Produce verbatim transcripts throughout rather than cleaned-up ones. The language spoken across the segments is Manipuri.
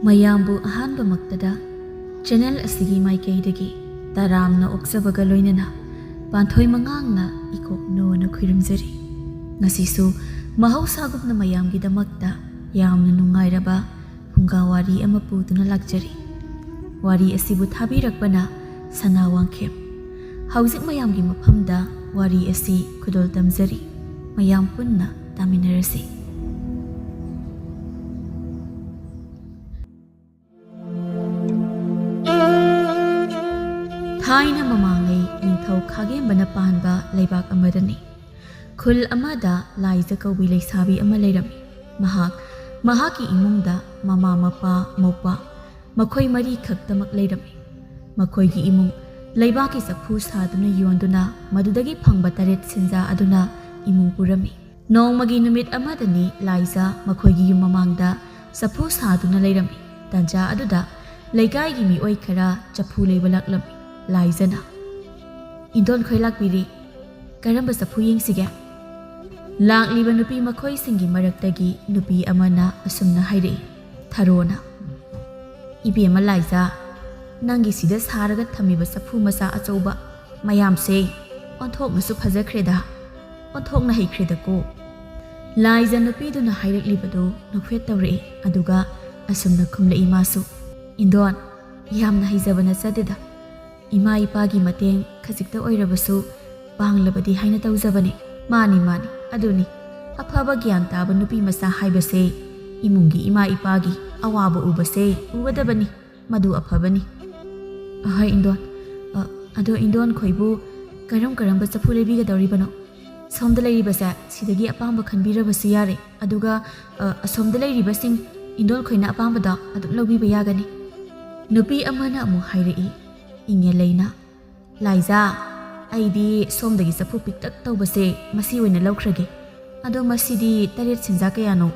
ꯃꯌꯥꯝꯕꯨ ꯑꯍꯥꯟꯕꯃꯛꯇꯗ ꯆꯦꯅꯦꯜ ꯑꯁꯤꯒꯤ ꯃꯥꯏꯀꯩꯗꯒꯤ ꯇꯔꯥꯝꯅ ꯑꯣꯛꯆꯕꯒ ꯂꯣꯏꯅꯅ ꯄꯥꯟꯊꯣꯏ ꯃꯉꯥꯡꯅ ꯏꯀꯣꯛ ꯅꯣꯅ ꯈꯨꯔꯨꯝꯖꯔꯤ꯫ ꯉꯁꯤꯁꯨ ꯃꯍꯧꯁꯥꯒꯨꯝꯅ ꯃꯌꯥꯝꯒꯤꯗꯃꯛꯇ ꯌꯥꯝꯅ ꯅꯨꯡꯉꯥꯏꯔꯕ ꯐꯨꯡꯒꯥ ꯋꯥꯔꯤ ꯑꯃ ꯄꯨꯗꯨꯅ ꯂꯥꯛꯆꯔꯤ꯫ ꯋꯥꯔꯤ ꯑꯁꯤꯕꯨ ꯊꯥꯕꯤꯔꯛꯄꯅ ꯁꯅꯥ ꯋꯥꯡꯈꯦꯝ꯫ ꯍꯧꯖꯤꯛ ꯃꯌꯥꯝꯒꯤ ꯃꯐꯝꯗ ꯋꯥꯔꯤ ꯑꯁꯤ ꯈꯨꯗꯣꯜ ꯇꯝꯖꯔꯤ꯫ ꯃꯌꯥꯝ ꯄꯨꯟꯅ ꯇꯥꯃꯤꯟꯅꯔꯁꯤ꯫ ꯊꯥꯏꯅ ꯃꯃꯥꯡꯉꯩ ꯅꯤꯡꯊꯧ ꯈꯥꯒꯦꯝꯕꯅ ꯄꯥꯟꯕ ꯂꯩꯕꯥꯛ ꯑꯃꯗꯅꯤ꯫ ꯈꯨꯜ ꯑꯃꯗ ꯂꯥꯏꯖ ꯀꯧꯕꯤ ꯂꯩꯁꯥꯕꯤ ꯑꯃ ꯂꯩꯔꯝꯃꯤ꯫ ꯃꯍꯥꯛ ꯃꯍꯥꯛꯀꯤ ꯏꯃꯨꯡꯗ ꯃꯃꯥ, ꯃꯄꯥ, ꯃꯧꯄꯥ, ꯃꯈꯣꯏ ꯃꯔꯤ ꯈꯛꯇꯃꯛ ꯂꯩꯔꯝꯃꯤ꯫ ꯃꯈꯣꯏꯒꯤ ꯏꯃꯨꯡ ꯂꯩꯕꯥꯛꯀꯤ ꯆꯐꯨ ꯁꯥꯗꯨꯅ ꯌꯣꯟꯗꯨꯅ ꯃꯗꯨꯗꯒꯤ ꯐꯪꯕ ꯇꯔꯦꯠ ꯁꯦꯟꯖꯥ ꯑꯗꯨꯅ ꯏꯃꯨꯡ ꯄꯨꯔꯝꯃꯤ꯫ ꯅꯣꯡꯃꯒꯤ ꯅꯨꯃꯤꯠ ꯑꯃꯗꯅꯤ ꯂꯥꯏꯖ ꯃꯈꯣꯏꯒꯤ ꯌꯨꯝ ꯃꯃꯥꯡꯗ ꯆꯐꯨ ꯁꯥꯗꯨꯅ ꯂꯩꯔꯝꯃꯤ꯫ ꯇꯥꯟꯖꯥ ꯑꯗꯨꯗ ꯂꯩꯀꯥꯏꯒꯤ ꯃꯤꯑꯣꯏ ꯈꯔ ꯆꯐꯨ ꯂꯩꯕ ꯂꯥꯛꯂꯝꯃꯤ꯫ ꯂꯥꯏꯖꯅ, "ꯏꯟꯗꯣꯟ ꯈꯣꯏ ꯂꯥꯛꯄꯤꯔꯦ, ꯀꯔꯝꯕ ꯆꯐꯨ ꯌꯦꯡꯁꯤꯒꯦ?" ꯂꯥꯛꯂꯤꯕ ꯅꯨꯄꯤ ꯃꯈꯣꯏꯁꯤꯡꯒꯤ ꯃꯔꯛꯇꯒꯤ ꯅꯨꯄꯤ ꯑꯃꯅ ꯑꯁꯨꯝꯅ ꯍꯥꯏꯔꯛꯏ, ꯊꯔꯣꯅ, "ꯏꯕꯦꯝꯃ ꯂꯥꯏꯖ, ꯅꯪꯒꯤ ꯁꯤꯗ ꯁꯥꯔꯒ ꯊꯝꯃꯤꯕ ꯆꯐꯨ ꯃꯆꯥ ꯑꯆꯧꯕ ꯃꯌꯥꯝꯁꯦ ꯑꯣꯟꯊꯣꯛꯅꯁꯨ ꯐꯖꯈ꯭ꯔꯦꯗ, ꯑꯣꯟꯊꯣꯛꯅ ꯍꯩꯈ꯭ꯔꯦꯗꯀꯣ"꯫ ꯂꯥꯏꯖ ꯅꯨꯄꯤꯗꯨꯅ ꯍꯥꯏꯔꯛꯂꯤꯕꯗꯨ ꯅꯣꯛꯐꯦꯠ ꯇꯧꯔꯛꯏ, ꯑꯗꯨꯒ ꯑꯁꯨꯝꯅ ꯈꯨꯝꯂꯛꯏ ꯃꯥꯁꯨ, "ꯏꯟꯗꯣꯟ, ꯌꯥꯝꯅ ꯍꯩꯖꯕ ꯅꯠꯆꯗꯦꯗ, ꯏꯃꯥ ꯏꯄꯥꯒꯤ ꯃꯇꯦꯡ ꯈꯖꯤꯛꯇ ꯑꯣꯏꯔꯕꯁꯨ ꯄꯥꯡꯂꯕꯗꯤ ꯍꯥꯏꯅ ꯇꯧꯖꯕꯅꯤ"꯫ "ꯃꯥꯅꯤ, ꯃꯥꯅꯤ, ꯑꯗꯨꯅꯤ, ꯑꯐꯕ ꯒ꯭ꯌꯥꯟ ꯇꯥꯕ ꯅꯨꯄꯤ ꯃꯆꯥ ꯍꯥꯏꯕꯁꯦ ꯏꯃꯨꯡꯒꯤ ꯏꯃꯥ ꯏꯄꯥꯒꯤ ꯑꯋꯥꯕ ꯎꯕꯁꯦ ꯎꯒꯗꯕꯅꯤ, ꯃꯗꯨ ꯑꯐꯕꯅꯤ"꯫ "ꯑꯍꯣꯏ ꯏꯟꯗꯣꯟ, ꯑ, ꯑꯗꯣ ꯏꯟꯗꯣꯟ ꯈꯣꯏꯕꯨ ꯀꯔꯝ ꯀꯔꯝꯕ ꯆꯐꯨ ꯂꯩꯕꯤꯒꯗꯧꯔꯤꯕꯅꯣ? ꯁꯣꯝꯗ ꯂꯩꯔꯤꯕꯁꯦ ꯁꯤꯗꯒꯤ ꯑꯄꯥꯝꯕ ꯈꯟꯕꯤꯔꯕꯁꯨ ꯌꯥꯔꯦ, ꯑꯗꯨꯒ, ꯑ, ꯑꯁꯣꯝꯗ ꯂꯩꯔꯤꯕꯁꯤꯡ ꯏꯟꯗꯣꯟ ꯈꯣꯏꯅ ꯑꯄꯥꯝꯕꯗꯣ ꯑꯗꯨꯝ ꯂꯧꯕꯤꯕ ꯌꯥꯒꯅꯤ"꯫ ꯅꯨꯄꯤ ꯑꯃꯅ ꯑꯃꯨꯛ ꯍꯥꯏꯔꯛꯏ, ꯏꯪꯉꯦ ꯂꯩꯅ, "ꯂꯥꯏꯖꯥ, ꯑꯩꯗꯤ ꯁꯣꯝꯗꯒꯤ ꯆꯐꯨ ꯄꯤꯛꯇꯛ ꯇꯧꯕꯁꯦ ꯃꯁꯤ ꯑꯣꯏꯅ ꯂꯧꯈ꯭ꯔꯒꯦ꯫ ꯑꯗꯣ ꯃꯁꯤꯗꯤ ꯇꯔꯦꯠ ꯁꯦꯟꯖꯥ ꯀꯌꯥꯅꯣ?"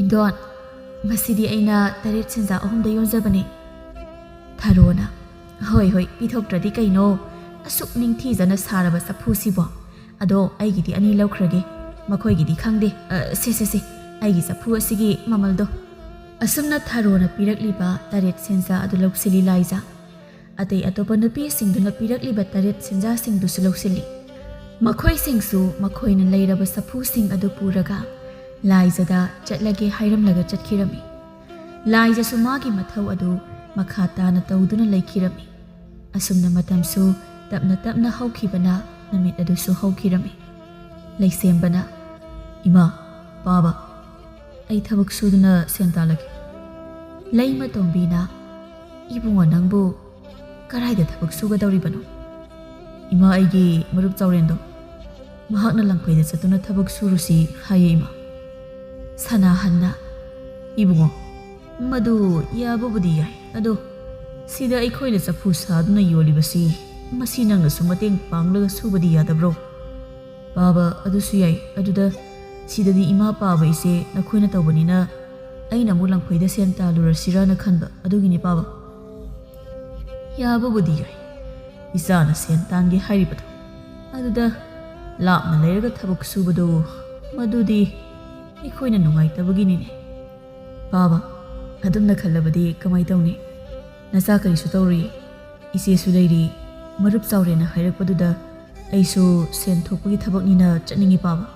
"ꯏꯟꯗꯣꯟ, ꯃꯁꯤꯗꯤ ꯑꯩꯅ ꯇꯔꯦꯠ ꯁꯦꯟꯖꯥ ꯑꯍꯨꯝꯗ ꯌꯣꯟꯖꯕꯅꯦ"꯫ ꯊꯔꯣꯅ, "ꯍꯣꯏ, ꯍꯣꯏ, ꯄꯤꯊꯣꯛꯇ꯭ꯔꯗꯤ ꯀꯩꯅꯣ? ꯑꯁꯨꯛ ꯅꯤꯡꯊꯤꯖꯅ ꯁꯥꯔꯕ ꯆꯐꯨꯁꯤꯕꯣ꯫ ꯑꯗꯣ ꯑꯩꯒꯤꯗꯤ ꯑꯅꯤ ꯂꯧꯈ꯭ꯔꯒꯦ, ꯃꯈꯣꯏꯒꯤꯗꯤ ꯈꯪꯗꯦ꯫ ꯑ, ꯁꯦ, ꯁꯦ, ꯁꯦ, ꯑꯩꯒꯤ ꯆꯐꯨ ꯑꯁꯤꯒꯤ ꯃꯃꯜꯗꯣ"꯫ ꯑꯁꯨꯝꯅ ꯊꯔꯣꯅ ꯄꯤꯔꯛꯂꯤꯕ ꯇꯔꯦꯠ ꯁꯦꯟꯖꯥ ꯑꯗꯨ ꯂꯧꯁꯤꯜꯂꯤ ꯂꯥꯏꯖꯥ꯫ ꯑꯇꯩ ꯑꯇꯣꯞꯄ ꯅꯨꯄꯤꯁꯤꯡꯗꯨꯅ ꯄꯤꯔꯛꯂꯤꯕ ꯇꯔꯦꯠ ꯁꯦꯟꯖꯥꯁꯤꯡꯗꯨꯁꯨ ꯂꯧꯁꯤꯜꯂꯤ꯫ ꯃꯈꯣꯏꯁꯤꯡꯁꯨ ꯃꯈꯣꯏꯅ ꯂꯩꯔꯕ ꯆꯐꯨꯁꯤꯡ ꯑꯗꯨ ꯄꯨꯔꯒ ꯂꯥꯏꯖꯥꯗ ꯆꯠꯂꯒꯦ ꯍꯥꯏꯔꯝꯂꯒ ꯆꯠꯈꯤꯔꯝꯃꯤ꯫ ꯂꯥꯏꯖꯥꯁꯨ ꯃꯥꯒꯤ ꯃꯊꯧ ꯑꯗꯨ ꯃꯈꯥ ꯇꯥꯅ ꯇꯧꯗꯨꯅ ꯂꯩꯈꯤꯔꯝꯃꯤ꯫ ꯑꯁꯨꯝꯅ ꯃꯇꯝꯁꯨ ꯇꯞꯅ ꯇꯞꯅ ꯍꯧꯈꯤꯕꯅ ꯅꯨꯃꯤꯠ ꯑꯗꯨꯁꯨ ꯍꯧꯈꯤꯔꯝꯃꯤ꯫ ꯂꯩꯁꯦꯝꯕꯅ, "ꯏꯃꯥ, ꯄꯥꯕ, ꯑꯩ ꯊꯕꯛ ꯁꯨꯗꯨꯅ ꯁꯦꯟ ꯇꯥꯜꯂꯒꯦ꯫" ꯂꯩꯃ ꯇꯣꯝꯕꯤꯅ, "ꯏꯕꯨꯡꯉꯣ, ꯅꯪꯕꯨ ꯀꯔꯥꯏꯗ ꯊꯕꯛ ꯁꯨꯒꯗꯧꯔꯤꯕꯅꯣ?" "ꯏꯃꯥ, ꯑꯩꯒꯤ ꯃꯔꯨꯞ ꯆꯥꯎꯔꯦꯟꯗꯣ, ꯃꯍꯥꯛꯅ ꯂꯪꯐꯩꯗ ꯆꯠꯇꯨꯅ ꯊꯕꯛ ꯁꯨꯔꯨꯁꯤ ꯍꯥꯏꯌꯦ, ꯏꯃꯥ꯫" ꯁꯅꯥꯍꯟꯅ, "ꯏꯕꯨꯡꯉꯣ, ꯃꯗꯨ ꯌꯥꯕꯕꯨꯗꯤ ꯌꯥꯏ, ꯑꯗꯣ ꯁꯤꯗ ꯑꯩꯈꯣꯏꯅ ꯆꯐꯨ ꯁꯥꯗꯨꯅ ꯌꯣꯜꯂꯤꯕꯁꯤ, ꯃꯁꯤ ꯅꯪꯅꯁꯨ ꯃꯇꯦꯡ ꯄꯥꯡꯂꯒ ꯁꯨꯕꯗꯤ ꯌꯥꯗꯕ꯭ꯔꯣ?" "ꯄꯥꯕ, ꯑꯗꯨꯁꯨ ꯌꯥꯏ꯫ ꯑꯗꯨꯗ ꯁꯤꯗꯗꯤ ꯏꯃꯥ ꯄꯥꯕ ꯏꯆꯦ ꯅꯈꯣꯏꯅ ꯇꯧꯕꯅꯤꯅ ꯑꯩꯅ ꯑꯃꯨꯛ ꯂꯪꯐꯩꯗ ꯁꯦꯟ ꯇꯥꯜꯂꯨꯔꯁꯤꯔꯥꯅ ꯈꯟꯕ, ꯑꯗꯨꯒꯤꯅꯤ ꯄꯥꯕ꯫" "ꯌꯥꯕꯕꯨꯗꯤ ꯌꯥꯏ, ꯏꯆꯥꯅ ꯁꯦꯟ ꯇꯥꯟꯒꯦ ꯍꯥꯏꯔꯤꯕꯗꯣ꯫ ꯑꯗꯨꯗ ꯂꯥꯞꯅ ꯂꯩꯔꯒ ꯊꯕꯛ ꯁꯨꯕꯗꯣ, ꯃꯗꯨꯗꯤ ꯑꯩꯈꯣꯏꯅ ꯅꯨꯡꯉꯥꯏꯇꯕꯒꯤꯅꯤꯅꯦ꯫" "ꯄꯥꯕ, ꯑꯗꯨꯝꯅ ꯈꯜꯂꯕꯗꯤ ꯀꯃꯥꯏ ꯇꯧꯅꯤ? ꯅꯆꯥ ꯀꯔꯤꯁꯨ ꯇꯧꯔꯤ, ꯏꯆꯦꯁꯨ ꯂꯩꯔꯤ꯫ ꯃꯔꯨꯞ ꯆꯥꯎꯔꯦꯟꯅ ꯍꯥꯏꯔꯛꯄꯗꯨꯗ ꯑꯩꯁꯨ ꯁꯦꯟ ꯊꯣꯛꯄꯒꯤ ꯊꯕꯛꯅꯤꯅ ꯆꯠꯅꯤꯡꯉꯤ ꯄꯥꯕ꯫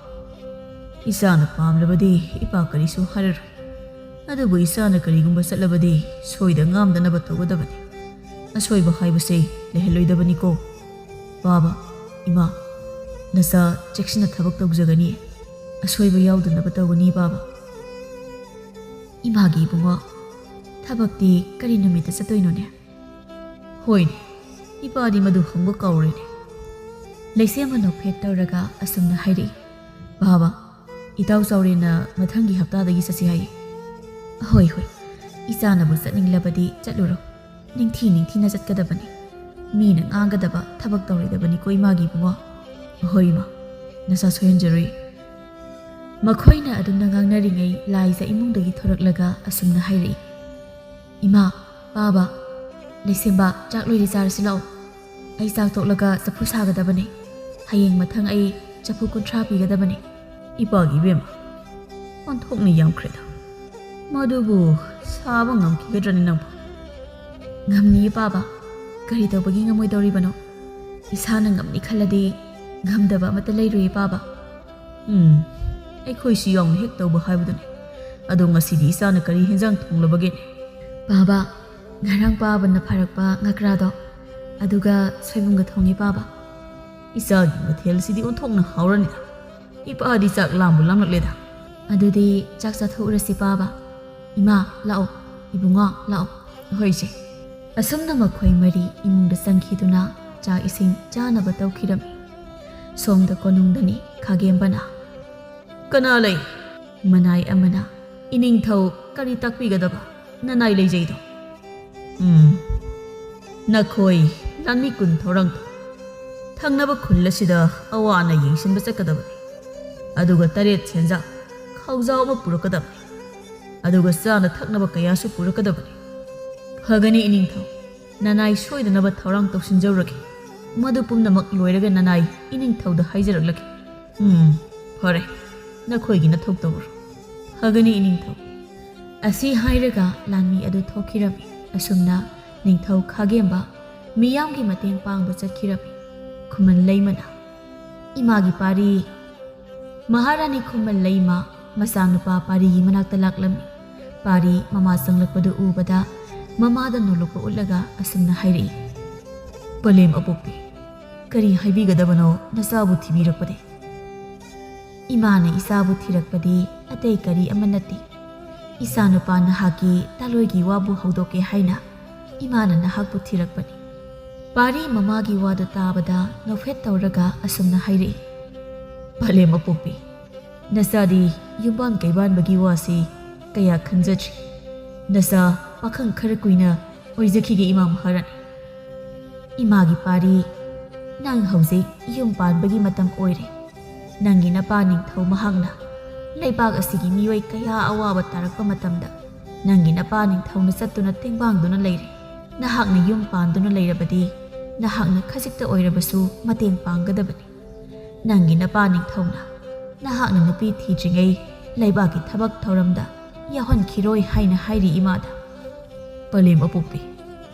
ꯏꯆꯥꯅ ꯄꯥꯝꯂꯕꯗꯤ ꯏꯄꯥ ꯀꯔꯤꯁꯨ ꯍꯥꯏꯔꯔꯣꯏ꯫ ꯑꯗꯨꯕꯨ ꯏꯆꯥꯅ ꯀꯔꯤꯒꯨꯝꯕ ꯆꯠꯂꯕꯗꯤ ꯁꯣꯏꯗ ꯉꯥꯝꯗꯅꯕ ꯇꯧꯒꯗꯕꯅꯤ꯫ ꯑꯁꯣꯏꯕ ꯍꯥꯏꯕꯁꯦ ꯂꯩꯍꯜꯂꯣꯏꯗꯕꯅꯤꯀꯣ꯫ ꯄꯥꯕ, ꯏꯃꯥ, ꯅꯆꯥ ꯆꯦꯛꯁꯤꯟꯅ ꯊꯕꯛ ꯇꯧꯖꯒꯅꯤ꯫ ꯑꯁꯣꯏꯕ ꯌꯥꯎꯗꯅꯕ ꯇꯧꯒꯅꯤ ꯄꯥꯕ꯫" "ꯏꯃꯥꯒꯤ ꯏꯕꯨꯡꯉꯣ, ꯊꯕꯛꯇꯤ ꯀꯔꯤ ꯅꯨꯃꯤꯠꯇ ꯆꯠꯇꯣꯏꯅꯣꯅꯦ?" "ꯍꯣꯏꯅꯦ, ꯏꯄꯥꯗꯤ ꯃꯗꯨ ꯍꯪꯕ ꯀꯥꯎꯔꯦꯅꯦ꯫" ꯂꯩꯁꯦꯝꯕ ꯅꯣꯛꯐꯦꯠ ꯇꯧꯔꯒ ꯑꯁꯨꯝꯅ ꯍꯥꯏꯔꯛꯏ, "ꯄꯥꯕ, ꯏꯇꯥꯎ ꯆꯥꯎꯔꯦꯟꯅ ꯃꯊꯪꯒꯤ ꯍꯞꯇꯥꯗꯒꯤ ꯆꯠꯁꯤ ꯍꯥꯏꯌꯦ꯫" "ꯍꯣꯏ, ꯍꯣꯏ, ꯏꯆꯥꯅꯕꯨ ꯆꯠꯅꯤꯡꯂꯕꯗꯤ ꯆꯠꯂꯨꯔꯣ꯫ ꯅꯤꯡꯊꯤ ꯅꯤꯡꯊꯤꯅ ꯆꯠꯀꯗꯕꯅꯤ꯫ ꯃꯤꯅ ꯉꯥꯡꯒꯗꯕ ꯊꯕꯛ ꯇꯧꯔꯣꯏꯗꯕꯅꯤꯀꯣ, ꯏꯃꯥꯒꯤ ꯏꯕꯨꯡꯉꯣ꯫" "ꯍꯣꯏ, ꯏꯃꯥ, ꯅꯆꯥ ꯁꯣꯏꯍꯟꯖꯔꯣꯏ꯫" ꯃꯈꯣꯏꯅ ꯑꯗꯨꯝꯅ ꯉꯥꯡꯅꯔꯤꯉꯩ, ꯂꯥꯏꯖ ꯏꯃꯨꯡꯗꯒꯤ ꯊꯣꯔꯛꯂꯒ ꯑꯁꯨꯝꯅ ꯍꯥꯏꯔꯛꯏ, "ꯏꯃꯥ, ꯄꯥꯕ, ꯂꯩꯁꯦꯝꯕ, ꯆꯥꯛ ꯂꯣꯏꯔꯦ, ꯆꯥꯔꯁꯤ ꯂꯥꯛꯑꯣ꯫ ꯑꯩ ꯆꯥꯛ ꯇꯣꯛꯂꯒ ꯆꯐꯨ ꯁꯥꯒꯗꯕꯅꯦ꯫ ꯍꯌꯦꯡ ꯃꯊꯪ ꯑꯩ ꯆꯐꯨ ꯀꯨꯟꯊ꯭ꯔꯥ ꯄꯤꯒꯗꯕꯅꯦ꯫" "ꯏꯄꯥꯒꯤ ꯏꯕꯦꯝꯃ, ꯑꯣꯟꯊꯣꯛꯅ ꯌꯥꯝꯈ꯭ꯔꯦꯗ꯫ ꯃꯗꯨꯕꯨ ꯁꯥꯕ ꯉꯝꯈꯤꯒꯗ꯭ꯔꯅꯤ ꯅꯪꯕꯨ? ꯉꯝꯅꯤꯌꯦ ꯄꯥꯕ, ꯀꯔꯤ ꯇꯧꯕꯒꯤ ꯉꯝꯃꯣꯏꯗꯧꯔꯤꯕꯅꯣ? ꯏꯁꯥꯅ ꯉꯝꯅꯤ ꯈꯜꯂꯗꯤ ꯉꯝꯗꯕ ꯑꯃꯠꯇ ꯂꯩꯔꯣꯏꯌꯦ ꯄꯥꯕ꯫ ꯎꯝ, ꯑꯩꯈꯣꯏꯁꯨ ꯌꯥꯎꯅ ꯍꯦꯛ ꯇꯧꯕ ꯍꯥꯏꯕꯗꯨꯅꯤ꯫ ꯑꯗꯣ ꯉꯁꯤꯗꯤ ꯏꯆꯥꯅ ꯀꯔꯤ ꯍꯦꯟꯖꯥꯡ ꯊꯣꯡꯂꯕꯒꯦ? ꯄꯥꯕ, ꯉꯔꯥꯡ ꯄꯥꯕꯅ ꯐꯥꯔꯛꯄ ꯉꯀ꯭ꯔꯥꯗꯣ, ꯑꯗꯨꯒ ꯁꯣꯏꯕꯨꯝꯒ ꯊꯣꯡꯉꯦ ꯄꯥꯕ꯫ ꯏꯆꯥꯒꯤ ꯃꯊꯦꯜꯁꯤꯗꯤ ꯑꯣꯟꯊꯣꯛꯅ ꯍꯥꯎꯔꯅꯤꯗ꯫ ꯏꯄꯥꯗꯤ ꯆꯥꯛ ꯂꯥꯝꯕꯨ ꯂꯥꯝꯂꯛꯂꯦꯗ꯫ ꯑꯗꯨꯗꯤ ꯆꯥꯛ ꯆꯥꯊꯣꯛꯎꯔꯁꯤ ꯄꯥꯕ꯫ ꯏꯃꯥ, ꯂꯥꯛꯑꯣ꯫ ꯏꯕꯨꯡꯉꯣ, ꯂꯥꯛꯑꯣ꯫ ꯍꯣꯏ ꯏꯆꯦ꯫ ꯑꯁꯨꯝꯅ ꯃꯈꯣꯏ ꯃꯔꯤ ꯏꯃꯨꯡꯗ ꯆꯪꯈꯤꯗꯨꯅ ꯆꯥꯛ ꯏꯁꯤꯡ ꯆꯥꯅꯕ ꯇꯧꯈꯤꯔꯝꯃꯤ꯫ ꯁꯣꯝꯗ ꯀꯣꯅꯨꯡꯗꯅꯤ ꯈꯥꯒꯦꯝꯕꯅ꯫ ꯀꯅꯥ ꯂꯩ? ꯃꯅꯥꯏ ꯑꯃꯅ, "ꯏꯅꯤꯡꯊꯧ ꯀꯔꯤ ꯇꯥꯛꯄꯤꯒꯗꯕ? ꯅꯅꯥꯏ ꯂꯩꯖꯩꯗꯣ?" "ꯎꯝ, ꯅꯈꯣꯏ ꯂꯥꯟꯃꯤ ꯀꯨꯟ ꯊꯧꯔꯥꯡ ꯇꯧ꯫ ꯊꯪꯅꯕ ꯈꯨꯜ ꯑꯁꯤꯗ ꯑꯋꯥ ꯑꯅꯥ ꯌꯦꯡꯁꯤꯟꯕ ꯆꯠꯀꯗꯕꯅꯤ꯫ ꯑꯗꯨꯒ ꯇꯔꯦꯠ ꯁꯦꯟꯖꯥ ꯈꯥꯎꯖꯥꯎ ꯑꯃ ꯄꯨꯔꯛꯀꯗꯕꯅꯤ꯫ ꯑꯗꯨꯒ ꯆꯥꯅ ꯊꯛꯅꯕ ꯀꯌꯥꯁꯨ ꯄꯨꯔꯛꯀꯗꯕꯅꯤ꯫ ꯐꯒꯅꯤ ꯏꯅꯤꯡꯊꯧ, ꯅꯅꯥꯏ ꯁꯣꯏꯗꯅꯕ ꯊꯧꯔꯥꯡ ꯇꯧꯁꯤꯟꯖꯧꯔꯒꯦ꯫ ꯃꯗꯨ ꯄꯨꯝꯅꯃꯛ ꯂꯣꯏꯔꯒ ꯅꯅꯥꯏ ꯏꯅꯤꯡꯊꯧꯗ ꯍꯥꯏꯖꯔꯛꯂꯒꯦ꯫" "ꯎꯝ, ꯐꯔꯦ, ꯅꯈꯣꯏꯒꯤ ꯅꯊꯧ ꯇꯧꯔꯣ꯫" "ꯐꯒꯅꯤ ꯏꯅꯤꯡꯊꯧ꯫" ꯑꯁꯤ ꯍꯥꯏꯔꯒ ꯂꯥꯟꯃꯤ ꯑꯗꯨ ꯊꯣꯛꯈꯤꯔꯝꯃꯤ꯫ ꯑꯁꯨꯝꯅ ꯅꯤꯡꯊꯧ ꯈꯥꯒꯦꯝꯕ ꯃꯤꯌꯥꯝꯒꯤ ꯃꯇꯦꯡ ꯄꯥꯡꯕ ꯆꯠꯈꯤꯔꯝꯃꯤ꯫ ꯈꯨꯃꯟ ꯂꯩꯃꯅ, "ꯏꯃꯥꯒꯤ ꯄꯥꯔꯤ!" ꯃꯍꯥꯔꯥꯅꯤ ꯈꯨꯃꯟ ꯂꯩꯃ ꯃꯆꯥꯅꯨꯄꯥ ꯄꯥꯔꯤꯒꯤ ꯃꯅꯥꯛꯇ ꯂꯥꯛꯂꯝꯃꯤ꯫ ꯄꯥꯔꯤ ꯃꯃꯥ ꯆꯪꯂꯛꯄꯗꯨ ꯎꯕꯗ ꯃꯃꯥꯗ ꯅꯣꯂꯨꯛꯄ ꯎꯠꯂꯒ ꯑꯁꯨꯝꯅ ꯍꯥꯏꯔꯛꯏ, "ꯄꯂꯦꯝ ꯑꯄꯣꯛꯄꯤ, ꯀꯔꯤ ꯍꯥꯏꯕꯤꯒꯗꯕꯅꯣ ꯅꯆꯥꯕꯨ ꯊꯤꯕꯤꯔꯛꯄꯗꯤ?" "ꯏꯃꯥꯅ ꯏꯆꯥꯕꯨ ꯊꯤꯔꯛꯄꯗꯤ ꯑꯇꯩ ꯀꯔꯤ ꯑꯃ ꯅꯠꯇꯦ꯫ ꯏꯆꯥꯅꯨꯄꯥ ꯅꯍꯥꯛꯀꯤ ꯇꯥꯂꯣꯏꯒꯤ ꯋꯥꯕꯨ ꯍꯧꯗꯣꯛꯀꯦ ꯍꯥꯏꯅ ꯏꯃꯥꯅ ꯅꯍꯥꯛꯄꯨ ꯊꯤꯔꯛꯄꯅꯤ꯫" ꯄꯥꯔꯤ ꯃꯃꯥꯒꯤ ꯋꯥꯗꯨ ꯇꯥꯕꯗ ꯅꯣꯛꯐꯦꯠ ꯇꯧꯔꯒ ꯑꯁꯨꯝꯅ ꯍꯥꯏꯔꯛꯏ, "ꯄꯂꯦꯝ ꯑꯄꯣꯛꯄꯤ, ꯅꯆꯥꯗꯤ ꯌꯨꯝꯕꯥꯟ ꯀꯩꯕꯥꯟꯕꯒꯤ ꯋꯥꯁꯤ ꯀꯌꯥ ꯈꯟꯖꯗ꯭ꯔꯤ꯫ ꯅꯆꯥ ꯄꯥꯈꯪ ꯈꯔ ꯀꯨꯏꯅ ꯑꯣꯏꯖꯈꯤꯒꯦ ꯏꯃꯥ ꯃꯍꯥꯔꯥꯅꯤ꯫" "ꯏꯃꯥꯒꯤ ꯄꯥꯔꯤ, ꯅꯪ ꯍꯧꯖꯤꯛ ꯌꯨꯝ ꯄꯥꯟꯕꯒꯤ ꯃꯇꯝ ꯑꯣꯏꯔꯦ꯫ ꯅꯪꯒꯤ ꯅꯄꯥ ꯅꯤꯡꯊꯧ ꯃꯍꯥꯛꯅ ꯂꯩꯕꯥꯛ ꯑꯁꯤꯒꯤ ꯃꯤꯑꯣꯏ ꯀꯌꯥ ꯑꯋꯥꯕ ꯇꯥꯔꯛꯄ ꯃꯇꯝꯗ ꯅꯪꯒꯤ ꯅꯄꯥ ꯅꯤꯡꯊꯧꯅ ꯆꯠꯇꯨꯅ ꯇꯦꯡꯕꯥꯡꯗꯨꯅ ꯂꯩꯔꯦ꯫ ꯅꯍꯥꯛꯅ ꯌꯨꯝ ꯄꯥꯟꯗꯨꯅ ꯂꯩꯔꯕꯗꯤ ꯅꯍꯥꯛꯅ ꯈꯖꯤꯛꯇ ꯑꯣꯏꯔꯕꯁꯨ ꯃꯇꯦꯡ ꯄꯥꯡꯒꯗꯕꯅꯤ꯫ ꯅꯪꯒꯤ ꯅꯄꯥ ꯅꯤꯡꯊꯧꯅ ꯅꯍꯥꯛꯅ ꯅꯨꯄꯤ ꯊꯤꯗ꯭ꯔꯤꯉꯩ ꯂꯩꯕꯥꯛꯀꯤ ꯊꯕꯛ ꯊꯧꯔꯝꯗ ꯌꯥꯎꯍꯟꯈꯤꯔꯣꯏ ꯍꯥꯏꯅ ꯍꯥꯏꯔꯤ ꯏꯃꯥꯗ꯫ ꯄꯂꯦꯝ ꯑꯄꯣꯛꯄꯤ,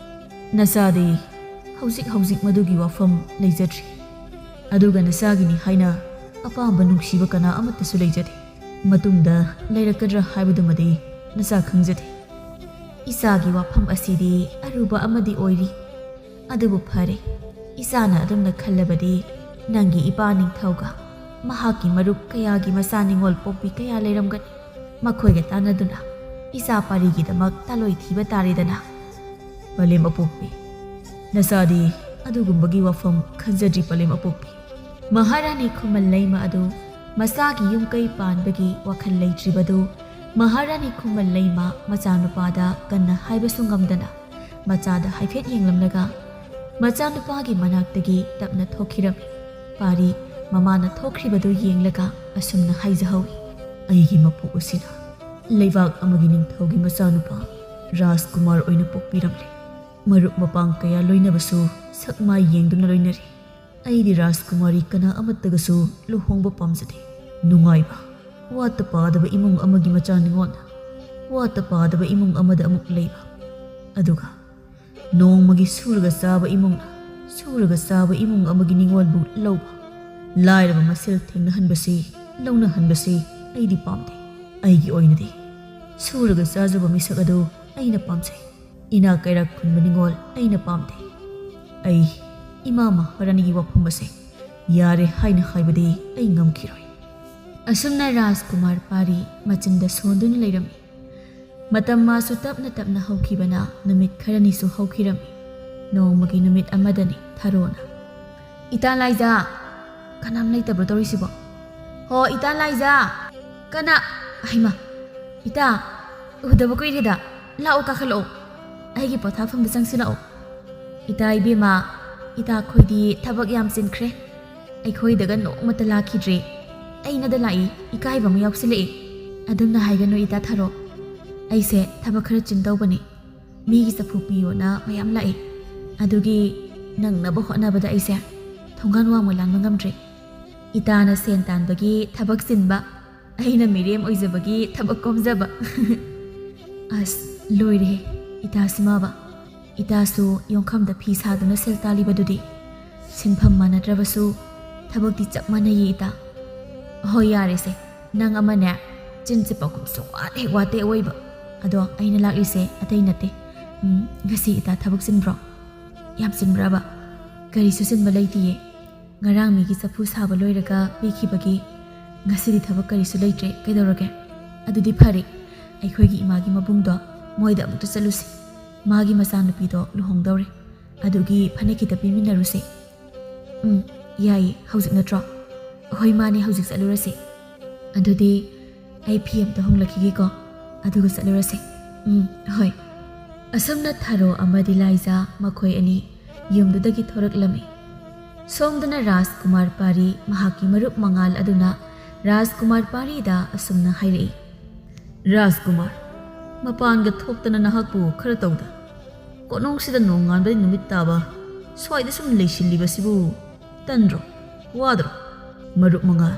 ꯅꯆꯥꯗꯤ ꯍꯧꯖꯤꯛ ꯍꯧꯖꯤꯛ ꯃꯗꯨꯒꯤ ꯋꯥꯐꯝ ꯂꯩꯖꯗ꯭ꯔꯤ꯫ ꯑꯗꯨꯒ ꯅꯆꯥꯒꯤꯅꯤ ꯍꯥꯏꯅ ꯑꯄꯥꯝꯕ ꯅꯨꯡꯁꯤꯕ ꯀꯅꯥ ꯑꯃꯠꯇꯁꯨ ꯂꯩꯖꯗꯦ꯫ ꯃꯇꯨꯡꯗ ꯂꯩꯔꯛꯀꯗ꯭ꯔꯥ ꯍꯥꯏꯕꯗꯨꯃꯗꯤ ꯅꯆꯥ ꯈꯪꯖꯗꯦ꯫ ꯏꯆꯥꯒꯤ ꯋꯥꯐꯝ ꯑꯁꯤꯗꯤ ꯑꯔꯨꯕ ꯑꯃꯗꯤ ꯑꯣꯏꯔꯤ꯫ ꯑꯗꯨꯕꯨ ꯐꯔꯦ, ꯏꯆꯥꯅ ꯑꯗꯨꯝꯅ ꯈꯜꯂꯕꯗꯤ ꯅꯪꯒꯤ ꯏꯄꯥ ꯅꯤꯡꯊꯧꯒ ꯃꯍꯥꯛꯀꯤ ꯃꯔꯨꯞ ꯀꯌꯥꯒꯤ ꯃꯆꯥ ꯅꯤꯉꯣꯜ ꯄꯣꯛꯄꯤ ꯀꯌꯥ ꯂꯩꯔꯝꯒꯅꯤ꯫ ꯃꯈꯣꯏꯒ ꯇꯥꯟꯅꯗꯨꯅ ꯏꯆꯥ ꯄꯥꯔꯤꯒꯤꯗꯃꯛ ꯇꯥꯂꯣꯏ ꯊꯤꯕ ꯇꯥꯔꯦꯗꯅ꯫ ꯄꯂꯦꯝ ꯑꯄꯣꯛꯄꯤ, ꯅꯆꯥꯗꯤ ꯑꯗꯨꯒꯨꯝꯕꯒꯤ ꯋꯥꯐꯝ ꯈꯟꯖꯗ꯭ꯔꯤ ꯄꯂꯦꯝ ꯑꯄꯣꯛꯄꯤ꯫ ꯃꯍꯥꯔꯥꯅꯤ ꯈꯨꯃꯟ ꯂꯩꯃ ꯑꯗꯨ ꯃꯆꯥꯒꯤ ꯌꯨꯝ ꯀꯩ ꯄꯥꯟꯕꯒꯤ ꯋꯥꯈꯜ ꯂꯩꯇ꯭ꯔꯤꯕꯗꯨ ꯃꯍꯥꯔꯥꯅꯤ ꯈꯨꯃꯟ ꯂꯩꯃ ꯃꯆꯥꯅꯨꯄꯥꯗ ꯀꯟꯅ ꯍꯥꯏꯕꯁꯨ ꯉꯝꯗꯅ ꯃꯆꯥꯗ ꯍꯥꯏꯐꯦꯠ ꯌꯦꯡꯂꯝꯂꯒ ꯃꯆꯥꯅꯨꯄꯥꯒꯤ ꯃꯅꯥꯛꯇꯒꯤ ꯇꯞꯅ ꯊꯣꯛꯈꯤꯔꯝꯃꯤ꯫ ꯄꯥꯔꯤ ꯃꯃꯥꯅ ꯊꯣꯛꯈ꯭ꯔꯤꯕꯗꯨ ꯌꯦꯡꯂꯒ ꯑꯁꯨꯝꯅ ꯍꯥꯏꯖꯍꯧꯏ꯫ ꯑꯩꯒꯤ ꯃꯄꯣꯛ ꯑꯁꯤꯅ ꯂꯩꯕꯥꯛ ꯑꯃꯒꯤ ꯅꯤꯡꯊꯧꯒꯤ ꯃꯆꯥꯅꯨꯄꯥ ꯔꯥꯖꯀꯨꯃꯥꯔ ꯑꯣꯏꯅ ꯄꯣꯛꯄꯤꯔꯝꯂꯦ꯫ ꯃꯔꯨꯞ ꯃꯄꯥꯡ ꯀꯌꯥ ꯂꯣꯏꯅꯕꯁꯨ ꯁꯛ ꯃꯥꯏ ꯌꯦꯡꯗꯨꯅ ꯂꯣꯏꯅꯔꯤ꯫ ꯑꯩꯗꯤ ꯔꯥꯖꯀꯨꯃꯥꯔꯤ ꯀꯅꯥ ꯑꯃꯠꯇꯒꯁꯨ ꯂꯨꯍꯣꯡꯕ ꯄꯥꯝꯖꯗꯦ꯫ ꯅꯨꯡꯉꯥꯏꯕ, ꯋꯥꯠꯇ ꯄꯥꯗꯕ ꯏꯃꯨꯡ ꯑꯃꯒꯤ ꯃꯆꯥ ꯅꯤꯉꯣꯜꯅ ꯋꯥꯠꯇ ꯄꯥꯗꯕ ꯏꯃꯨꯡ ꯑꯃꯗ ꯑꯃꯨꯛ ꯂꯩꯕ, ꯑꯗꯨꯒ ꯅꯣꯡꯃꯒꯤ ꯁꯨꯔꯒ ꯆꯥꯕ ꯏꯃꯨꯡꯅ ꯁꯨꯔꯒ ꯆꯥꯕ ꯏꯃꯨꯡ ꯑꯃꯒꯤ ꯅꯤꯉꯣꯜꯕꯨ ꯂꯧꯕ, ꯂꯥꯏꯔꯕ ꯃꯁꯦꯜ ꯊꯦꯡꯅꯍꯟꯕꯁꯤ, ꯂꯧꯅꯍꯟꯕꯁꯤ ꯑꯩꯗꯤ ꯄꯥꯝꯗꯦ꯫ ꯑꯩꯒꯤ ꯑꯣꯏꯅꯗꯤ ꯁꯨꯔꯒ ꯆꯥꯖꯕ ꯃꯤꯁꯛ ꯑꯗꯨ ꯑꯩꯅ ꯄꯥꯝꯖꯩ꯫ ꯏꯅꯥꯛ ꯀꯩꯔꯥꯛ ꯈꯨꯟꯕ ꯅꯤꯉꯣꯜ ꯑꯩꯅ ꯄꯥꯝꯗꯦ꯫ ꯑꯩ ꯏꯃꯥ ꯃꯍꯥꯔꯥꯅꯤꯒꯤ ꯋꯥꯐꯝ ꯑꯁꯦ ꯌꯥꯔꯦ ꯍꯥꯏꯅ ꯍꯥꯏꯕꯗꯤ ꯑꯩ ꯉꯝꯈꯤꯔꯣꯏ꯫ ꯑꯁꯨꯝꯅ ꯔꯥꯖꯀꯨꯃꯥꯔ ꯄꯥꯔꯤ ꯃꯆꯤꯟꯗ ꯁꯣꯟꯗꯨꯅ ꯂꯩꯔꯝꯃꯤ꯫ ꯃꯇꯝ ꯃꯥꯁꯨ ꯇꯞꯅ ꯇꯞꯅ ꯍꯧꯈꯤꯕꯅ ꯅꯨꯃꯤꯠ ꯈꯔꯅꯤꯁꯨ ꯍꯧꯈꯤꯔꯝꯃꯤ꯫ ꯅꯣꯡꯃꯒꯤ ꯅꯨꯃꯤꯠ ꯑꯃꯗꯅꯤ ꯊꯥꯔꯣꯅ, "ꯏꯇꯥ ꯂꯥꯏꯖꯥ, ꯀꯅꯥꯝ ꯂꯩꯇꯕ꯭ꯔꯣ ꯇꯧꯔꯤꯁꯤꯕꯣ? ꯍꯣ, ꯏꯇꯥ ꯂꯥꯏꯖꯥ, ꯀꯅꯥ? ꯍꯩꯃꯥ, ꯏꯇꯥ, ꯎꯗꯕ ꯀꯨꯏꯔꯦꯗ꯫ ꯂꯥꯛꯑꯣ, ꯀꯥꯈꯠꯂꯛꯑꯣ꯫ ꯑꯩꯒꯤ ꯄꯣꯊꯥꯐꯝꯗ ꯆꯪꯁꯤꯜꯂꯛꯑꯣ꯫ ꯏꯇꯥ ꯏꯕꯦꯝꯃ, ꯏꯇꯥ ꯈꯣꯏꯗꯤ ꯊꯕꯛ ꯌꯥꯝ ꯆꯤꯟꯈ꯭ꯔꯦ꯫ ꯑꯩꯈꯣꯏꯗꯒ ꯅꯣꯡꯃꯇ ꯂꯥꯛꯈꯤꯗ꯭ꯔꯦ꯫ ꯑꯩꯅꯗ ꯂꯥꯛꯏ, ꯏꯀꯥꯏꯕ ꯑꯃ ꯌꯥꯎꯁꯤꯜꯂꯛꯑꯦ꯫ ꯑꯗꯨꯝꯅ ꯍꯥꯏꯒꯅꯨ ꯏꯇꯥ ꯊꯥꯔꯣ꯫ ꯑꯩꯁꯦ ꯊꯕꯛ ꯈꯔ ꯆꯤꯟ ꯇꯧꯕꯅꯦ꯫ ꯃꯤꯒꯤ ꯆꯐꯨ ꯄꯤꯌꯣꯅ ꯃꯌꯥꯝ ꯂꯥꯛꯑꯦ꯫ ꯑꯗꯨꯒꯤ ꯅꯪꯅꯕ ꯍꯣꯠꯅꯕꯗ ꯑꯩꯁꯦ ꯊꯣꯡꯒꯥꯟ ꯋꯥꯡꯃ ꯂꯥꯟꯕ ꯉꯝꯗ꯭ꯔꯦ꯫ ꯏꯇꯥꯅ ꯁꯦꯟ ꯇꯥꯟꯕꯒꯤ ꯊꯕꯛ ꯆꯤꯟꯕ, ꯑꯩꯅ ꯃꯤꯔꯦꯝ ꯑꯣꯏꯖꯕꯒꯤ ꯊꯕꯛ ꯀꯣꯝꯖꯕ꯫ ꯑꯁ, ꯂꯣꯏꯔꯦꯍꯦ, ꯏꯇꯥ ꯁꯤꯃꯥꯕ꯫ ꯏꯇꯥꯁꯨ ꯌꯣꯡꯈꯝꯗ ꯐꯤ ꯁꯥꯗꯨꯅ ꯁꯦꯜ ꯇꯥꯜꯂꯤꯕꯗꯨꯗꯤ꯫ ꯁꯤꯟꯐꯝ ꯃꯥꯟꯅꯗ꯭ꯔꯕꯁꯨ ꯊꯕꯛꯇꯤ ꯆꯞ ꯃꯥꯟꯅꯩꯌꯦ, ꯏꯇꯥ꯫ ꯍꯣꯏ, ꯌꯥꯔꯦꯁꯦ, ꯅꯪ ꯑꯃꯅꯦ, ꯆꯤꯟꯁꯦ ꯄꯥꯎꯈꯨꯝ ꯁꯨꯡꯋꯥꯠ ꯍꯦꯛ ꯋꯥꯠꯇꯦ ꯑꯋꯣꯏꯕ꯫ ꯑꯗꯣ ꯑꯩꯅ ꯂꯥꯛꯂꯤꯁꯦ ꯑꯇꯩ ꯅꯠꯇꯦ꯫ ꯎꯝ, ꯉꯁꯤ ꯏꯇꯥ ꯊꯕꯛ ꯆꯤꯟꯕ꯭ꯔꯣ? ꯌꯥꯝ ꯆꯤꯟꯕ꯭ꯔꯕ? ꯀꯔꯤꯁꯨ ꯆꯤꯟꯕ ꯂꯩꯇꯤꯌꯦ꯫ ꯉꯔꯥꯡ ꯃꯤꯒꯤ ꯆꯐꯨ ꯁꯥꯕ ꯂꯣꯏꯔꯒ ꯄꯤꯈꯤꯕꯒꯤ ꯉꯁꯤꯗꯤ ꯊꯕꯛ ꯀꯔꯤꯁꯨ ꯂꯩꯇ꯭ꯔꯦ꯫ ꯀꯩꯗꯧꯔꯒꯦ? ꯑꯗꯨꯗꯤ ꯐꯔꯦ, ꯑꯩꯈꯣꯏꯒꯤ ꯏꯃꯥꯒꯤ ꯃꯕꯨꯡꯗꯣ ꯃꯣꯏꯗ ꯑꯃꯨꯛꯇ ꯆꯠꯂꯨꯁꯤ꯫ ꯃꯥꯒꯤ ꯃꯆꯥꯅꯨꯄꯤꯗꯣ ꯂꯨꯍꯣꯡꯗꯧꯔꯦ꯫ ꯑꯗꯨꯒꯤ ꯐꯅꯦꯛ ꯈꯤꯇ ꯄꯤꯃꯤꯟꯅꯔꯨꯁꯦ꯫ ꯎꯝ, ꯌꯥꯏꯌꯦ, ꯍꯧꯖꯤꯛ ꯅꯠꯇ꯭ꯔꯣ? ꯍꯣꯏ, ꯃꯥꯅꯦ, ꯍꯧꯖꯤꯛ ꯆꯠꯂꯨꯔꯁꯦ꯫ ꯑꯗꯨꯗꯤ ꯑꯩ ꯐꯤ ꯑꯝꯇ ꯍꯣꯡꯂꯛꯈꯤꯒꯦꯀꯣ, ꯑꯗꯨꯒ ꯆꯠꯂꯨꯔꯁꯦ꯫ ꯎꯝ, ꯍꯣꯏ꯫ ꯑꯁꯨꯝꯅ ꯊꯔꯣ ꯑꯃꯗꯤ ꯂꯥꯏꯖꯥ ꯃꯈꯣꯏ ꯑꯅꯤ ꯌꯨꯝꯗꯨꯗꯒꯤ ꯊꯣꯔꯛꯂꯝꯃꯤ꯫ ꯁꯣꯝꯗꯅ ꯔꯥꯖꯀꯨꯃꯥꯔ ꯄꯥꯔꯤ ꯃꯍꯥꯛꯀꯤ ꯃꯔꯨꯞ ꯃꯉꯥꯜ ꯑꯗꯨꯅ ꯔꯥꯖꯀꯨꯃꯥꯔ ꯄꯥꯔꯤꯗ ꯑꯁꯨꯝꯅ ꯍꯥꯏꯔꯛꯏ꯫ ꯔꯥꯖꯀꯨꯃꯥꯔ, ꯃꯄꯥꯟꯒ ꯊꯣꯛꯇꯅ ꯅꯍꯥꯛꯄꯨ ꯈꯔ ꯇꯧꯗ꯫ ꯀꯣꯅꯨꯡꯁꯤꯗ ꯅꯣꯡꯉꯥꯟꯕꯗꯩ ꯅꯨꯃꯤꯠ ꯇꯥꯕ ꯁ꯭ꯋꯥꯏꯗ ꯁꯨꯝ ꯂꯩꯁꯤꯜꯂꯤꯕꯁꯤꯕꯨ ꯇꯟꯗ꯭ꯔꯣ? ꯋꯥꯗ꯭ꯔꯣ? ꯃꯔꯨꯞ ꯃꯉꯥꯜ,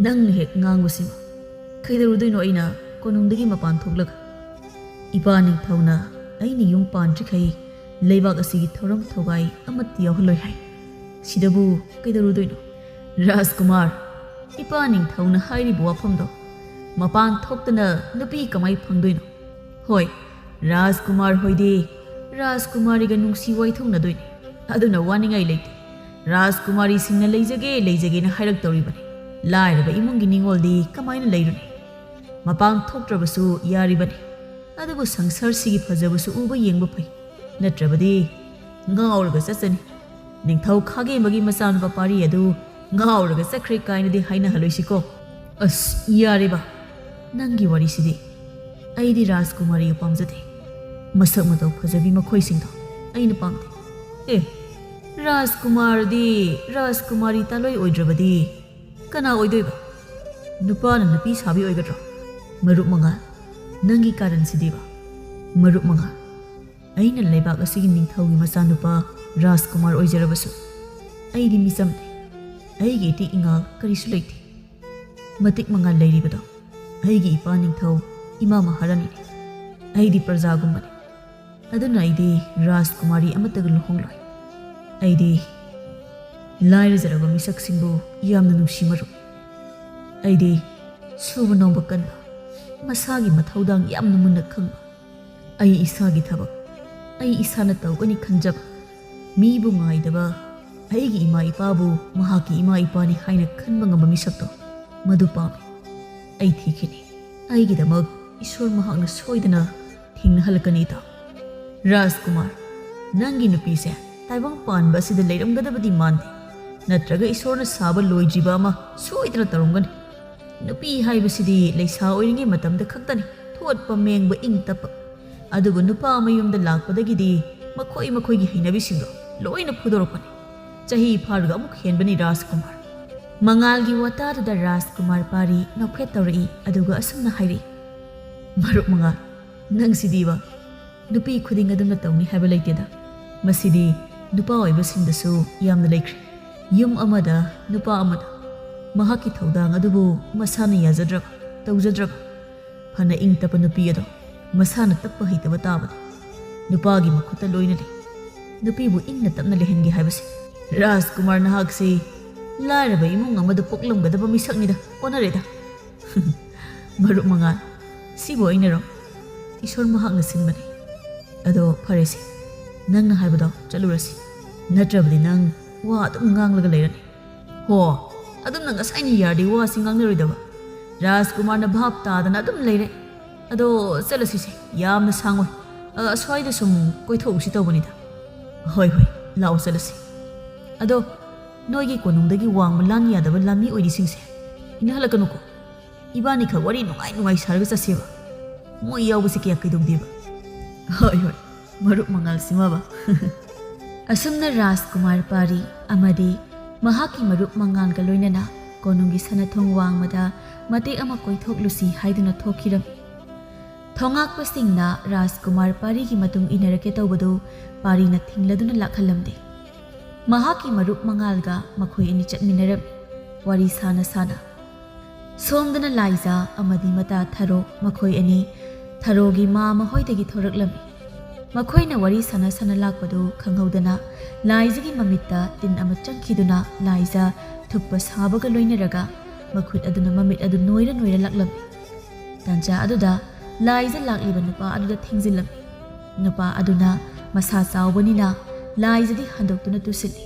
ꯅꯪꯅ ꯍꯦꯛ ꯉꯥꯡꯕꯁꯤꯃ꯫ ꯀꯩꯗꯧꯔꯨꯗꯣꯏꯅꯣ ꯑꯩꯅ ꯀꯣꯅꯨꯡꯗꯒꯤ ꯃꯄꯥꯟ ꯊꯣꯛꯂꯒ? ꯏꯄꯥ ꯅꯤꯡꯊꯧꯅ ꯑꯩꯅ ꯌꯨꯝ ꯄꯥꯟꯗ꯭ꯔꯤꯈꯩ ꯂꯩꯕꯥꯛ ꯑꯁꯤꯒꯤ ꯊꯧꯔꯝ ꯊꯧꯒꯥꯏ ꯑꯃꯠꯇ ꯌꯥꯎꯍꯜꯂꯣꯏ ꯍꯥꯏ꯫ ꯁꯤꯗꯕꯨ ꯀꯩꯗꯧꯔꯨꯗꯣꯏꯅꯣ? ꯔꯥꯖꯀꯨꯃꯥꯔ, ꯏꯄꯥ ꯅꯤꯡꯊꯧꯅ ꯍꯥꯏꯔꯤꯕ ꯋꯥꯐꯝꯗꯣ ꯃꯄꯥꯟ ꯊꯣꯛꯇꯅ ꯅꯨꯄꯤ ꯀꯃꯥꯏ ꯐꯪꯗꯣꯏꯅꯣ? ꯍꯣꯏ, ꯔꯥꯖꯀꯨꯃꯥꯔ ꯍꯣꯏꯗꯤ ꯔꯥꯖꯀꯨꯃꯥꯔꯤꯒ ꯅꯨꯡꯁꯤ ꯋꯥꯏꯊꯣꯛꯅꯗꯣꯏꯅꯤ꯫ ꯑꯗꯨꯅ ꯋꯥꯅꯤꯡꯉꯥꯏ ꯂꯩꯇꯦ꯫ ꯔꯥꯖꯀꯨꯃꯥꯔꯤꯁꯤꯡꯅ ꯂꯩꯖꯒꯦ, ꯂꯩꯖꯒꯦꯅ ꯍꯥꯏꯔꯛꯇꯧꯔꯤꯕꯅꯤ꯫ ꯂꯥꯏꯔꯕ ꯏꯃꯨꯡꯒꯤ ꯅꯤꯡꯉꯣꯜꯗꯤ ꯀꯃꯥꯏꯅ ꯂꯩꯔꯨꯅꯤ? ꯃꯄꯥꯟ ꯊꯣꯛꯇ꯭ꯔꯕꯁꯨ ꯌꯥꯔꯤꯕꯅꯤ꯫ ꯑꯗꯨꯕꯨ ꯁꯪꯁꯥꯔꯁꯤꯒꯤ ꯐꯖꯕꯁꯨ ꯎꯕ ꯌꯦꯡꯕ ꯐꯩ꯫ ꯅꯠꯇ꯭ꯔꯕꯗꯤ ꯉꯥꯎꯔꯒ ꯆꯠꯆꯅꯤ꯫ ꯅꯤꯡꯊꯧ ꯈꯥꯒꯦꯝꯕꯒꯤ ꯃꯆꯥꯅꯨꯄꯥ ꯄꯥꯔꯤ ꯑꯗꯨ ꯉꯥꯎꯔꯒ ꯆꯠꯈ꯭ꯔꯦ ꯀꯥꯏꯅꯗꯤ ꯍꯥꯏꯅꯍꯜꯂꯣꯏꯁꯤꯀꯣ꯫ ꯑꯁ, ꯌꯥꯔꯦꯕ, ꯅꯪꯒꯤ ꯋꯥꯔꯤꯁꯤꯗꯤ꯫ ꯑꯩꯗꯤ ꯔꯥꯖꯀꯨꯃꯥꯔꯤꯒ ꯄꯥꯝꯖꯗꯦ꯫ ꯃꯁꯛ ꯃꯇꯧ ꯐꯖꯕꯤ ꯃꯈꯣꯏꯁꯤꯡꯗꯣ ꯑꯩꯅ ꯄꯥꯝꯗꯦ꯫ ꯑꯦ, ꯔꯥꯖꯀꯨꯃꯥꯔꯗꯤ ꯔꯥꯖꯀꯨꯃꯥꯔꯤ ꯇꯥꯂꯣꯏ ꯑꯣꯏꯗ꯭ꯔꯕꯗꯤ ꯀꯅꯥ ꯑꯣꯏꯗꯣꯏꯕ? ꯅꯨꯄꯥꯅ ꯅꯨꯄꯤ ꯁꯥꯕꯤ ꯑꯣꯏꯒꯗ꯭ꯔꯣ? ꯃꯔꯨꯞ ꯃꯉꯥꯜ, ꯅꯪꯒꯤ ꯀꯥꯔꯟꯁꯤꯗꯤꯕ꯫ ꯃꯔꯨꯞ ꯃꯉꯥꯜ, ꯑꯩꯅ ꯂꯩꯕꯥꯛ ꯑꯁꯤꯒꯤ ꯅꯤꯡꯊꯧꯒꯤ ꯃꯆꯥꯅꯨꯄꯥ ꯔꯥꯖꯀꯨꯃꯥꯔ ꯑꯣꯏꯖꯔꯕꯁꯨ ꯑꯩꯗꯤ ꯃꯤꯆꯝꯅꯤ꯫ ꯑꯩꯒꯤ ꯏꯇꯤꯛ ꯏꯉꯥꯜ ꯀꯔꯤꯁꯨ ꯂꯩꯇꯦ꯫ ꯃꯇꯤꯛ ꯃꯉꯥꯜ ꯂꯩꯔꯤꯕꯗꯣ ꯑꯩꯒꯤ ꯏꯄꯥ ꯅꯤꯡꯊꯧ ꯏꯃꯥ ꯃꯍꯥꯔꯥꯅꯤꯅꯤ꯫ ꯑꯩꯗꯤ ꯄ꯭ꯔꯖꯥꯒꯨꯝꯕꯅꯤ꯫ ꯑꯗꯨꯅ ꯑꯩꯗꯤ ꯔꯥꯖꯀꯨꯃꯥꯔꯤ ꯑꯃꯠꯇꯒ ꯂꯨꯍꯣꯡꯂꯣꯏ꯫ ꯑꯩꯗꯤ ꯂꯥꯏꯔꯖꯔꯕ ꯃꯤꯁꯛꯁꯤꯡꯕꯨ ꯌꯥꯝꯅ ꯅꯨꯡꯁꯤ ꯃꯔꯨꯞ꯫ ꯑꯩꯗꯤ ꯁꯨꯕ ꯅꯣꯝꯕ ꯀꯟꯕ, ꯃꯁꯥꯒꯤ ꯃꯊꯧꯗꯥꯡ ꯌꯥꯝꯅ ꯃꯨꯟꯅ ꯈꯪꯕ, ꯑꯩ ꯏꯁꯥꯒꯤ ꯊꯕꯛ ꯑꯩ ꯏꯁꯥꯅ ꯇꯧꯒꯅꯤ ꯈꯟꯖꯕ, ꯃꯤꯕꯨ ꯉꯥꯏꯗꯕ, ꯑꯩꯒꯤ ꯏꯃꯥ ꯏꯄꯥꯕꯨ ꯃꯍꯥꯛꯀꯤ ꯏꯃꯥ ꯏꯄꯥꯅꯤ ꯍꯥꯏꯅ ꯈꯟꯕ ꯉꯝꯕ ꯃꯤꯁꯛꯇꯣ ꯃꯗꯨ ꯄꯥꯝꯃꯤ꯫ ꯑꯩ ꯊꯤꯈꯤꯅꯤ꯫ ꯑꯩꯒꯤꯗꯃꯛ ꯏꯁꯣꯔ ꯃꯍꯥꯛꯅ ꯁꯣꯏꯗꯅ ꯊꯦꯡꯅꯍꯜꯂꯛꯀꯅꯤ ꯏꯇꯥꯎ꯫ ꯔꯥꯖꯀꯨꯃꯥꯔ, ꯅꯪꯒꯤ ꯅꯨꯄꯤꯁꯦ ꯇꯥꯏꯕꯪ ꯄꯥꯟꯕ ꯑꯁꯤꯗ ꯂꯩꯔꯝꯒꯗꯕꯗꯤ ꯃꯥꯟꯗꯦ꯫ ꯅꯠꯇ꯭ꯔꯒ ꯏꯁꯣꯔꯅ ꯁꯥꯕ ꯂꯣꯏꯗ꯭ꯔꯤꯕ ꯑꯃ ꯁꯣꯏꯗꯅ ꯇꯧꯔꯝꯒꯅꯤ꯫ ꯅꯨꯄꯤ ꯍꯥꯏꯕꯁꯤꯗꯤ ꯂꯩꯁꯥ ꯑꯣꯏꯔꯤꯉꯩ ꯃꯇꯝꯗ ꯈꯛꯇꯅꯤ ꯊꯣꯠꯄ ꯃꯦꯡꯕ ꯏꯪ ꯇꯞꯄ꯫ ꯑꯗꯨꯕꯨ ꯅꯨꯄꯥ ꯃꯌꯨꯝꯗ ꯂꯥꯛꯄꯗꯒꯤꯗꯤ ꯃꯈꯣꯏ ꯃꯈꯣꯏꯒꯤ ꯍꯩꯅꯕꯤꯁꯤꯡꯗꯣ ꯂꯣꯏꯅ ꯐꯨꯗꯣꯔꯛꯄꯅꯤ꯫ ꯆꯍꯤ ꯐꯥꯔꯒ ꯑꯃꯨꯛ ꯍꯦꯟꯕꯅꯤ ꯔꯥꯖꯀꯨꯃꯥꯔ꯫ ꯃꯉꯥꯜꯒꯤ ꯋꯥꯇꯥꯗꯨꯗ ꯔꯥꯖꯀꯨꯃꯥꯔ ꯄꯥꯔꯤ ꯅꯣꯛꯐꯦꯠ ꯇꯧꯔꯛꯏ, ꯑꯗꯨꯒ ꯑꯁꯨꯝꯅ ꯍꯥꯏꯔꯛꯏ, "ꯃꯔꯨꯞ ꯃꯉꯥꯜ, ꯅꯪꯁꯤꯗꯤꯕ ꯅꯨꯄꯤ ꯈꯨꯗꯤꯡ ꯑꯗꯨꯝꯅ ꯇꯧꯅꯤ ꯍꯥꯏꯕ ꯂꯩꯇꯦꯗ꯫ ꯃꯁꯤꯗꯤ ꯅꯨꯄꯥ ꯑꯣꯏꯕꯁꯤꯡꯗꯁꯨ ꯌꯥꯝꯅ ꯂꯩꯈ꯭ꯔꯦ꯫ ꯌꯨꯝ ꯑꯃꯗ ꯅꯨꯄꯥ ꯑꯃꯅ ꯃꯍꯥꯛꯀꯤ ꯊꯧꯗꯥꯡ ꯑꯗꯨꯕꯨ ꯃꯁꯥꯅ ꯌꯥꯖꯗ꯭ꯔꯕ, ꯇꯧꯖꯗ꯭ꯔꯕ, ꯐꯅ ꯏꯪ ꯇꯞꯄ ꯅꯨꯄꯤ ꯑꯗꯣ ꯃꯁꯥꯅ ꯇꯞꯄ ꯍꯩꯇꯕ ꯇꯥꯕꯅꯤ꯫ ꯅꯨꯄꯥꯒꯤ ꯃꯈꯨꯠꯇ ꯂꯣꯏꯅ ꯂꯩ ꯅꯨꯄꯤꯕꯨ ꯏꯪꯅ ꯇꯞꯅ ꯂꯩꯍꯟꯒꯦ ꯍꯥꯏꯕꯁꯦ꯫ ꯔꯥꯖꯀꯨꯃꯥꯔ, ꯅꯍꯥꯛꯁꯤ ꯂꯥꯏꯔꯕ ꯏꯃꯨꯡ ꯑꯃꯗ ꯄꯣꯛꯂꯝꯒꯗꯕ ꯃꯤꯁꯛꯅꯤꯗ, ꯑꯣꯟꯅꯔꯦꯗ꯫" "ꯃꯔꯨꯞ ꯃꯉꯥꯜ, ꯁꯤꯕꯨ ꯑꯩꯅꯔꯣ? ꯏꯁꯣꯔ ꯃꯍꯥꯛꯅ ꯁꯤꯟꯕꯅꯤ꯫ ꯑꯗꯣ ꯐꯔꯦꯁꯦ, ꯅꯪꯅ ꯍꯥꯏꯕꯗꯣ ꯆꯠꯂꯨꯔꯁꯤ, ꯅꯠꯇ꯭ꯔꯕꯗꯤ ꯅꯪ ꯋꯥ ꯑꯗꯨꯝ ꯉꯥꯡꯂꯒ ꯂꯩꯔꯅꯤ꯫" "ꯍꯣ, ꯑꯗꯨꯝꯅ ꯉꯁꯥꯏꯅ ꯌꯥꯔꯗꯤ ꯋꯥꯁꯤ ꯉꯥꯡꯅꯔꯣꯏꯗꯕ꯫ ꯔꯥꯖꯀꯨꯃꯥꯔꯅ ꯚꯥꯞ ꯇꯥꯗꯅ ꯑꯗꯨꯝ ꯂꯩꯔꯦ꯫ ꯑꯗꯣ ꯆꯠꯂꯁꯤꯁꯦ, ꯌꯥꯝꯅ ꯁꯥꯡꯉꯣꯏ꯫ ꯑ, ꯑꯁ꯭ꯋꯥꯏꯗ ꯁꯨꯝ ꯀꯣꯏꯊꯣꯛꯎꯁꯤ ꯇꯧꯕꯅꯤꯗ꯫" "ꯍꯣꯏ, ꯍꯣꯏ, ꯂꯥꯛꯑꯣ ꯆꯠꯂꯁꯤ꯫ ꯑꯗꯣ ꯅꯣꯏꯒꯤ ꯀꯣꯅꯨꯡꯗꯒꯤ ꯋꯥꯡꯃ ꯂꯥꯟ ꯌꯥꯗꯕ ꯂꯥꯟꯃꯤ ꯑꯣꯏꯔꯤꯁꯤꯡꯁꯦ ꯏꯟꯅꯍꯜꯂꯛꯀꯅꯨꯀꯣ꯫ ꯏꯕꯥꯅꯤꯈꯛ ꯋꯥꯔꯤ ꯅꯨꯡꯉꯥꯏ ꯅꯨꯡꯉꯥꯏ ꯁꯥꯔꯒ ꯆꯠꯁꯦꯕ꯫ ꯃꯣꯏ ꯌꯥꯎꯕꯁꯦ ꯀꯌꯥ ꯀꯩꯗꯧꯗꯦꯕ꯫" "ꯍꯣꯏ, ꯍꯣꯏ, ꯃꯔꯨꯞ ꯃꯉꯥꯜ ꯁꯤꯃꯕ꯫" ꯑꯁꯨꯝꯅ ꯔꯥꯖꯀꯨꯃꯥꯔ ꯄꯥꯔꯤ ꯑꯃꯗꯤ ꯃꯍꯥꯛꯀꯤ ꯃꯔꯨꯞ ꯃꯉꯥꯜꯒ ꯂꯣꯏꯅꯅ ꯀꯣꯅꯨꯡꯒꯤ ꯁꯅꯥꯊꯣꯡ ꯋꯥꯡꯃꯗ ꯃꯇꯦꯛ ꯑꯃ ꯀꯣꯏꯊꯣꯛꯂꯨꯁꯤ ꯍꯥꯏꯗꯨꯅ ꯊꯣꯛꯈꯤꯔꯝꯃꯤ꯫ ꯊꯣꯉꯥꯛꯄꯁꯤꯡꯅ ꯔꯥꯖꯀꯨꯃꯥꯔ ꯄꯥꯔꯤꯒꯤ ꯃꯇꯨꯡ ꯏꯟꯅꯔꯛꯀꯦ ꯇꯧꯕꯗꯨ ꯄꯥꯔꯤꯅ ꯊꯤꯡꯂꯗꯨꯅ ꯂꯥꯛꯍꯜꯂꯝꯗꯦ꯫ ꯃꯍꯥꯛꯀꯤ ꯃꯔꯨꯞ ꯃꯉꯥꯜꯒ ꯃꯈꯣꯏ ꯑꯅꯤ ꯆꯠꯃꯤꯟꯅꯔꯝꯃꯤ, ꯋꯥꯔꯤ ꯁꯥꯅ ꯁꯥꯅ꯫ ꯁꯣꯝꯗꯅ ꯂꯥꯏꯖ ꯑꯃꯗꯤ ꯃꯇꯥ ꯊꯔꯣ, ꯃꯈꯣꯏ ꯑꯅꯤ ꯊꯔꯣꯒꯤ ꯃꯥ ꯃꯍꯣꯏꯗꯒꯤ ꯊꯣꯔꯛꯂꯝꯃꯤ꯫ ꯃꯈꯣꯏꯅ ꯋꯥꯔꯤ ꯁꯥꯟꯅ ꯁꯥꯟꯅ ꯂꯥꯛꯄꯗꯨ ꯈꯪꯍꯧꯗꯅ ꯂꯥꯏꯖꯒꯤ ꯃꯃꯤꯠꯇ ꯇꯤꯟ ꯑꯃ ꯆꯪꯈꯤꯗꯨꯅ ꯂꯥꯏꯖ ꯊꯨꯞꯄ ꯁꯥꯕꯒ ꯂꯣꯏꯅꯔꯒ ꯃꯈꯨꯠ ꯑꯗꯨꯅ ꯃꯃꯤꯠ ꯑꯗꯨ ꯅꯣꯏꯔ ꯅꯣꯏꯔ ꯂꯥꯛꯂꯝꯃꯤ꯫ ꯇꯥꯟꯖꯥ ꯑꯗꯨꯗ ꯂꯥꯏꯖ ꯂꯥꯛꯂꯤꯕ ꯅꯨꯄꯥ ꯑꯗꯨꯗ ꯊꯦꯡꯖꯤꯜꯂꯝꯃꯤ꯫ ꯅꯨꯄꯥ ꯑꯗꯨꯅ ꯃꯁꯥ ꯆꯥꯎꯕꯅꯤꯅ ꯂꯥꯏꯖꯗꯤ ꯍꯟꯗꯣꯛꯇꯨꯅ ꯇꯨꯁꯤꯜꯂꯤ꯫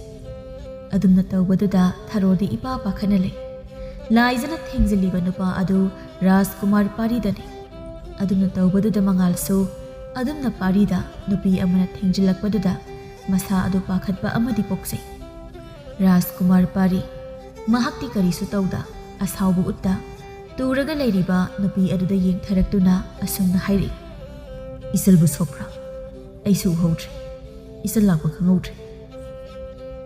ꯑꯗꯨꯝꯅ ꯇꯧꯕꯗꯨꯗ ꯊꯔꯣꯗꯤ ꯏꯄꯥ ꯄꯥꯈꯠꯅ ꯂꯩ꯫ ꯂꯥꯏꯖꯅ ꯊꯦꯡꯖꯤꯜꯂꯤꯕ ꯅꯨꯄꯥ ꯑꯗꯨ ꯔꯥꯖꯀꯨꯃꯥꯔ ꯄꯥꯔꯤꯗꯅꯤ꯫ ꯑꯗꯨꯝꯅ ꯇꯧꯕꯗꯨꯗ ꯃꯉꯥꯜꯁꯨ ꯑꯗꯨꯝꯅ ꯄꯥꯔꯤꯗ ꯅꯨꯄꯤ ꯑꯃꯅ ꯊꯦꯡꯖꯤꯜꯂꯛꯄꯗꯨꯗ ꯃꯁꯥ ꯑꯗꯨ ꯄꯥꯈꯠꯄ ꯑꯃꯗꯤ ꯄꯣꯛꯆꯩ꯫ ꯔꯥꯖꯀꯨꯃꯥꯔ ꯄꯥꯔꯤ ꯃꯍꯥꯛꯇꯤ ꯀꯔꯤꯁꯨ ꯇꯧꯗ ꯑꯁꯥꯎꯕ ꯎꯠꯇ ꯇꯨꯔꯒ ꯂꯩꯔꯤꯕ ꯅꯨꯄꯤ ꯑꯗꯨꯗ ꯌꯦꯡꯊꯔꯛꯇꯨꯅ ꯑꯁꯨꯝꯅ ꯍꯥꯏꯔꯛꯏ, "ꯏꯆꯜꯕꯨ ꯁꯣꯛꯄ꯭ꯔꯥ? ꯑꯩꯁꯨ ꯎꯍꯧꯗ꯭ꯔꯦ꯫ ꯏꯆꯜ ꯂꯥꯛꯄ ꯈꯪꯍꯧꯗ꯭ꯔꯦ꯫"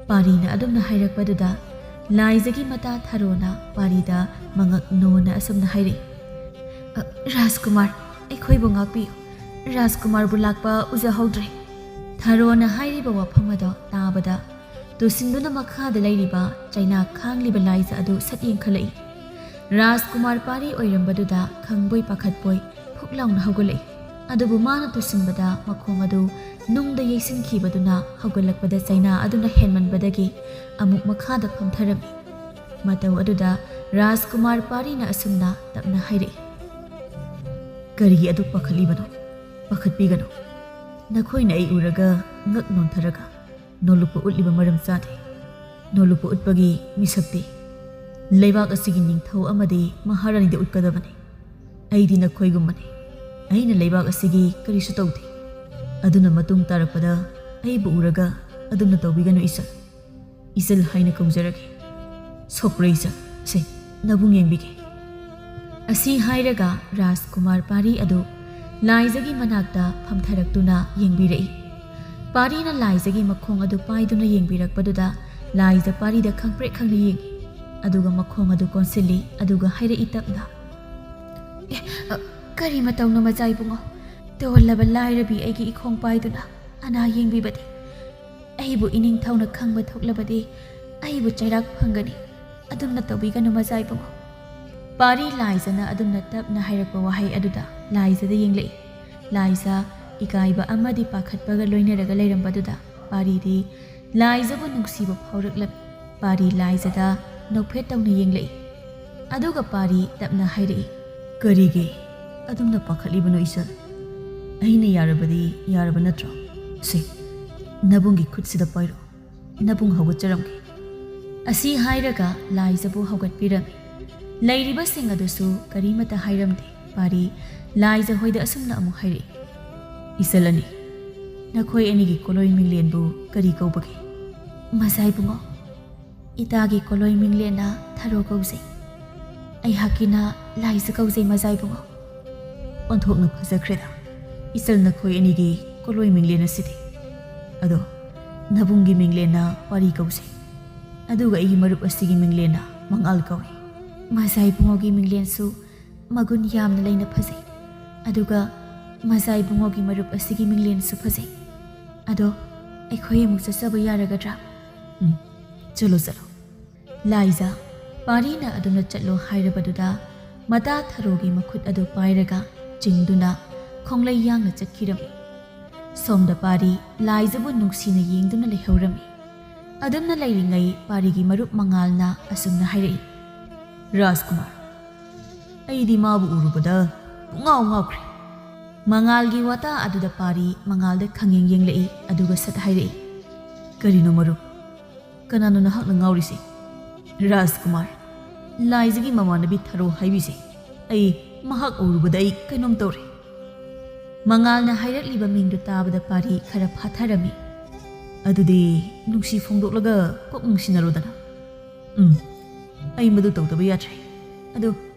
ꯄꯥꯔꯤꯅ ꯑꯗꯨꯝꯅ ꯍꯥꯏꯔꯛꯄꯗꯨꯗ ꯂꯥꯏꯖꯒꯤ ꯃꯇꯥ ꯊꯔꯣꯅ ꯄꯥꯔꯤꯗ ꯃꯉꯛ ꯅꯣꯟꯅ ꯑꯁꯨꯝꯅ ꯍꯥꯏꯔꯛꯏ, "ꯑ, ꯔꯥꯖꯀꯨꯃꯥꯔ, ꯑꯩꯈꯣꯏꯕꯨ ꯉꯥꯛꯄꯤꯌꯨ꯫ ꯔꯥꯖꯀꯨꯃꯥꯔꯕꯨ ꯂꯥꯛꯄ ꯎꯖꯍꯧꯗ꯭ꯔꯦ꯫" ꯊꯔꯣꯅ ꯍꯥꯏꯔꯤꯕ ꯋꯥꯐꯝ ꯑꯗꯣ ꯇꯥꯕꯗ ꯇꯨꯁꯤꯟꯗꯨꯅ ꯃꯈꯥꯗ ꯂꯩꯔꯤꯕ ꯆꯩꯅꯥ ꯈꯥꯡꯂꯤꯕ ꯂꯥꯏꯖ ꯑꯗꯨ ꯁꯠ ꯌꯦꯡꯈꯠꯂꯛꯏ꯫ ꯔꯥꯖꯀꯨꯃꯥꯔ ꯄꯥꯔꯤ ꯑꯣꯏꯔꯝꯕꯗꯨꯗ ꯈꯪꯕꯣꯏ ꯄꯥꯈꯠꯄꯣꯏ ꯐꯨꯛ ꯂꯥꯎꯅ ꯍꯧꯒꯠꯂꯛꯏ꯫ ꯑꯗꯨꯕꯨ ꯃꯥꯅ ꯇꯨꯁꯤꯟꯕꯗ ꯃꯈꯣꯡ ꯑꯗꯨ ꯅꯨꯡꯗ ꯌꯩꯁꯤꯟꯈꯤꯕꯗꯨꯅ ꯍꯧꯒꯠꯂꯛꯄꯗ ꯆꯩꯅꯥ ꯑꯗꯨꯅ ꯍꯦꯟꯃꯟꯕꯗꯒꯤ ꯑꯃꯨꯛ ꯃꯈꯥꯗ ꯐꯝꯊꯔꯝꯃꯤ꯫ ꯃꯇꯧ ꯑꯗꯨꯗ ꯔꯥꯖꯀꯨꯃꯥꯔ ꯄꯥꯔꯤꯅ ꯑꯁꯨꯝꯅ ꯇꯞꯅ ꯍꯥꯏꯔꯛꯏ, "ꯀꯔꯤꯒꯤ ꯑꯗꯨꯛ ꯄꯥꯈꯠꯂꯤꯕꯅꯣ? ꯄꯥꯈꯠꯄꯤꯒꯅꯨ꯫ ꯅꯈꯣꯏꯅ ꯑꯩ ꯎꯔꯒ ꯉꯛ ꯅꯣꯟꯊꯔꯒ ꯅꯣꯂꯨꯛꯄ ꯎꯠꯂꯤꯕ ꯃꯔꯝ ꯆꯥꯗꯦ꯫ ꯅꯣꯂꯨꯛꯄ ꯎꯠꯄꯒꯤ ꯃꯤꯁꯛꯇꯤ ꯂꯩꯕꯥꯛ ꯑꯁꯤꯒꯤ ꯅꯤꯡꯊꯧ ꯑꯃꯗꯤ ꯃꯍꯥꯔꯥꯅꯤꯗ ꯎꯠꯀꯗꯕꯅꯤ꯫ ꯑꯩꯗꯤ ꯅꯈꯣꯏꯒꯨꯝꯕꯅꯤ꯫ ꯑꯩꯅ ꯂꯩꯕꯥꯛ ꯑꯁꯤꯒꯤ ꯀꯔꯤꯁꯨ ꯇꯧꯗꯦ꯫ ꯑꯗꯨꯅ ꯃꯇꯨꯡ ꯇꯥꯔꯛꯄꯗ ꯑꯩꯕꯨ ꯎꯔꯒ ꯑꯗꯨꯝꯅ ꯇꯧꯕꯤꯒꯅꯨ ꯏꯆꯜ꯫ ꯏꯆꯜ ꯍꯥꯏꯅ ꯀꯧꯖꯔꯒꯦ꯫ ꯁꯣꯛꯄ꯭ꯔꯥ ꯏꯆꯜ? ꯁꯦ, ꯅꯕꯨꯡ ꯌꯦꯡꯕꯤꯒꯦ꯫" ꯑꯁꯤ ꯍꯥꯏꯔꯒ ꯔꯥꯖꯀꯨꯃꯥꯔ ꯄꯥꯔꯤ ꯑꯗꯨ ꯂꯥꯏꯖꯒꯤ ꯃꯅꯥꯛꯇ ꯐꯝꯊꯔꯛꯇꯨꯅ ꯌꯦꯡꯕꯤꯔꯛꯏ꯫ ꯄꯥꯔꯤꯅ ꯂꯥꯏꯖꯒꯤ ꯃꯈꯣꯡ ꯑꯗꯨ ꯄꯥꯏꯗꯨꯅ ꯌꯦꯡꯕꯤꯔꯛꯄꯗꯨꯗ ꯂꯥꯏꯖ ꯄꯥꯔꯤꯗ ꯈꯪꯄ꯭ꯔꯦꯛ ꯈꯪꯅ ꯌꯦꯡꯏ꯫ ꯑꯗꯨꯒ ꯃꯈꯣꯡ ꯑꯗꯨ ꯀꯣꯟꯁꯤꯜꯂꯤ꯫ ꯑꯗꯨꯒ ꯍꯥꯏꯔꯛꯏ ꯇꯞꯅ, "ꯑꯦ, ꯑ, ꯀꯔꯤ ꯃꯇꯧꯅꯣ ꯃꯆꯥ ꯏꯕꯨꯡꯉꯣ? ꯇꯣꯜꯂꯕ ꯂꯥꯏꯔꯕꯤ ꯑꯩꯒꯤ ꯏꯈꯣꯡ ꯄꯥꯏꯗꯨꯅ ꯑꯅꯥ ꯌꯦꯡꯕꯤꯕꯗꯤ? ꯑꯩꯕꯨ ꯏꯅꯤꯡꯊꯧꯅ ꯈꯪꯕ ꯊꯣꯛꯂꯕꯗꯤ ꯑꯩꯕꯨ ꯆꯩꯔꯥꯛ ꯐꯪꯒꯅꯤ꯫ ꯑꯗꯨꯝꯅ ꯇꯧꯕꯤꯒꯅꯨ ꯃꯆꯥ ꯏꯕꯨꯡꯉꯣ꯫" ꯄꯥꯔꯤ ꯂꯥꯏꯖꯅ ꯑꯗꯨꯝꯅ ꯇꯞꯅ ꯍꯥꯏꯔꯛꯄ ꯋꯥꯍꯩ ꯑꯗꯨꯗ ꯂꯥꯏꯖꯗ ꯌꯦꯡꯂꯛꯏ꯫ ꯂꯥꯏꯖ ꯏꯀꯥꯏꯕ ꯑꯃꯗꯤ ꯄꯥꯈꯠꯄꯒ ꯂꯣꯏꯅꯔꯒ ꯂꯩꯔꯝꯕꯗꯨꯗ ꯄꯥꯔꯤꯗꯤ ꯂꯥꯏꯖꯕꯨ ꯅꯨꯡꯁꯤꯕ ꯐꯥꯎꯔꯛꯂꯝꯃꯤ꯫ ꯄꯥꯔꯤ ꯂꯥꯏꯖꯗ ꯅꯣꯛꯐꯦꯠ ꯇꯧꯅ ꯌꯦꯡꯂꯛꯏ꯫ ꯑꯗꯨꯒ ꯄꯥꯔꯤ ꯇꯞꯅ ꯍꯥꯏꯔꯛꯏ, "ꯀꯔꯤꯒꯤ ꯑꯗꯨꯝꯅ ꯄꯥꯈꯠꯂꯤꯕꯅꯣ ꯏꯆꯜ? ꯑꯩꯅ ꯌꯥꯔꯕꯗꯤ ꯌꯥꯔꯕ ꯅꯠꯇ꯭ꯔꯣ? ꯁꯦ, ꯅꯕꯨꯡꯒꯤ ꯈꯨꯠꯁꯤꯗ ꯄꯥꯏꯔꯣ, ꯅꯕꯨꯡ ꯍꯧꯒꯠꯆꯔꯝꯒꯦ꯫" ꯑꯁꯤ ꯍꯥꯏꯔꯒ ꯂꯥꯏꯖꯕꯨ ꯍꯧꯒꯠꯄꯤꯔꯝꯃꯤ꯫ ꯂꯩꯔꯤꯕꯁꯤꯡ ꯑꯗꯨꯁꯨ ꯀꯔꯤꯃꯇ ꯍꯥꯏꯔꯝꯗꯦ꯫ ꯄꯥꯔꯤ ꯂꯥꯏꯖ ꯍꯣꯏꯗ ꯑꯁꯨꯝꯅ ꯑꯃꯨꯛ ꯍꯥꯏꯔꯛꯏ, "ꯏꯆꯜ ꯑꯅꯤ, ꯅꯈꯣꯏ ꯑꯅꯤꯒꯤ ꯀꯣꯂꯣꯏ ꯃꯤꯡꯂꯦꯟꯕꯨ ꯀꯔꯤ ꯀꯧꯕꯒꯦ?" "ꯃꯖꯥꯏ ꯕꯨꯡꯉꯣ, ꯏꯇꯥꯒꯤ ꯀꯣꯂꯣꯏ ꯃꯤꯡꯂꯦꯟꯅ ꯊꯔꯣ ꯀꯧꯖꯩ, ꯑꯩꯍꯥꯛꯀꯤꯅ ꯂꯥꯏꯖ ꯀꯧꯖꯩ ꯃꯖꯥꯏ ꯕꯨꯡꯉꯣ꯫" "ꯑꯣꯟꯊꯣꯛꯅ ꯐꯖꯈ꯭ꯔꯦꯗ ꯏꯆꯜ ꯅꯈꯣꯏ ꯑꯅꯤꯒꯤ ꯀꯣꯂꯣꯏ ꯃꯤꯡꯂꯦꯟ ꯑꯁꯤꯗꯤ꯫ ꯑꯗꯣ ꯅꯕꯨꯡꯒꯤ ꯃꯤꯡꯂꯦꯟꯅ ꯄꯥꯔꯤ ꯀꯧꯖꯩ, ꯑꯗꯨꯒ ꯑꯩꯒꯤ ꯃꯔꯨꯞ ꯑꯁꯤꯒꯤ ꯃꯤꯡꯂꯦꯟꯅ ꯃꯉꯥꯜ ꯀꯧꯏ꯫ ꯃꯖꯥꯏ ꯕꯨꯡꯉꯣꯒꯤ ꯃꯤꯡꯂꯦꯟꯁꯨ ꯃꯒꯨꯟ ꯌꯥꯝꯅ ꯂꯩꯅ ꯐꯖꯩ, ꯑꯗꯨꯒ ꯃꯖꯥꯏ ꯕꯨꯡꯉꯣꯒꯤ ꯃꯔꯨꯞ ꯑꯁꯤꯒꯤ ꯃꯤꯡꯂꯦꯟꯁꯨ ꯐꯖꯩ꯫ ꯑꯗꯣ ꯑꯩꯈꯣꯏ ꯑꯃꯨꯛ ꯆꯠꯆꯕ ꯌꯥꯔꯒꯗ꯭ꯔꯥ?" "ꯎꯝ, ꯆꯠꯂꯣ, ꯆꯠꯂꯣ꯫" ꯂꯥꯏꯖ, ꯄꯥꯔꯤꯅ ꯑꯗꯨꯝꯅ ꯆꯠꯂꯣ ꯍꯥꯏꯔꯕꯗꯨꯗ ꯃꯇꯥ ꯊꯔꯣꯒꯤ ꯃꯈꯨꯠ ꯑꯗꯨ ꯄꯥꯏꯔꯒ ꯆꯤꯡꯗꯨꯅ ꯈꯣꯡꯂꯩ ꯌꯥꯡꯅ ꯆꯠꯈꯤꯔꯝꯃꯤ꯫ ꯁꯣꯝꯗ ꯄꯥꯔꯤ ꯂꯥꯏꯖꯕꯨ ꯅꯨꯡꯁꯤꯅ ꯌꯦꯡꯗꯨꯅ ꯂꯩꯍꯧꯔꯝꯃꯤ꯫ ꯑꯗꯨꯝꯅ ꯂꯩꯔꯤꯉꯩ ꯄꯥꯔꯤꯒꯤ ꯃꯔꯨꯞ ꯃꯉꯥꯜꯅ ꯑꯁꯨꯝꯅ ꯍꯥꯏꯔꯛꯏ, "ꯔꯥꯖꯀꯨꯃꯥꯔ, ꯑꯩꯗꯤ ꯃꯥꯕꯨ ꯎꯔꯨꯕꯗ ꯄꯨꯡꯉꯥꯎ ꯉꯥꯎꯈ꯭ꯔꯦ꯫" ꯃꯉꯥꯜꯒꯤ ꯋꯥꯇꯥ ꯑꯗꯨꯗ ꯄꯥꯔꯤ ꯃꯉꯥꯜꯗ ꯈꯪꯌꯦꯡ ꯌꯦꯡꯂꯛꯏ, ꯑꯗꯨꯒ ꯁꯠ ꯍꯥꯏꯔꯛꯏ, "ꯀꯔꯤꯅꯣ ꯃꯔꯨꯞ? ꯀꯅꯥꯅꯣ ꯅꯍꯥꯛꯅ ꯉꯥꯎꯔꯤꯁꯦ?" "ꯔꯥꯖꯀꯨꯃꯥꯔ, ꯂꯥꯏꯖꯒꯤ ꯃꯃꯥꯟꯅꯕꯤ ꯊꯔꯣ ꯍꯥꯏꯕꯤꯁꯦ꯫ ꯑꯩ ꯃꯍꯥꯛ ꯎꯔꯨꯕꯗ ꯑꯩ ꯀꯩꯅꯣꯝ ꯇꯧꯔꯦ꯫" ꯃꯉꯥꯜꯅ ꯍꯥꯏꯔꯛꯂꯤꯕ ꯃꯤꯡꯗꯨ ꯇꯥꯕꯗ ꯄꯥꯔꯤ ꯈꯔ ꯐꯥꯊꯔꯝꯃꯤ꯫ "ꯑꯗꯨꯗꯤ ꯅꯨꯡꯁꯤ ꯐꯣꯡꯗꯣꯛꯂꯒ ꯀꯣꯛ ꯅꯨꯡꯁꯤꯅꯔꯣꯗꯅ꯫" "ꯎꯝ, ꯑꯩ ꯃꯗꯨ ꯇꯧꯗꯕ ꯌꯥꯗ꯭ꯔꯦ꯫ ꯑꯗꯨ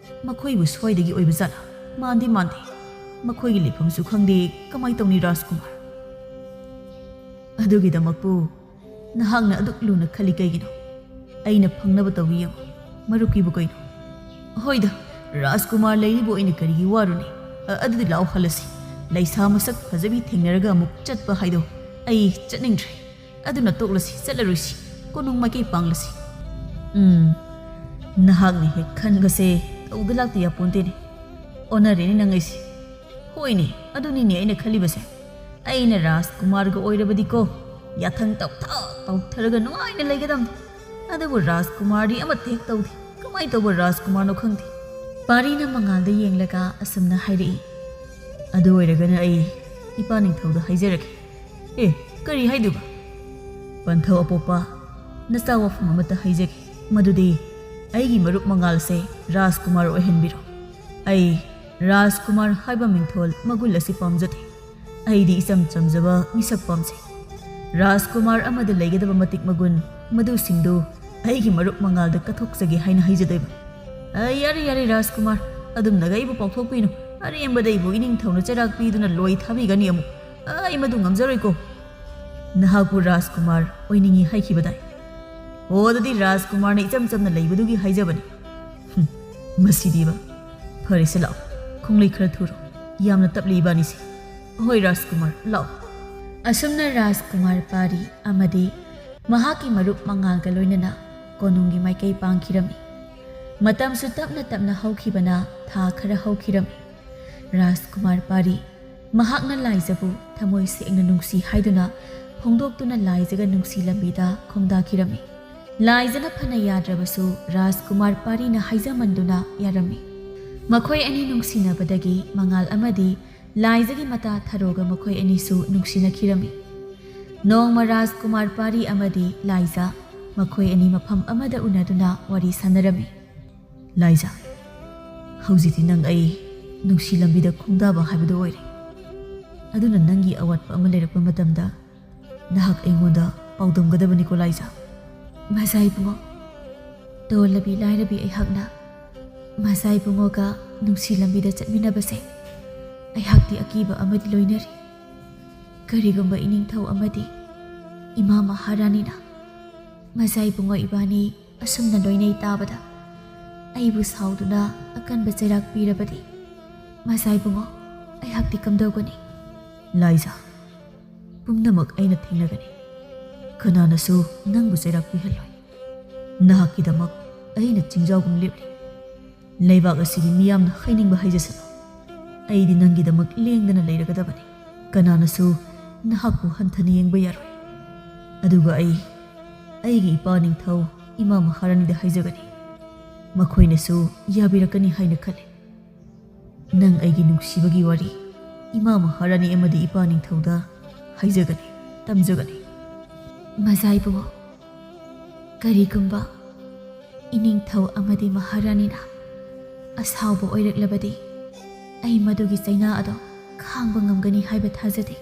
ꯃꯈꯣꯏꯕꯨ ꯁ꯭ꯋꯥꯏꯗꯒꯤ ꯑꯣꯏꯕ ꯖꯥꯠꯂꯥ? ꯃꯥꯟꯗꯤ ꯃꯥꯟꯗꯦ꯫ ꯃꯈꯣꯏꯒꯤ ꯂꯩꯐꯝꯁꯨ ꯈꯪꯗꯦ꯫ ꯀꯃꯥꯏ ꯇꯧꯅꯤ ꯔꯥꯖꯀꯨꯃꯥꯔ?" "ꯑꯗꯨꯒꯤꯗꯃꯛꯄꯨ ꯅꯍꯥꯛꯅ ꯑꯗꯨꯛ ꯂꯨꯅ ꯈꯜꯂꯤ ꯀꯩꯒꯤꯅꯣ? ꯑꯩꯅ ꯐꯪꯅꯕ ꯇꯧꯒꯦ ꯌꯦꯡꯉꯨ꯫ ꯃꯔꯨꯞꯀꯤꯕꯨ ꯀꯩꯅꯣ?" "ꯍꯣꯏꯗ, ꯔꯥꯖꯀꯨꯃꯥꯔ ꯂꯩꯔꯤꯕꯨ ꯑꯩꯅ ꯀꯔꯤꯒꯤ ꯋꯥꯔꯨꯅꯤ? ꯑ, ꯑꯗꯨꯗꯤ ꯂꯥꯛꯑꯣ ꯍꯜꯂꯁꯤ꯫ ꯂꯩꯁꯥ ꯃꯁꯛ ꯐꯖꯕꯤ ꯊꯦꯡꯅꯔꯒ ꯑꯃꯨꯛ ꯆꯠꯄ ꯍꯥꯏꯗꯣ ꯑꯩ ꯆꯠꯅꯤꯡꯗ꯭ꯔꯦ꯫ ꯑꯗꯨꯅ ꯇꯣꯛꯂꯁꯤ, ꯆꯠꯂꯔꯣꯏꯁꯤ꯫ ꯀꯣꯅꯨꯡ ꯃꯥꯏꯀꯩ ꯄꯥꯡꯂꯁꯤ꯫" "ꯎꯝ, ꯅꯍꯥꯛꯅ ꯍꯦꯛ ꯈꯟꯕꯁꯦ ꯇꯧꯗ ꯂꯥꯛꯇ ꯌꯥꯄꯣꯟꯇꯦꯅꯦ꯫ ꯑꯣꯟꯅꯔꯦꯅꯦ ꯅꯪ ꯑꯩꯁꯦ꯫ ꯍꯣꯏꯅꯦ, ꯑꯗꯨꯅꯤꯅꯦ ꯑꯩꯅ ꯈꯜꯂꯤꯕꯁꯦ꯫ ꯑꯩꯅ ꯔꯥꯖꯀꯨꯃꯥꯔꯒ ꯑꯣꯏꯔꯕꯗꯤꯀꯣ, ꯌꯥꯊꯪ ꯇꯧꯊ ꯇꯧꯊꯔꯒ ꯅꯨꯡꯉꯥꯏꯅ ꯂꯩꯒꯗꯕꯅꯤ꯫ ꯑꯗꯨꯕꯨ ꯔꯥꯖꯀꯨꯃꯥꯔꯗꯤ ꯑꯃꯠꯇ ꯍꯦꯛ ꯇꯧꯗꯦ꯫ ꯀꯃꯥꯏꯅ ꯇꯧꯕ ꯔꯥꯖꯀꯨꯃꯥꯔꯅꯣ ꯈꯪꯗꯦ꯫ ꯄꯥꯔꯤꯅ ꯃꯉꯥꯜꯗ ꯌꯦꯡꯂꯒ ꯑꯁꯨꯝꯅ ꯍꯥꯏꯔꯛꯏ꯫ ꯑꯗꯨ ꯑꯣꯏꯔꯒꯅ ꯑꯩ ꯏꯄꯥ ꯅꯤꯡꯊꯧꯗ ꯍꯥꯏꯖꯔꯒꯦ꯫ ꯑꯦ, ꯀꯔꯤ ꯍꯥꯏꯗꯣꯏꯕ? ꯄꯟꯊꯧ ꯑꯄꯣꯛꯄ, ꯅꯆꯥ ꯋꯥꯐꯝ ꯑꯃꯠꯇ ꯍꯥꯏꯖꯒꯦ꯫ ꯃꯗꯨꯗꯤ ꯑꯩꯒꯤ ꯃꯔꯨꯞ ꯃꯉꯥꯜꯁꯦ ꯔꯥꯖꯀꯨꯃꯥꯔ ꯑꯣꯏꯍꯟꯕꯤꯔꯣ꯫ ꯑꯩ ꯔꯥꯖꯀꯨꯃꯥꯔ ꯍꯥꯏꯕ ꯃꯤꯡꯊꯣꯜ ꯃꯒꯨꯟ ꯑꯁꯤ ꯄꯥꯝꯖꯗꯦ꯫ ꯑꯩꯗꯤ ꯏꯆꯝ ꯆꯝꯖꯕ ꯃꯤꯁꯛ ꯄꯥꯝꯖꯩ꯫ ꯔꯥꯖꯀꯨꯃꯥꯔ ꯑꯃꯗ ꯂꯩꯒꯗꯕ ꯃꯇꯤꯛ ꯃꯒꯨꯟ, ꯃꯗꯨꯁꯤꯡꯗꯨ ꯑꯩꯒꯤ ꯃꯔꯨꯞ ꯃꯉꯥꯜꯗ ꯀꯠꯊꯣꯛꯆꯒꯦ ꯍꯥꯏꯅ ꯍꯥꯏꯖꯗꯣꯏꯕ꯫ ꯑ, ꯌꯥꯔꯦ, ꯌꯥꯔꯦ, ꯔꯥꯖꯀꯨꯃꯥꯔ, ꯑꯗꯨꯝꯅꯒ ꯑꯩꯕꯨ ꯄꯥꯎꯊꯣꯛꯄꯤꯅꯨ꯫ ꯑꯔꯦꯝꯕꯗ ꯑꯩꯕꯨ ꯏꯅꯤꯡꯊꯧꯅ ꯆꯩꯔꯥꯛ ꯄꯤꯗꯨꯅ ꯂꯣꯏ ꯊꯥꯕꯤꯒꯅꯤ ꯑꯃꯨꯛ꯫ ꯑ, ꯑꯩ ꯃꯗꯨ ꯉꯝꯖꯔꯣꯏꯀꯣ꯫ ꯅꯍꯥꯛꯄꯨ ꯔꯥꯖꯀꯨꯃꯥꯔ ꯑꯣꯏꯅꯤꯡꯏ ꯍꯥꯏꯈꯤꯕꯗꯥꯏ? ꯑꯣ, ꯑꯗꯨꯗꯤ ꯔꯥꯖꯀꯨꯃꯥꯔꯅ ꯏꯆꯝ ꯆꯝꯅ ꯂꯩꯕꯗꯨꯒꯤ ꯍꯥꯏꯖꯕꯅꯤ꯫ ꯍꯨꯝ, ꯃꯁꯤꯗꯤꯕ꯫ ꯐꯔꯦꯁꯦ, ꯂꯥꯛꯑꯣ, ꯈꯣꯡꯂꯩ ꯈꯔ ꯊꯨꯔꯣ꯫ ꯌꯥꯝꯅ ꯇꯞꯂꯤ ꯏꯕꯥꯅꯤꯁꯦ꯫ ꯍꯣꯏ ꯔꯥꯖꯀꯨꯃꯥꯔ, ꯂꯥꯛꯑꯣ꯫ ꯑꯁꯨꯝꯅ ꯔꯥꯖꯀꯨꯃꯥꯔ ꯄꯥꯔꯤ ꯑꯃꯗꯤ ꯃꯍꯥꯛꯀꯤ ꯃꯔꯨꯞ ꯃꯉꯥꯜꯒ ꯂꯣꯏꯅꯅ ꯀꯣꯅꯨꯡꯒꯤ ꯃꯥꯏꯀꯩ ꯄꯥꯡꯈꯤꯔꯝꯃꯤ꯫ ꯃꯇꯝꯁꯨ ꯇꯞꯅ ꯇꯞꯅ ꯍꯧꯈꯤꯕꯅ ꯊꯥ ꯈꯔ ꯍꯧꯈꯤꯔꯝꯃꯤ꯫ ꯔꯥꯖꯀꯨꯃꯥꯔ ꯄꯥꯔꯤ ꯃꯍꯥꯛꯅ ꯂꯥꯏꯖꯕꯨ ꯊꯃꯣꯏ ꯁꯦꯡꯅ ꯅꯨꯡꯁꯤ ꯍꯥꯏꯗꯨꯅ ꯐꯣꯡꯗꯣꯛꯇꯨꯅ ꯂꯥꯏꯖꯒ ꯅꯨꯡꯁꯤ ꯂꯝꯕꯤꯗ ꯈꯣꯡꯗꯥꯈꯤꯔꯝꯃꯤ꯫ ꯂꯥꯏꯖꯅ ꯐꯅ ꯌꯥꯗ꯭ꯔꯕꯁꯨ ꯔꯥꯖꯀꯨꯃꯥꯔ ꯄꯥꯔꯤꯅ ꯍꯥꯏꯖꯃꯟꯗꯨꯅ ꯌꯥꯔꯝꯃꯤ꯫ ꯃꯈꯣꯏ ꯑꯅꯤ ꯅꯨꯡꯁꯤꯅꯕꯗꯒꯤ ꯃꯉꯥꯜ ꯑꯃꯗꯤ ꯂꯥꯏꯖꯒꯤ ꯃꯇꯥ ꯊꯔꯣꯒ ꯃꯈꯣꯏ ꯑꯅꯤꯁꯨ ꯅꯨꯡꯁꯤꯅꯈꯤꯔꯝꯃꯤ꯫ ꯅꯣꯡꯃ ꯔꯥꯖꯀꯨꯃꯥꯔ ꯄꯥꯔꯤ ꯑꯃꯗꯤ ꯂꯥꯏꯖ ꯃꯈꯣꯏ ꯑꯅꯤ ꯃꯐꯝ ꯑꯃꯗ ꯎꯅꯗꯨꯅ ꯋꯥꯔꯤ ꯁꯥꯟꯅꯔꯝꯃꯤ꯫ ꯂꯥꯏꯖ, ꯍꯧꯖꯤꯛꯇꯤ ꯅꯪ ꯑꯩ ꯅꯨꯡꯁꯤ ꯂꯝꯕꯤꯗ ꯈꯣꯡꯗꯥꯕ ꯍꯥꯏꯕꯗꯨ ꯑꯣꯏꯔꯦ꯫ ꯑꯗꯨꯅ ꯅꯪꯒꯤ ꯑꯋꯥꯠꯄ ꯑꯃ ꯂꯩꯔꯛꯄ ꯃꯇꯝꯗ ꯅꯍꯥꯛ ꯑꯩꯉꯣꯟꯗ ꯄꯥꯎꯗꯝꯒꯗꯕꯅꯤꯀꯣ ꯂꯥꯏꯖ꯫ ꯃꯖꯥ ꯏꯕꯨꯡꯉꯣ, ꯇꯣꯜꯂꯕꯤ ꯂꯥꯏꯔꯕꯤ ꯑꯩꯍꯥꯛꯅ ꯃꯖꯥ ꯏꯕꯨꯡꯉꯣꯒ ꯅꯨꯡꯁꯤ ꯂꯝꯕꯤꯗ ꯆꯠꯃꯤꯟꯅꯕꯁꯦ ꯑꯩꯍꯥꯛꯇꯤ ꯑꯀꯤꯕ ꯑꯃꯗꯤ ꯂꯣꯏꯅꯔꯤ꯫ ꯀꯔꯤꯒꯨꯝꯕ ꯏꯅꯤꯡꯊꯧ ꯑꯃꯗꯤ ꯏꯃꯥ ꯃꯍꯥꯔꯥꯅꯤꯅ ꯃꯖꯥ ꯏꯕꯨꯡꯉꯣ ꯏꯕꯥꯅꯤ ꯑꯁꯨꯝꯅ ꯂꯣꯏꯅꯩ ꯇꯥꯕꯗ ꯑꯩꯕꯨ ꯁꯥꯎꯗꯨꯅ ꯑꯀꯟꯕ ꯆꯩꯔꯥꯛ ꯄꯤꯔꯕꯗꯤ, ꯃꯖꯥ ꯏꯕꯨꯡꯉꯣ, ꯑꯩꯍꯥꯛꯇꯤ ꯀꯝꯗꯧꯒꯅꯤ? ꯂꯥꯏꯖ, ꯄꯨꯝꯅꯃꯛ ꯑꯩꯅ ꯊꯦꯡꯅꯒꯅꯤ꯫ ꯀꯅꯥꯅꯁꯨ ꯅꯪꯕꯨ ꯆꯩꯔꯥꯛ ꯄꯤꯍꯜꯂꯣꯏ꯫ ꯅꯍꯥꯛꯀꯤꯗꯃꯛ ꯑꯩꯅ ꯆꯤꯡꯖꯥꯎꯒꯨꯝ ꯂꯦꯞꯂꯤ꯫ ꯂꯩꯕꯥꯛ ꯑꯁꯤꯒꯤ ꯃꯤꯌꯥꯝꯅ ꯍꯥꯏꯅꯤꯡꯕ ꯍꯥꯏꯖꯁꯅꯨ, ꯑꯩꯗꯤ ꯅꯪꯒꯤꯗꯃꯛ ꯂꯦꯡꯗꯅ ꯂꯩꯔꯒꯗꯕꯅꯤ꯫ ꯀꯅꯥꯅꯁꯨ ꯅꯍꯥꯛꯄꯨ ꯍꯟꯊꯅ ꯌꯦꯡꯕ ꯌꯥꯔꯣꯏ꯫ ꯑꯗꯨꯒ ꯑꯩ ꯑꯩꯒꯤ ꯏꯄꯥ ꯅꯤꯡꯊꯧ ꯏꯃꯥ ꯃꯍꯥꯔꯥꯅꯤꯗ ꯍꯥꯏꯖꯒꯅꯤ꯫ ꯃꯈꯣꯏꯅꯁꯨ ꯌꯥꯕꯤꯔꯛꯀꯅꯤ ꯍꯥꯏꯅ ꯈꯜꯂꯤ꯫ ꯅꯪ ꯑꯩꯒꯤ ꯅꯨꯡꯁꯤꯕꯒꯤ ꯋꯥꯔꯤ ꯏꯃꯥ ꯃꯍꯥꯔꯥꯅꯤ ꯑꯃꯗꯤ ꯏꯄꯥ ꯅꯤꯡꯊꯧꯗ ꯍꯥꯏꯖꯒꯅꯤ, ꯇꯝꯖꯒꯅꯤ꯫ ꯃꯖꯥ ꯏꯕꯨꯡꯉꯣ, ꯀꯔꯤꯒꯨꯝꯕ ꯏꯅꯤꯡꯊꯧ ꯑꯃꯗꯤ ꯃꯍꯥꯔꯥꯅꯤꯅ ꯑꯁꯥꯎꯕ ꯑꯣꯏꯔꯛꯂꯕꯗꯤ, ꯑꯩ ꯃꯗꯨꯒꯤ ꯆꯩꯅꯥ ꯑꯗꯣ ꯈꯥꯡꯕ ꯉꯝꯒꯅꯤ ꯍꯥꯏꯕ ꯊꯥꯖꯗꯦ꯫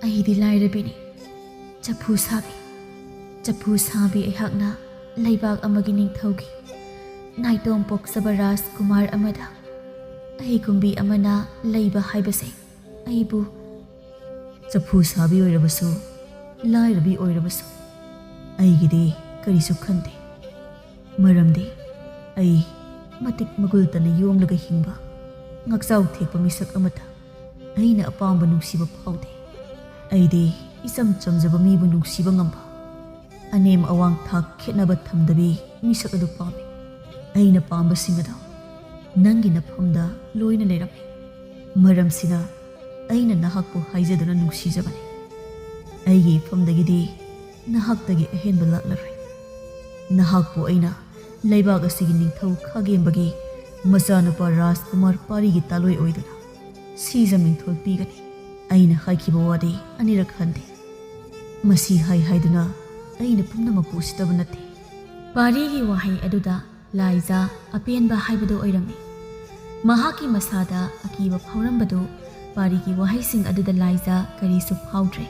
ꯑꯩꯗꯤ ꯂꯥꯏꯔꯕꯤꯅꯤ, ꯆꯐꯨ ꯁꯥꯕꯤ꯫ ꯆꯐꯨ ꯁꯥꯕꯤ ꯑꯩꯍꯥꯛꯅ ꯂꯩꯕꯥꯛ ꯑꯃꯒꯤ ꯅꯤꯡꯊꯧꯒꯤ ꯅꯥꯏꯇꯣꯝ ꯄꯣꯛꯆꯕ ꯔꯥꯖꯀꯨꯃꯥꯔ ꯑꯃꯗ ꯑꯩꯒꯨꯝꯕꯤ ꯑꯃꯅ ꯂꯩꯕ ꯍꯥꯏꯕꯁꯦ ꯑꯩꯕꯨ ꯆꯐꯨ ꯁꯥꯕꯤ ꯑꯣꯏꯔꯕꯁꯨ, ꯂꯥꯏꯔꯕꯤ ꯑꯣꯏꯔꯕꯁꯨ, ꯑꯩꯒꯤꯗꯤ ꯀꯔꯤꯁꯨ ꯈꯟꯗꯦ꯫ ꯃꯔꯝꯗꯤ ꯑꯩ ꯃꯇꯤꯛ ꯃꯒꯨꯜ ꯇꯅ ꯌꯣꯝꯂꯒ ꯍꯤꯡꯕ, ꯉꯛꯆꯥꯎ ꯊꯦꯛꯄ ꯃꯤꯁꯛ ꯑꯃꯠꯇ ꯑꯩꯅ ꯑꯄꯥꯝꯕ ꯅꯨꯡꯁꯤꯕ ꯐꯥꯎꯗꯦ꯫ ꯑꯩꯗꯤ ꯏꯆꯝ ꯆꯝꯖꯕ ꯃꯤꯕꯨ ꯅꯨꯡꯁꯤꯕ ꯉꯝꯕ, ꯑꯅꯦꯝ ꯑꯋꯥꯡ ꯊꯥꯛ ꯈꯦꯠꯅꯕ ꯊꯝꯗꯕꯤ ꯃꯤꯁꯛ ꯑꯗꯨ ꯄꯥꯝꯃꯤ꯫ ꯑꯩꯅ ꯄꯥꯝꯕꯁꯤꯡ ꯑꯗꯣ ꯅꯪꯒꯤ ꯅꯐꯝꯗ ꯂꯣꯏꯅ ꯂꯩꯔꯝꯃꯤ꯫ ꯃꯔꯝꯁꯤꯅ ꯑꯩꯅ ꯅꯍꯥꯛꯄꯨ ꯍꯥꯏꯖꯗꯨꯅ ꯅꯨꯡꯁꯤꯖꯕꯅꯤ꯫ ꯑꯩꯒꯤ ꯏꯐꯝꯗꯒꯤꯗꯤ ꯅꯍꯥꯛꯇꯒꯤ ꯑꯍꯦꯟꯕ ꯂꯥꯛꯂꯔꯣꯏ꯫ ꯅꯍꯥꯛꯄꯨ ꯑꯩꯅ ꯂꯩꯕꯥꯛ ꯑꯁꯤꯒꯤ ꯅꯤꯡꯊꯧ ꯈꯥꯒꯦꯝꯕꯒꯤ ꯃꯆꯥꯅꯨꯄꯥ ꯔꯥꯖꯀꯨꯃꯥꯔ ꯄꯥꯔꯤꯒꯤ ꯇꯥꯂꯣꯏ ꯑꯣꯏꯗꯨꯅ ꯁꯤꯖ ꯃꯤꯡꯊꯣꯜ ꯄꯤꯒꯅꯤ꯫ ꯑꯩꯅ ꯍꯥꯏꯈꯤꯕ ꯋꯥꯗꯤ ꯑꯅꯤꯔꯛ ꯍꯟꯗꯦ꯫ ꯃꯁꯤ ꯍꯥꯏ ꯍꯥꯏꯗꯨꯅ ꯑꯩꯅ ꯄꯨꯝꯅꯃꯛꯄꯨ ꯎꯁꯤꯠꯇꯕ ꯅꯠꯇꯦ꯫ ꯄꯥꯔꯤꯒꯤ ꯋꯥꯍꯩ ꯑꯗꯨꯗ ꯂꯥꯏꯖꯥ ꯑꯄꯦꯟꯕ ꯍꯥꯏꯕꯗꯨ ꯑꯣꯏꯔꯝꯃꯤ꯫ ꯃꯍꯥꯛꯀꯤ ꯃꯁꯥꯗ ꯑꯀꯤꯕ ꯐꯥꯎꯔꯝꯕꯗꯨ ꯄꯥꯔꯤꯒꯤ ꯋꯥꯍꯩꯁꯤꯡ ꯑꯗꯨꯗ ꯂꯥꯏꯖꯥ ꯀꯔꯤꯁꯨ ꯐꯥꯎꯗ꯭ꯔꯦ꯫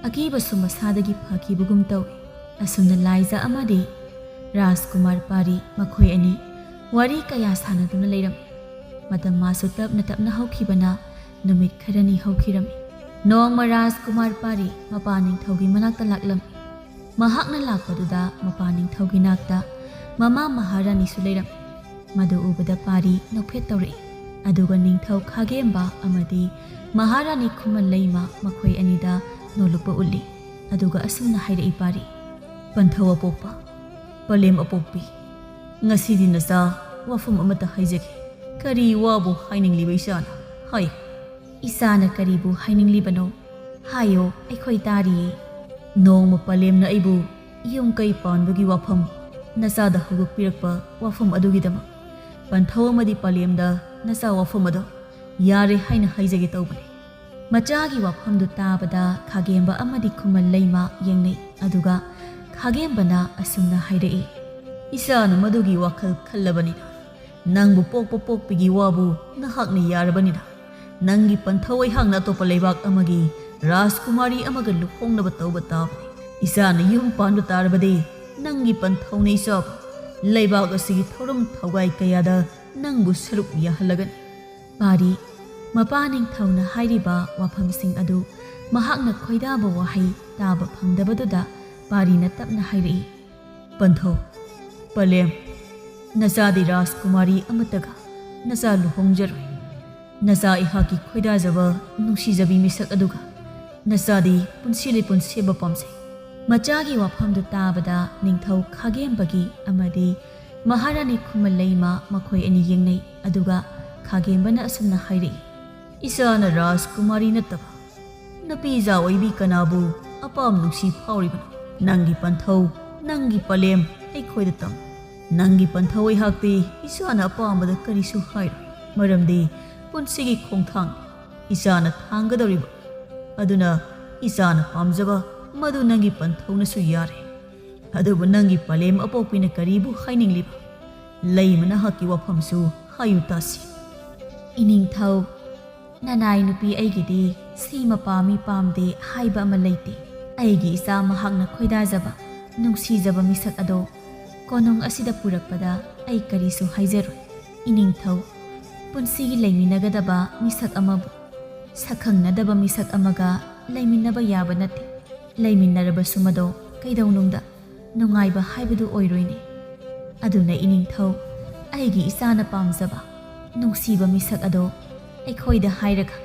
ꯑꯀꯤꯕꯁꯨ ꯃꯁꯥꯗꯒꯤ ꯐꯈꯤꯕꯒꯨꯝ ꯇꯧꯏ꯫ ꯑꯁꯨꯝꯅ ꯂꯥꯏꯖꯥ ꯑꯃꯗꯤ ꯔꯥꯖꯀꯨꯃꯥꯔ ꯄꯥꯔꯤ ꯃꯈꯣꯏ ꯑꯅꯤ ꯋꯥꯔꯤ ꯀꯌꯥ ꯁꯥꯟꯅꯗꯨꯅ ꯂꯩꯔꯝꯃꯤ꯫ ꯃꯇꯝ ꯃꯥꯁꯨ ꯇꯞꯅ ꯇꯞꯅ ꯍꯧꯈꯤꯕꯅ ꯅꯨꯃꯤꯠ ꯈꯔꯅꯤ ꯍꯧꯈꯤꯔꯝꯃꯤ꯫ ꯅꯣꯡꯃ ꯔꯥꯖꯀꯨꯃꯥꯔ ꯄꯥꯔꯤ ꯃꯄꯥ ꯅꯤꯡꯊꯧꯒꯤ ꯃꯅꯥꯛꯇ ꯂꯥꯛꯂꯝꯃꯤ꯫ ꯃꯍꯥꯛꯅ ꯂꯥꯛꯄꯗꯨꯗ ꯃꯄꯥ ꯅꯤꯡꯊꯧꯒꯤ ꯅꯥꯛꯇ ꯃꯃꯥ ꯃꯍꯥꯔꯥꯅꯤꯁꯨ ꯂꯩꯔꯝꯃꯤ꯫ ꯃꯗꯨ ꯎꯕꯗ ꯄꯥꯔꯤ ꯅꯣꯛꯐꯦꯠ ꯇꯧꯔꯛꯏ꯫ ꯑꯗꯨꯒ ꯅꯤꯡꯊꯧ ꯈꯥꯒꯦꯝꯕ ꯑꯃꯗꯤ ꯃꯍꯥꯔꯥꯅꯤ ꯈꯨꯃꯟ ꯂꯩꯃ ꯃꯈꯣꯏ ꯑꯅꯤꯗ ꯅꯣꯂꯨꯛꯄ ꯎꯠꯂꯤ꯫ ꯑꯗꯨꯒ ꯑꯁꯨꯝꯅ ꯍꯥꯏꯔꯛꯏ ꯄꯥꯔꯤ, ꯄꯟꯊꯧ ꯑꯄꯣꯛꯄ, ꯄꯂꯦꯝ ꯑꯄꯣꯛꯄꯤ, ꯉꯁꯤꯗꯤ ꯅꯆꯥ ꯋꯥꯐꯝ ꯑꯃꯠꯇ ꯍꯥꯏꯖꯒꯦ꯫ ꯀꯔꯤ ꯋꯥꯕꯨ ꯍꯥꯏꯅꯤꯡꯂꯤꯕ ꯏꯆꯥꯅ? ꯍꯥꯏ꯫ ꯏꯆꯥꯅ ꯀꯔꯤꯕꯨ ꯍꯥꯏꯅꯤꯡꯂꯤꯕꯅꯣ? ꯍꯥꯏꯌꯣ, ꯑꯩꯈꯣꯏ ꯇꯥꯔꯤꯌꯦ꯫ ꯅꯣꯡꯃ ꯄꯂꯦꯝꯅ ꯑꯩꯕꯨ ꯌꯨꯝ ꯀꯩ ꯄꯥꯟꯕꯒꯤ ꯋꯥꯐꯝ, ꯅꯆꯥꯗ ꯍꯧꯗꯣꯛꯄꯤꯔꯛꯄ ꯋꯥꯐꯝ ꯑꯗꯨꯒꯤꯗꯃꯛ ꯄꯟꯊꯧ ꯑꯃꯗꯤ ꯄꯂꯦꯝꯗ ꯅꯆꯥ ꯋꯥꯐꯝ ꯑꯗꯣ ꯌꯥꯔꯦ ꯍꯥꯏꯅ ꯍꯥꯏꯖꯒꯦ ꯇꯧꯕꯅꯤ꯫ ꯃꯆꯥꯒꯤ ꯋꯥꯐꯝꯗꯨ ꯇꯥꯕꯗ ꯈꯥꯒꯦꯝꯕ ꯑꯃꯗꯤ ꯈꯨꯃꯟ ꯂꯩꯃ ꯌꯦꯡꯅꯩ꯫ ꯑꯗꯨꯒ ꯈꯥꯒꯦꯝꯕꯅ ꯑꯁꯨꯝꯅ ꯍꯥꯏꯔꯛꯏ, "ꯏꯆꯥꯅ ꯃꯗꯨꯒꯤ ꯋꯥꯈꯜ ꯈꯜꯂꯕꯅꯤꯅ, ꯅꯪꯕꯨ ꯄꯣꯛꯄ ꯄꯣꯛꯄꯤꯒꯤ ꯋꯥꯕꯨ ꯅꯍꯥꯛꯅ ꯌꯥꯔꯕꯅꯤꯅ, ꯅꯪꯒꯤ ꯄꯟꯊꯧ ꯑꯩꯍꯥꯛꯅ ꯑꯇꯣꯞꯄ ꯂꯩꯕꯥꯛ ꯑꯃꯒꯤ ꯔꯥꯖꯀꯨꯃꯥꯔꯤ ꯑꯃꯒ ꯂꯨꯍꯣꯡꯅꯕ ꯇꯧꯕ ꯇꯥꯕꯅꯤ꯫ ꯏꯆꯥꯅ ꯌꯨꯝ ꯄꯥꯟꯕ ꯇꯥꯔꯕꯗꯤ, ꯅꯪꯒꯤ ꯄꯟꯊꯧꯅ ꯏꯆꯥꯕꯨ ꯂꯩꯕꯥꯛ ꯑꯁꯤꯒꯤ ꯊꯧꯔꯝ ꯊꯧꯒꯥꯏ ꯀꯌꯥꯗ ꯅꯪꯕꯨ ꯁꯔꯨꯛ ꯌꯥꯍꯜꯂꯒꯅꯤ꯫" ꯄꯥꯔꯤ, ꯃꯄꯥ ꯅꯤꯡꯊꯧꯅ ꯍꯥꯏꯔꯤꯕ ꯋꯥꯐꯝꯁꯤꯡ ꯑꯗꯨ ꯃꯍꯥꯛꯅ ꯈꯣꯏꯗꯥꯕ ꯋꯥꯍꯩ ꯇꯥꯕ ꯐꯪꯗꯕꯗꯨꯗ ꯄꯥꯔꯤꯅ ꯇꯞꯅ ꯍꯥꯏꯔꯛꯏ, "ꯄꯟꯊꯧ, ꯄꯂꯦꯝ, ꯅꯆꯥꯗꯤ ꯔꯥꯖꯀꯨꯃꯥꯔꯤ ꯑꯃꯠꯇꯒ ꯅꯆꯥ ꯂꯨꯍꯣꯡꯖꯔꯣꯏ꯫ ꯅꯆꯥ ꯑꯩꯍꯥꯛꯀꯤ ꯈꯣꯏꯗꯥꯖꯕ, ꯅꯨꯡꯁꯤꯖꯕꯤ ꯃꯤꯁꯛ ꯑꯗꯨꯒ ꯅꯆꯥꯗꯤ ꯄꯨꯟꯁꯤ ꯂꯤꯄꯨꯟ ꯁꯦꯝꯕ ꯄꯥꯝꯖꯩ꯫" ꯃꯆꯥꯒꯤ ꯋꯥꯐꯝꯗꯨ ꯇꯥꯕꯗ ꯅꯤꯡꯊꯧ ꯈꯥꯒꯦꯝꯕꯒꯤ ꯑꯃꯗꯤ ꯃꯍꯥꯔꯥꯅꯤ ꯈꯨꯃꯟ ꯂꯩꯃ ꯃꯈꯣꯏ ꯑꯅꯤ ꯌꯦꯡꯅꯩ꯫ ꯑꯗꯨꯒ ꯈꯥꯒꯦꯝꯕꯅ ꯑꯁꯨꯝꯅ ꯍꯥꯏꯔꯛꯏ, "ꯏꯆꯥꯅ ꯔꯥꯖꯀꯨꯃꯥꯔꯤ ꯅꯠꯇꯕ ꯅꯨꯄꯤꯖꯥ ꯑꯣꯏꯕꯤ ꯀꯅꯥꯕꯨ ꯑꯄꯥꯝ ꯅꯨꯡꯁꯤ ꯐꯥꯎꯔꯤꯕꯅꯣ? ꯅꯪꯒꯤ ꯄꯟꯊꯧ, ꯅꯪꯒꯤ ꯄꯂꯦꯝ ꯑꯩꯈꯣꯏꯗ ꯇꯝ꯫ ꯅꯪꯒꯤ ꯄꯟꯊꯧ ꯑꯩꯍꯥꯛꯇꯤ ꯏꯆꯥꯅ ꯑꯄꯥꯝꯕꯗ ꯀꯔꯤꯁꯨ ꯍꯥꯏꯔꯣꯏ, ꯃꯔꯝꯗꯤ ꯄꯨꯟꯁꯤꯒꯤ ꯈꯣꯡꯊꯥꯡꯅꯤ ꯏꯆꯥꯅ ꯊꯥꯡꯒꯗꯧꯔꯤꯕ꯫ ꯑꯗꯨꯅ ꯏꯆꯥꯅ ꯄꯥꯝꯖꯕ ꯃꯗꯨ ꯅꯪꯒꯤ ꯄꯟꯊꯧꯅꯁꯨ ꯌꯥꯔꯦ꯫ ꯑꯗꯨꯕꯨ ꯅꯪꯒꯤ ꯄꯂꯦꯝ ꯑꯄꯣꯛꯄꯤꯅ ꯀꯔꯤꯕꯨ ꯍꯥꯏꯅꯤꯡꯂꯤꯕ? ꯂꯩꯃ ꯅꯍꯥꯛꯀꯤ ꯋꯥꯐꯝꯁꯨ ꯍꯥꯏꯌꯨ ꯇꯥꯁꯤ꯫" "ꯏꯅꯤꯡꯊꯧ, ꯅꯅꯥꯏ ꯅꯨꯄꯤ ꯑꯩꯒꯤꯗꯤ ꯁꯤꯃ ꯄꯥꯝꯃꯤ ꯄꯥꯝꯗꯦ ꯍꯥꯏꯕ ꯑꯃ ꯂꯩꯇꯦ꯫ ꯑꯩꯒꯤ ꯏꯆꯥ ꯃꯍꯥꯛꯅ ꯈꯣꯏꯗꯥꯖꯕ, ꯅꯨꯡꯁꯤꯖꯕ ꯃꯤꯁꯛ ꯑꯗꯣ ꯀꯣꯅꯨꯡ ꯑꯁꯤꯗ ꯄꯨꯔꯛꯄꯗ ꯑꯩ ꯀꯔꯤꯁꯨ ꯍꯥꯏꯖꯔꯣꯏ꯫ ꯏꯅꯤꯡꯊꯧ, ꯄꯨꯟꯁꯤꯒꯤ ꯂꯩꯃꯤꯟꯅꯒꯗꯕ ꯃꯤꯁꯛ ꯑꯃꯕꯨ ꯁꯛꯈꯪꯅꯗꯕ ꯃꯤꯁꯛ ꯑꯃꯒ ꯂꯩꯃꯤꯟꯅꯕ ꯌꯥꯕ ꯅꯠꯇꯦ꯫ ꯂꯩꯃꯤꯟꯅꯔꯕꯁꯨ ꯃꯗꯣ ꯀꯩꯗꯧꯅꯨꯡꯗ ꯅꯨꯡꯉꯥꯏꯕ ꯍꯥꯏꯕꯗꯨ ꯑꯣꯏꯔꯣꯏꯅꯦ꯫ ꯑꯗꯨꯅ ꯏꯅꯤꯡꯊꯧ, ꯑꯩꯒꯤ ꯏꯆꯥꯅ ꯄꯥꯝꯖꯕ, ꯅꯨꯡꯁꯤꯕ ꯃꯤꯁꯛ ꯑꯗꯣ ꯑꯩꯈꯣꯏꯗ ꯍꯥꯏꯔꯒ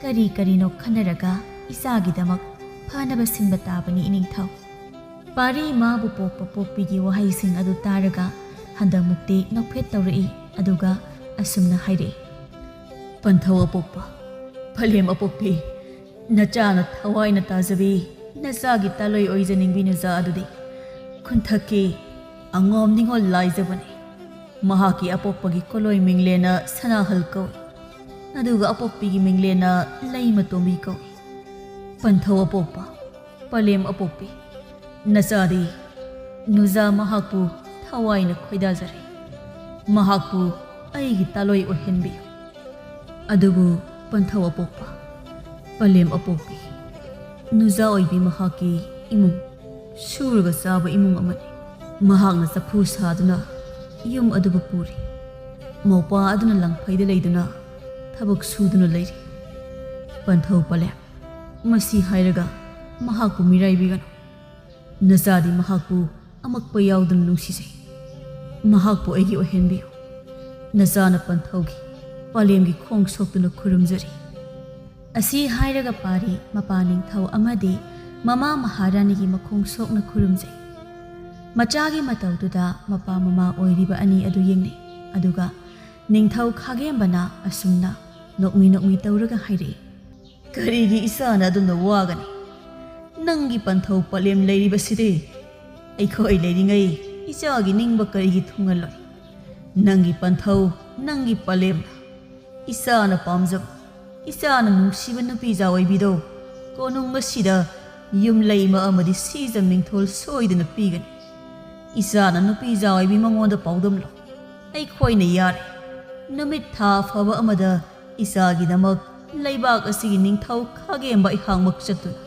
ꯀꯔꯤ ꯀꯔꯤꯅꯣ ꯈꯟꯅꯔꯒ ꯏꯆꯥꯒꯤꯗꯃꯛ ꯐꯅꯕ ꯁꯤꯟꯕ ꯇꯥꯕꯅꯤ ꯏꯅꯤꯡꯊꯧ꯫" ꯄꯥꯔꯤ ꯃꯥꯕꯨ ꯄꯣꯛꯄ ꯄꯣꯛꯄꯤꯒꯤ ꯋꯥꯍꯩꯁꯤꯡ ꯑꯗꯨ ꯇꯥꯔꯒ ꯍꯟꯗꯛꯃꯨꯛꯇꯤ ꯅꯣꯛꯐꯦꯠ ꯇꯧꯔꯛꯏ꯫ ꯑꯗꯨꯒ ꯑꯁꯨꯝꯅ ꯍꯥꯏꯔꯛꯏ, "ꯄꯟꯊꯧ ꯑꯄꯣꯛꯄ, ꯄꯂꯦꯝ ꯑꯄꯣꯛꯄꯤ, ꯅꯆꯥꯅ ꯊꯋꯥꯏꯅ ꯇꯥꯖꯕꯤ ꯅꯆꯥꯒꯤ ꯇꯥꯂꯣꯏ ꯑꯣꯏꯖꯅꯤꯡꯕꯤ ꯅꯆꯥ ꯑꯗꯨꯗꯤ ꯈꯨꯟꯊꯛꯀꯤ ꯑꯉꯣꯝ ꯅꯤꯉꯣꯜ ꯂꯥꯏꯖꯕꯅꯤ꯫ ꯃꯍꯥꯛꯀꯤ ꯑꯄꯣꯛꯄꯒꯤ ꯀꯣꯂꯣꯏ ꯃꯤꯡꯂꯦꯟꯅ ꯁꯅꯥꯍꯜ ꯀꯧꯏ, ꯑꯗꯨꯒ ꯑꯄꯣꯛꯄꯤꯒꯤ ꯃꯤꯡꯂꯦꯟꯅ ꯂꯩꯃ ꯇꯣꯝꯕꯤ ꯀꯧꯏ꯫ ꯄꯟꯊꯧ ꯑꯄꯣꯛꯄ, ꯄꯂꯦꯝ ꯑꯄꯣꯛꯄꯤ, ꯅꯆꯥꯗꯤ ꯅꯨꯖꯥ ꯃꯍꯥꯛꯄꯨ ꯊꯋꯥꯏꯅ ꯈꯣꯏꯗꯥꯖꯔꯤ꯫ ꯃꯍꯥꯛꯄꯨ ꯑꯩꯒꯤ ꯇꯥꯂꯣꯏ ꯑꯣꯏꯍꯟꯕꯤꯌꯨ꯫" ꯑꯗꯨꯕꯨ ꯄꯟꯊꯧ ꯑꯄꯣꯛꯄ, ꯄꯂꯦꯝ ꯑꯄꯣꯛꯄꯤ, ꯅꯨꯖꯥ ꯑꯣꯏꯕꯤ ꯃꯍꯥꯛꯀꯤ ꯏꯃꯨꯡ ꯁꯨꯔꯒ ꯆꯥꯕ ꯏꯃꯨꯡ ꯑꯃꯅꯤ꯫ ꯃꯍꯥꯛꯅ ꯆꯐꯨ ꯁꯥꯗꯨꯅ ꯌꯨꯝ ꯑꯗꯨꯕꯨ ꯄꯨꯔꯤ꯫ ꯃꯧꯄꯥ ꯑꯗꯨꯅ ꯂꯪꯐꯩꯗ ꯂꯩꯗꯨꯅ ꯊꯕꯛ ꯁꯨꯗꯨꯅ ꯂꯩꯔꯤ꯫ ꯄꯟꯊꯧ ꯄꯂꯦꯝ, ꯃꯁꯤ ꯍꯥꯏꯔꯒ ꯃꯍꯥꯛꯄꯨ ꯃꯤꯔꯥꯏꯕꯤꯒꯅꯨ꯫ ꯅꯆꯥꯗꯤ ꯃꯍꯥꯛꯄꯨ ꯑꯃꯛꯄ ꯌꯥꯎꯗꯅ ꯅꯨꯡꯁꯤꯖꯩ꯫ ꯃꯍꯥꯛꯄꯨ ꯑꯩꯒꯤ ꯑꯣꯏꯍꯟꯕꯤꯌꯨ꯫ ꯅꯆꯥꯅ ꯄꯟꯊꯧꯒꯤ, ꯄꯂꯦꯝꯒꯤ ꯈꯣꯡ ꯁꯣꯛꯇꯨꯅ ꯈꯨꯔꯨꯝꯖꯔꯤ꯫ ꯑꯁꯤ ꯍꯥꯏꯔꯒ ꯄꯥꯔꯤ ꯃꯄꯥ ꯅꯤꯡꯊꯧ ꯑꯃꯗꯤ ꯃꯃꯥ ꯃꯍꯥꯔꯥꯅꯤꯒꯤ ꯃꯈꯣꯡ ꯁꯣꯛꯅ ꯈꯨꯔꯨꯝꯖꯩ꯫ ꯃꯆꯥꯒꯤ ꯃꯇꯧꯗꯨꯗ ꯃꯄꯥ ꯃꯃꯥ ꯑꯣꯏꯔꯤꯕ ꯑꯅꯤ ꯑꯗꯨ ꯌꯦꯡꯅꯩ꯫ ꯑꯗꯨꯒ ꯅꯤꯡꯊꯧ ꯈꯥꯒꯦꯝꯕꯅ ꯑꯁꯨꯝꯅ ꯅꯣꯛꯃꯤ ꯅꯣꯛꯃꯤ ꯇꯧꯔꯒ ꯍꯥꯏꯔꯛꯏ, "ꯀꯔꯤꯒꯤ ꯏꯆꯥꯅ ꯑꯗꯨꯝꯅ ꯋꯥꯒꯅꯤ? ꯅꯪꯒꯤ ꯄꯟꯊꯧ ꯄꯂꯦꯝ ꯂꯩꯔꯤꯕꯁꯤꯗꯤ ꯑꯩꯈꯣꯏ ꯂꯩꯔꯤꯉꯩ ꯏꯆꯥꯒꯤ ꯅꯤꯡꯕ ꯀꯔꯤꯒꯤ ꯊꯨꯡꯍꯜꯂꯣꯏ? ꯅꯪꯒꯤ ꯄꯟꯊꯧ, ꯅꯪꯒꯤ ꯄꯂꯦꯝꯅ ꯏꯆꯥꯅ ꯄꯥꯝꯖꯕ, ꯏꯆꯥꯅ ꯅꯨꯡꯁꯤꯕ ꯅꯨꯄꯤ ꯖꯥꯑꯣꯏꯕꯤꯗꯣ ꯀꯣꯅꯨꯡ ꯑꯁꯤꯗ ꯌꯨꯝꯂꯩꯃ ꯑꯃꯗꯤ ꯁꯤꯖ ꯃꯤꯡꯊꯣꯜ ꯁꯣꯏꯗꯅ ꯄꯤꯒꯅꯤ꯫ ꯏꯆꯥꯅ ꯅꯨꯄꯤ ꯖꯥꯑꯣꯏꯕꯤ ꯃꯉꯣꯟꯗ ꯄꯥꯎꯗꯝꯂꯣ꯫ ꯑꯩꯈꯣꯏꯅ ꯌꯥꯔꯦ꯫ ꯅꯨꯃꯤꯠ ꯊꯥ ꯐꯕ ꯑꯃꯗ ꯏꯆꯥꯒꯤꯗꯃꯛ ꯂꯩꯕꯥꯛ ꯑꯁꯤꯒꯤ ꯅꯤꯡꯊꯧ ꯈꯥꯒꯦꯝꯕ ꯑꯩꯍꯥꯛꯃꯛ ꯆꯠꯇꯨꯅ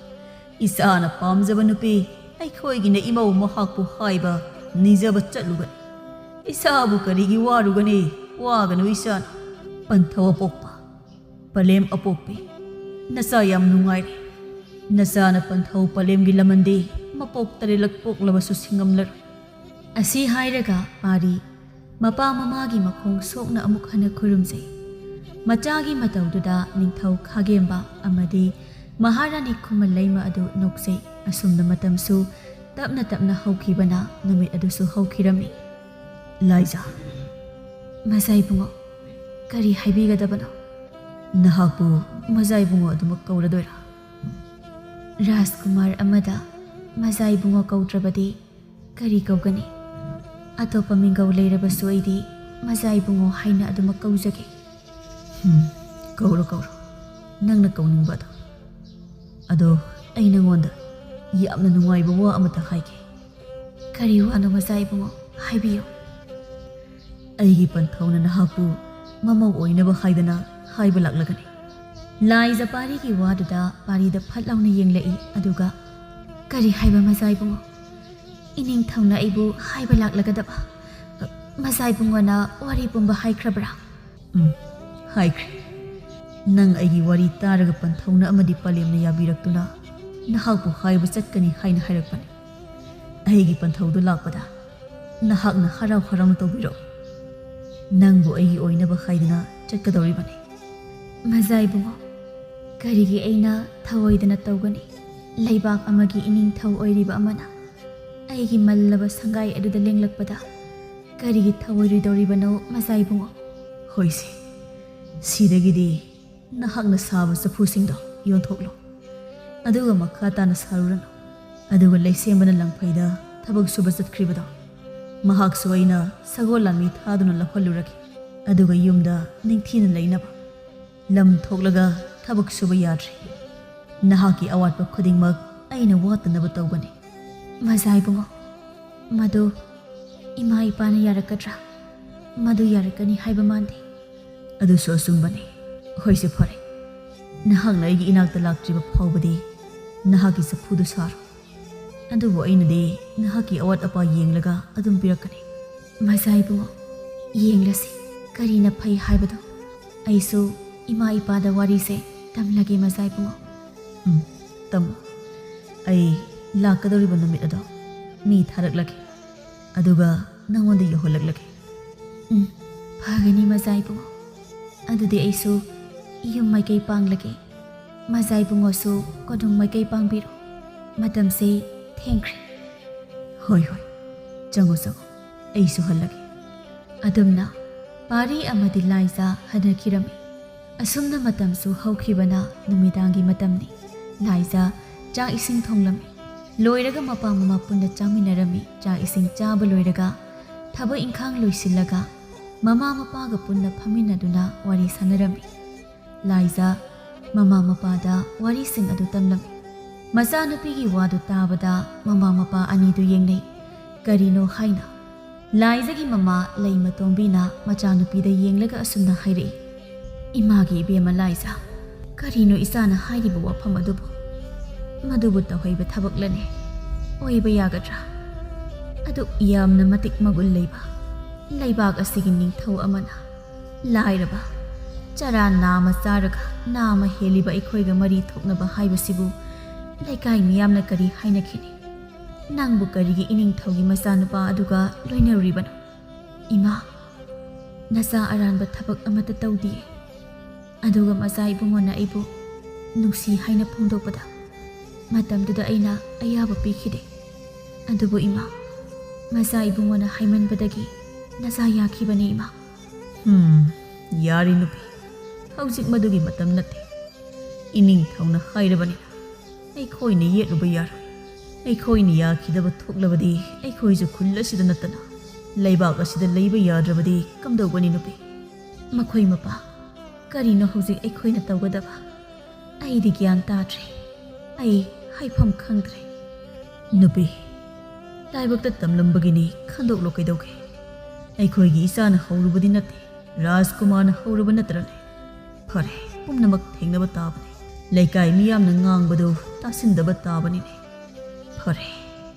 ꯏꯆꯥꯅ ꯄꯥꯝꯖꯕ ꯅꯨꯄꯤ ꯑꯩꯈꯣꯏꯒꯤꯅ ꯏꯃꯧ ꯃꯍꯥꯛꯄꯨ ꯍꯥꯏꯕ ꯅꯤꯖꯕ ꯆꯠꯂꯨꯒꯅꯤ꯫ ꯏꯆꯥꯕꯨ ꯀꯔꯤꯒꯤ ꯋꯥꯔꯨꯒꯅꯤ? ꯋꯥꯒꯅꯨ ꯏꯆꯥꯅ꯫" ꯄꯟꯊꯧ ꯑꯄꯣꯛꯄ, ꯄꯂꯦꯝ ꯑꯄꯣꯛꯄꯤ, ꯅꯆꯥ ꯌꯥꯝ ꯅꯨꯡꯉꯥꯏꯔꯦ꯫ ꯅꯆꯥꯅ ꯄꯟꯊꯧ ꯄꯂꯦꯝꯒꯤ ꯂꯃꯟꯗꯤ ꯃꯄꯣꯛ ꯇꯔꯦꯠꯂꯛ ꯄꯣꯛꯂꯕꯁꯨ ꯁꯤꯡꯉꯝꯂꯔꯣꯏ꯫ ꯑꯁꯤ ꯍꯥꯏꯔꯒ ꯄꯥꯔꯤ ꯃꯄꯥ ꯃꯃꯥꯒꯤ ꯃꯈꯣꯡ ꯁꯣꯛꯅ ꯑꯃꯨꯛ ꯍꯟꯅ ꯈꯨꯔꯨꯝꯖꯩ꯫ ꯃꯆꯥꯒꯤ ꯃꯇꯧꯗꯨꯗ ꯅꯤꯡꯊꯧ ꯈꯥꯒꯦꯝꯕ ꯑꯃꯗꯤ ꯃꯍꯥꯔꯥꯅꯤ ꯈꯨꯃꯟ ꯂꯩꯃ ꯑꯗꯨ ꯅꯣꯛꯆꯩ꯫ ꯑꯁꯨꯝꯅ ꯃꯇꯝꯁꯨ ꯇꯞꯅ ꯇꯞꯅ ꯍꯧꯈꯤꯕꯅ ꯅꯨꯃꯤꯠ ꯑꯗꯨꯁꯨ ꯍꯧꯈꯤꯔꯝꯃꯤ꯫ ꯂꯥꯏꯖꯥ꯫ ꯃꯖꯥ ꯏꯕꯨꯡꯉꯣ, ꯀꯔꯤ ꯍꯥꯏꯕꯤꯒꯗꯕꯅꯣ? ꯅꯍꯥꯛꯄꯨ ꯃꯖꯥ ꯏꯕꯨꯡꯉꯣ ꯑꯗꯨꯃꯛ ꯀꯧꯔꯗꯣꯏꯔꯥ? ꯔꯥꯖꯀꯨꯃꯥꯔ ꯑꯃꯗ ꯃꯖꯥ ꯏꯕꯨꯡꯉꯣ ꯀꯧꯗ꯭ꯔꯕꯗꯤ ꯀꯔꯤ ꯀꯧꯒꯅꯤ? ꯑꯇꯣꯞꯄ ꯃꯤꯡꯒꯧ ꯂꯩꯔꯕꯁꯨ ꯑꯩꯗꯤ ꯃꯖꯥ ꯏꯕꯨꯡꯉꯣ ꯍꯥꯏꯅ ꯑꯗꯨꯃꯛ ꯀꯧꯖꯒꯦ꯫ ꯍꯝ, ꯀꯧꯔꯣ, ꯀꯧꯔꯣ꯫ ꯅꯪꯅ ꯀꯧꯅꯤꯡꯕ ꯑꯗꯣ꯫ ꯑꯗꯣ ꯑꯩ ꯅꯉꯣꯟꯗ ꯌꯥꯝꯅ ꯅꯨꯡꯉꯥꯏꯕ ꯋꯥ ꯑꯃꯇ ꯍꯥꯏꯒꯦ꯫ ꯀꯔꯤ ꯋꯥꯅꯣ ꯃꯖꯥ ꯏꯕꯨꯡꯉꯣ? ꯍꯥꯏꯕꯤꯌꯨ꯫ ꯑꯩꯒꯤ ꯄꯟꯊꯧꯅ ꯅꯍꯥꯛꯄꯨ ꯃꯃꯧ ꯑꯣꯏꯅꯕ ꯍꯥꯏꯗꯅ ꯍꯥꯏꯕ ꯂꯥꯛꯂꯒꯅꯤ꯫ ꯂꯥꯏꯖ ꯄꯥꯔꯤꯒꯤ ꯋꯥꯗꯨꯗ ꯄꯥꯔꯤꯗ ꯐꯠ ꯂꯥꯎꯅ ꯌꯦꯡꯂꯛꯏ, ꯑꯗꯨꯒ, "ꯀꯔꯤ ꯍꯥꯏꯕ ꯃꯖꯥ ꯏꯕꯨꯡꯉꯣ? ꯏꯅꯤꯡꯊꯧꯅ ꯑꯩꯕꯨ ꯍꯥꯏꯕ ꯂꯥꯛꯂꯒꯗꯕ? ꯃꯖꯥ ꯏꯕꯨꯡꯉꯣꯅ ꯋꯥꯔꯤ ꯄꯨꯝꯕ ꯍꯥꯏꯈ꯭ꯔꯕ꯭ꯔꯥ?" "ꯎꯝ, ꯍꯥꯏꯈ꯭ꯔꯦ꯫ ꯅꯪ ꯑꯩꯒꯤ ꯋꯥꯔꯤ ꯇꯥꯔꯒ ꯄꯟꯊꯧꯅ ꯑꯃꯗꯤ ꯄꯂꯦꯝꯅ ꯌꯥꯕꯤꯔꯛꯇꯨꯅ ꯅꯍꯥꯛꯄꯨ ꯍꯥꯏꯕ ꯆꯠꯀꯅꯤ ꯍꯥꯏꯅ ꯍꯥꯏꯔꯛꯄꯅꯤ꯫ ꯑꯩꯒꯤ ꯄꯟꯊꯧꯗꯨ ꯂꯥꯛꯄꯗ ꯅꯍꯥꯛꯅ ꯍꯔꯥꯎ ꯍꯔꯥꯎꯅ ꯇꯧꯕꯤꯔꯛꯎ꯫ ꯅꯪꯕꯨ ꯑꯩꯒꯤ ꯑꯣꯏꯅꯕ ꯍꯥꯏꯗꯨꯅ ꯆꯠꯀꯗꯧꯔꯤꯕꯅꯤ꯫" "ꯃꯖꯥ ꯏꯕꯨꯡꯉꯣ, ꯀꯔꯤꯒꯤ ꯑꯩꯅ ꯊꯧꯑꯣꯏꯗꯅ ꯇꯧꯒꯅꯤ? ꯂꯩꯕꯥꯛ ꯑꯃꯒꯤ ꯏꯅꯤꯡꯊꯧ ꯑꯣꯏꯔꯤꯕ ꯑꯃꯅ ꯑꯩꯒꯤ ꯃꯜꯂꯕ ꯁꯪꯒꯥꯏ ꯑꯗꯨꯗ ꯂꯦꯡꯂꯛꯄꯗ ꯀꯔꯤꯒꯤ ꯊꯧꯑꯣꯏꯔꯣꯏꯗꯧꯔꯤꯕꯅꯣ ꯃꯖꯥ ꯏꯕꯨꯡꯉꯣ?" "ꯍꯣꯏꯁꯦ, ꯁꯤꯗꯒꯤꯗꯤ ꯅꯍꯥꯛꯅ ꯁꯥꯕ ꯆꯐꯨꯁꯤꯡꯗꯣ ꯌꯣꯟꯊꯣꯛꯂꯣ꯫ ꯑꯗꯨꯒ ꯃꯈꯥ ꯇꯥꯅ ꯁꯥꯔꯨꯔꯅꯨ꯫" ꯑꯗꯨꯒ ꯂꯩꯁꯦꯝꯕꯅ ꯂꯪꯐꯩꯗ ꯊꯕꯛ ꯁꯨꯕ ꯆꯠꯈ꯭ꯔꯤꯕꯗꯣ, ꯃꯍꯥꯛꯁꯨ ꯑꯩꯅ ꯁꯒꯣꯜ ꯂꯥꯟꯃꯤ ꯊꯥꯗꯨꯅ ꯂꯧꯍꯜꯂꯨꯔꯒꯦ꯫ ꯑꯗꯨꯒ ꯌꯨꯝꯗ ꯅꯤꯡꯊꯤꯅ ꯂꯩꯅꯕ꯫ ꯂꯝ ꯊꯣꯛꯂꯒ ꯊꯕꯛ ꯁꯨꯕ ꯌꯥꯗ꯭ꯔꯦ꯫ ꯅꯍꯥꯛꯀꯤ ꯑꯋꯥꯠꯄ ꯈꯨꯗꯤꯡꯃꯛ ꯑꯩꯅ ꯋꯥꯠꯇꯅꯕ ꯇꯧꯒꯅꯤ꯫ "ꯃꯖꯥ ꯏꯕꯨꯡꯉꯣ, ꯃꯗꯨ ꯏꯃꯥ ꯏꯄꯥꯅ ꯌꯥꯔꯛꯀꯗ꯭ꯔꯥ? ꯃꯗꯨ ꯌꯥꯔꯛꯀꯅꯤ ꯍꯥꯏꯕ ꯃꯥꯟꯗꯦ꯫" "ꯑꯗꯨꯁꯨ ꯑꯆꯨꯝꯕꯅꯤ꯫ ꯍꯣꯏꯁꯦ, ꯐꯔꯦ꯫ ꯅꯍꯥꯛꯅ ꯑꯩꯒꯤ ꯏꯅꯥꯛꯇ ꯂꯥꯛꯇ꯭ꯔꯤꯕ ꯐꯥꯎꯕꯗꯤ ꯅꯍꯥꯛꯀꯤ ꯆꯐꯨꯗꯨ ꯁꯥꯔꯣ꯫ ꯑꯗꯨꯕꯨ ꯑꯩꯅꯗꯤ ꯅꯍꯥꯛꯀꯤ ꯑꯋꯥꯠ ꯑꯄꯥ ꯌꯦꯡꯂꯒ ꯑꯗꯨꯝ ꯄꯤꯔꯛꯀꯅꯤ꯫" "ꯃꯖꯥ ꯏꯕꯨꯡꯉꯣ, ꯌꯦꯡꯂꯁꯤ ꯀꯔꯤꯅ ꯐꯩ ꯍꯥꯏꯕꯗꯣ꯫ ꯑꯩꯁꯨ ꯏꯃꯥ ꯏꯄꯥꯗ ꯋꯥꯔꯤꯁꯦ ꯇꯝꯂꯒꯦ ꯃꯖꯥ ꯏꯕꯨꯡꯉꯣ꯫" "ꯎꯝ, ꯇꯝꯃꯨ꯫ ꯑꯩ ꯂꯥꯛꯀꯗꯧꯔꯤꯕ ꯅꯨꯃꯤꯠ ꯑꯗꯣ ꯃꯤ ꯊꯥꯔꯛꯂꯒꯦ, ꯑꯗꯨꯒ ꯅꯉꯣꯟꯗ ꯌꯧꯍꯜꯂꯛꯂꯒꯦ꯫" "ꯎꯝ, ꯐꯒꯅꯤ ꯃꯖꯥ ꯏꯕꯨꯡꯉꯣ꯫ ꯑꯗꯨꯗꯤ ꯑꯩꯁꯨ ꯌꯨꯝ ꯃꯥꯏꯀꯩ ꯄꯥꯡꯂꯒꯦ꯫ ꯃꯖꯥ ꯏꯕꯨꯡꯉꯣꯁꯨ ꯀꯣꯅꯨꯡ ꯃꯥꯏꯀꯩ ꯄꯥꯡꯕꯤꯔꯣ꯫ ꯃꯇꯝꯁꯦ ꯊꯦꯡꯈ꯭ꯔꯦ꯫" "ꯍꯣꯏ, ꯍꯣꯏ, ꯆꯪꯉꯣ, ꯆꯪꯉꯣ꯫ ꯑꯩꯁꯨ ꯍꯜꯂꯒꯦ꯫" ꯑꯗꯨꯝꯅ ꯄꯥꯔꯤ ꯑꯃꯗꯤ ꯂꯥꯏꯖꯥ ꯍꯟꯅꯈꯤꯔꯝꯃꯤ꯫ ꯑꯁꯨꯝꯅ ꯃꯇꯝꯁꯨ ꯍꯧꯈꯤꯕꯅ ꯅꯨꯃꯤꯗꯥꯡꯒꯤ ꯃꯇꯝꯅꯤ꯫ ꯂꯥꯏꯖꯥ ꯆꯥꯛ ꯏꯁꯤꯡ ꯊꯣꯡꯂꯝꯃꯤ꯫ ꯂꯣꯏꯔꯒ ꯃꯄꯥ ꯃꯃꯥ ꯄꯨꯟꯅ ꯆꯥꯃꯤꯟꯅꯔꯝꯃꯤ꯫ ꯆꯥꯛ ꯏꯁꯤꯡ ꯆꯥꯕ ꯂꯣꯏꯔꯒ ꯊꯕꯛ ꯏꯪꯈꯥꯡ ꯂꯣꯏꯁꯤꯜꯂꯒ ꯃꯃꯥ ꯃꯄꯥꯒ ꯄꯨꯟꯅ ꯐꯝꯃꯤꯟꯅꯗꯨꯅ ꯋꯥꯔꯤ ꯁꯥꯟꯅꯔꯝꯃꯤ꯫ ꯂꯥꯏꯖꯥ ꯃꯃꯥ ꯃꯄꯥꯗ ꯋꯥꯔꯤꯁꯤꯡ ꯑꯗꯨ ꯇꯝꯂꯝꯃꯤ꯫ ꯃꯆꯥꯅꯨꯄꯤꯒꯤ ꯋꯥꯗꯨ ꯇꯥꯕꯗ ꯃꯃꯥ ꯃꯄꯥ ꯑꯅꯤꯗꯨ ꯌꯦꯡꯅꯩ꯫ ꯀꯔꯤꯅꯣ ꯍꯥꯏꯅ? ꯂꯥꯏꯖꯥꯒꯤ ꯃꯃꯥ ꯂꯩꯃꯇꯣꯝꯕꯤꯅ ꯃꯆꯥꯅꯨꯄꯤꯗ ꯌꯦꯡꯂꯒ ꯑꯁꯨꯝꯅ ꯍꯥꯏꯔꯛꯏ, "ꯏꯃꯥꯒꯤ ꯏꯕꯦꯝꯃ ꯂꯥꯏꯖꯥ, ꯀꯔꯤꯅꯣ ꯏꯆꯥꯅ ꯍꯥꯏꯔꯤꯕ ꯋꯥꯐꯝ ꯑꯗꯨꯕꯨ? ꯃꯗꯨꯕꯨ ꯇꯧꯍꯩꯕ ꯊꯕꯛꯂꯅꯦ? ꯑꯣꯏꯕ ꯌꯥꯒꯗ꯭ꯔꯥ? ꯑꯗꯨꯛ ꯌꯥꯝꯅ ꯃꯇꯤꯛ ꯃꯒꯨꯟ ꯂꯩꯕ ꯂꯩꯕꯥꯛ ꯑꯁꯤꯒꯤ ꯅꯤꯡꯊꯧ ꯑꯃꯅ ꯂꯥꯏꯔꯕ, ꯆꯔꯥ ꯅꯥꯝꯃ ꯆꯥꯔꯒ ꯅꯥꯝꯃ ꯍꯦꯜꯂꯤꯕ ꯑꯩꯈꯣꯏꯒ ꯃꯔꯤ ꯊꯣꯛꯅꯕ ꯍꯥꯏꯕꯁꯤꯕꯨ ꯂꯩꯀꯥꯏ ꯃꯤꯌꯥꯝꯅ ꯀꯔꯤ ꯍꯥꯏꯅꯈꯤꯅꯤ? ꯅꯪꯕꯨ ꯀꯔꯤꯒꯤ ꯏꯅꯤꯡꯊꯧꯒꯤ ꯃꯆꯥꯅꯨꯄꯥ ꯑꯗꯨꯒ ꯂꯣꯏꯅꯔꯨꯔꯤꯕꯅꯣ? ꯏꯃꯥ, ꯅꯆꯥ ꯑꯔꯥꯟꯕ ꯊꯕꯛ ꯑꯃꯠꯇ ꯇꯧꯗꯤꯌꯦ꯫ ꯑꯗꯨꯒ ꯃꯆꯥ ꯏꯕꯨꯡꯉꯣꯅ ꯑꯩꯕꯨ ꯅꯨꯡꯁꯤ ꯍꯥꯏꯅ ꯐꯣꯡꯗꯣꯛꯄꯗ ꯃꯇꯝꯗꯨꯗ ꯑꯩꯅ ꯑꯌꯥꯕ ꯄꯤꯈꯤꯗꯦ꯫ ꯑꯗꯨꯕꯨ ꯏꯃꯥ, ꯃꯆꯥ ꯏꯕꯨꯡꯉꯣꯅ ꯍꯥꯏꯃꯟꯕꯗꯒꯤ ꯅꯆꯥ ꯌꯥꯈꯤꯕꯅꯤ ꯏꯃꯥ꯫" "ꯍꯝ, ꯌꯥꯔꯦ ꯅꯨꯄꯤ, ꯍꯧꯖꯤꯛ ꯃꯗꯨꯒꯤ ꯃꯇꯝ ꯅꯠꯇꯦ꯫ ꯏꯅꯤꯡꯊꯧꯅ ꯍꯥꯏꯔꯕꯅꯤꯅ ꯑꯩꯈꯣꯏꯅ ꯌꯦꯠꯂꯨꯕ ꯌꯥꯔꯣꯏ꯫ ꯑꯩꯈꯣꯏꯅ ꯌꯥꯈꯤꯗꯕ ꯊꯣꯛꯂꯕꯗꯤ ꯑꯩꯈꯣꯏꯁꯨ ꯈꯨꯜ ꯑꯁꯤꯗ ꯅꯠꯇꯅ ꯂꯩꯕꯥꯛ ꯑꯁꯤꯗ ꯂꯩꯕ ꯌꯥꯗ꯭ꯔꯕꯗꯤ ꯀꯝꯗꯧꯒꯅꯤ ꯅꯨꯄꯤ?" "ꯃꯈꯣꯏ ꯃꯄꯥ, ꯀꯔꯤꯅꯣ ꯍꯧꯖꯤꯛ ꯑꯩꯈꯣꯏꯅ ꯇꯧꯒꯗꯕ? ꯑꯩꯗꯤ ꯒ꯭ꯌꯥꯟ ꯇꯥꯗ꯭ꯔꯦ꯫ ꯑꯩ ꯍꯥꯏꯐꯝ ꯈꯪꯗ꯭ꯔꯦ꯫" "ꯅꯨꯄꯤ, ꯂꯥꯏꯕꯛꯇ ꯇꯝꯂꯝꯕꯒꯤꯅꯤ, ꯈꯟꯗꯣꯛꯂꯣ ꯀꯩꯗꯧꯒꯦ? ꯑꯩꯈꯣꯏꯒꯤ ꯏꯆꯥꯅ ꯍꯧꯔꯨꯕꯗꯤ ꯅꯠꯇꯦ, ꯔꯥꯖꯀꯨꯃꯥꯔꯅ ꯍꯧꯔꯕ ꯅꯠꯇ꯭ꯔꯅꯦ? ꯐꯔꯦ, ꯄꯨꯝꯅꯃꯛ ꯊꯦꯡꯅꯕ ꯇꯥꯕꯅꯤ꯫ ꯂꯩꯀꯥꯏ ꯃꯤꯌꯥꯝꯅ ꯉꯥꯡꯕꯗꯨ ꯇꯥꯁꯤꯟꯗꯕ ꯇꯥꯕꯅꯤꯅꯦ꯫ ꯐꯔꯦ,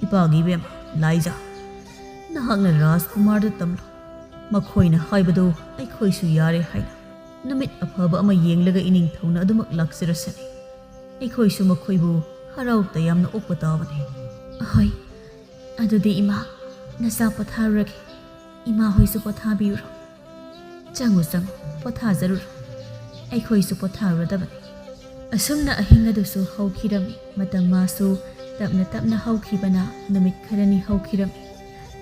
ꯏꯄꯥꯒꯤ ꯏꯕꯦꯝꯃ ꯂꯥꯏꯖꯥ, ꯅꯍꯥꯛꯅ ꯔꯥꯖꯀꯨꯃꯥꯔꯗ ꯇꯝꯂꯣ꯫ ꯃꯈꯣꯏꯅ ꯍꯥꯏꯕꯗꯨ ꯑꯩꯈꯣꯏꯁꯨ ꯌꯥꯔꯦ ꯍꯥꯏꯅ ꯅꯨꯃꯤꯠ ꯑꯐꯕ ꯑꯃ ꯌꯦꯡꯂꯒ ꯏꯅꯤꯡꯊꯧꯅ ꯑꯗꯨꯃꯛ ꯂꯥꯛꯆꯔꯁꯅꯤ꯫ ꯑꯩꯈꯣꯏꯁꯨ ꯃꯈꯣꯏꯕꯨ ꯍꯔꯥꯎ ꯇꯌꯥꯝꯅ ꯑꯣꯛꯄ ꯇꯥꯕꯅꯤ꯫" "ꯍꯣꯏ, ꯑꯗꯨꯗꯤ ꯏꯃꯥ, ꯅꯆꯥ ꯄꯣꯊꯥꯔꯨꯔꯒꯦ꯫ ꯏꯃꯥ ꯍꯣꯏꯁꯨ ꯄꯣꯊꯥꯕꯤꯔꯨꯔꯣ꯫ ꯆꯪꯉꯨ, ꯆꯪꯉꯨ, ꯄꯣꯊꯥꯖꯔꯨꯔꯣ꯫ ꯑꯩꯈꯣꯏꯁꯨ ꯄꯣꯊꯥꯔꯨꯔꯗꯕꯅꯤ꯫" ꯑꯁꯨꯝꯅ ꯑꯍꯤꯡ ꯑꯗꯨꯁꯨ ꯍꯧꯈꯤꯔꯝꯃꯤ꯫ ꯃꯇꯝ ꯃꯥꯁꯨ ꯇꯞꯅ ꯇꯞꯅ ꯍꯧꯈꯤꯕꯅ ꯅꯨꯃꯤꯠ ꯈꯔꯅꯤ ꯍꯧꯈꯤꯔꯝꯃꯤ꯫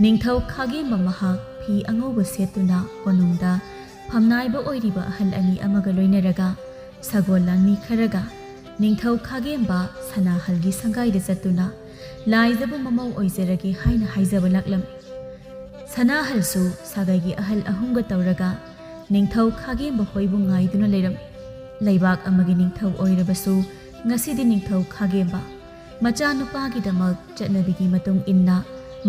ꯅꯤꯡꯊꯧ ꯈꯥꯒꯦꯝꯕ ꯃꯍꯥꯛ ꯐꯤ ꯑꯉꯧꯕ ꯁꯦꯠꯇꯨꯅ ꯀꯣꯅꯨꯡꯗ ꯐꯝꯅꯥꯏꯕ ꯑꯣꯏꯔꯤꯕ ꯑꯍꯜ ꯑꯅꯤ ꯑꯃꯒ ꯂꯣꯏꯅꯔꯒ ꯁꯒꯣꯜ ꯂꯥꯟꯃꯤ ꯈꯔꯒ ꯅꯤꯡꯊꯧ ꯈꯥꯒꯦꯝꯕ ꯁꯅꯥꯍꯜꯒꯤ ꯁꯪꯒꯥꯏꯗ ꯆꯠꯇꯨꯅ ꯂꯥꯏꯖꯕꯨ ꯃꯃꯧ ꯑꯣꯏꯖꯔꯒꯦ ꯍꯥꯏꯅ ꯍꯥꯏꯖꯕ ꯂꯥꯛꯂꯝꯃꯤ꯫ ꯁꯅꯥꯍꯜꯁꯨ ꯁꯥꯒꯩꯒꯤ ꯑꯍꯜ ꯑꯍꯨꯝꯒ ꯇꯧꯔꯒ ꯅꯤꯡꯊꯧ ꯈꯥꯒꯦꯝꯕ ꯍꯣꯏꯕꯨ ꯉꯥꯏꯗꯨꯅ ꯂꯩꯔꯝꯃꯤ꯫ ꯂꯩꯕꯥꯛ ꯑꯃꯒꯤ ꯅꯤꯡꯊꯧ ꯑꯣꯏꯔꯕꯁꯨ ꯉꯁꯤꯗꯤ ꯅꯤꯡꯊꯧ ꯈꯥꯒꯦꯝꯕ ꯃꯆꯥꯅꯨꯄꯥꯒꯤꯗꯃꯛ ꯆꯠꯅꯕꯤꯒꯤ ꯃꯇꯨꯡ ꯏꯟꯅ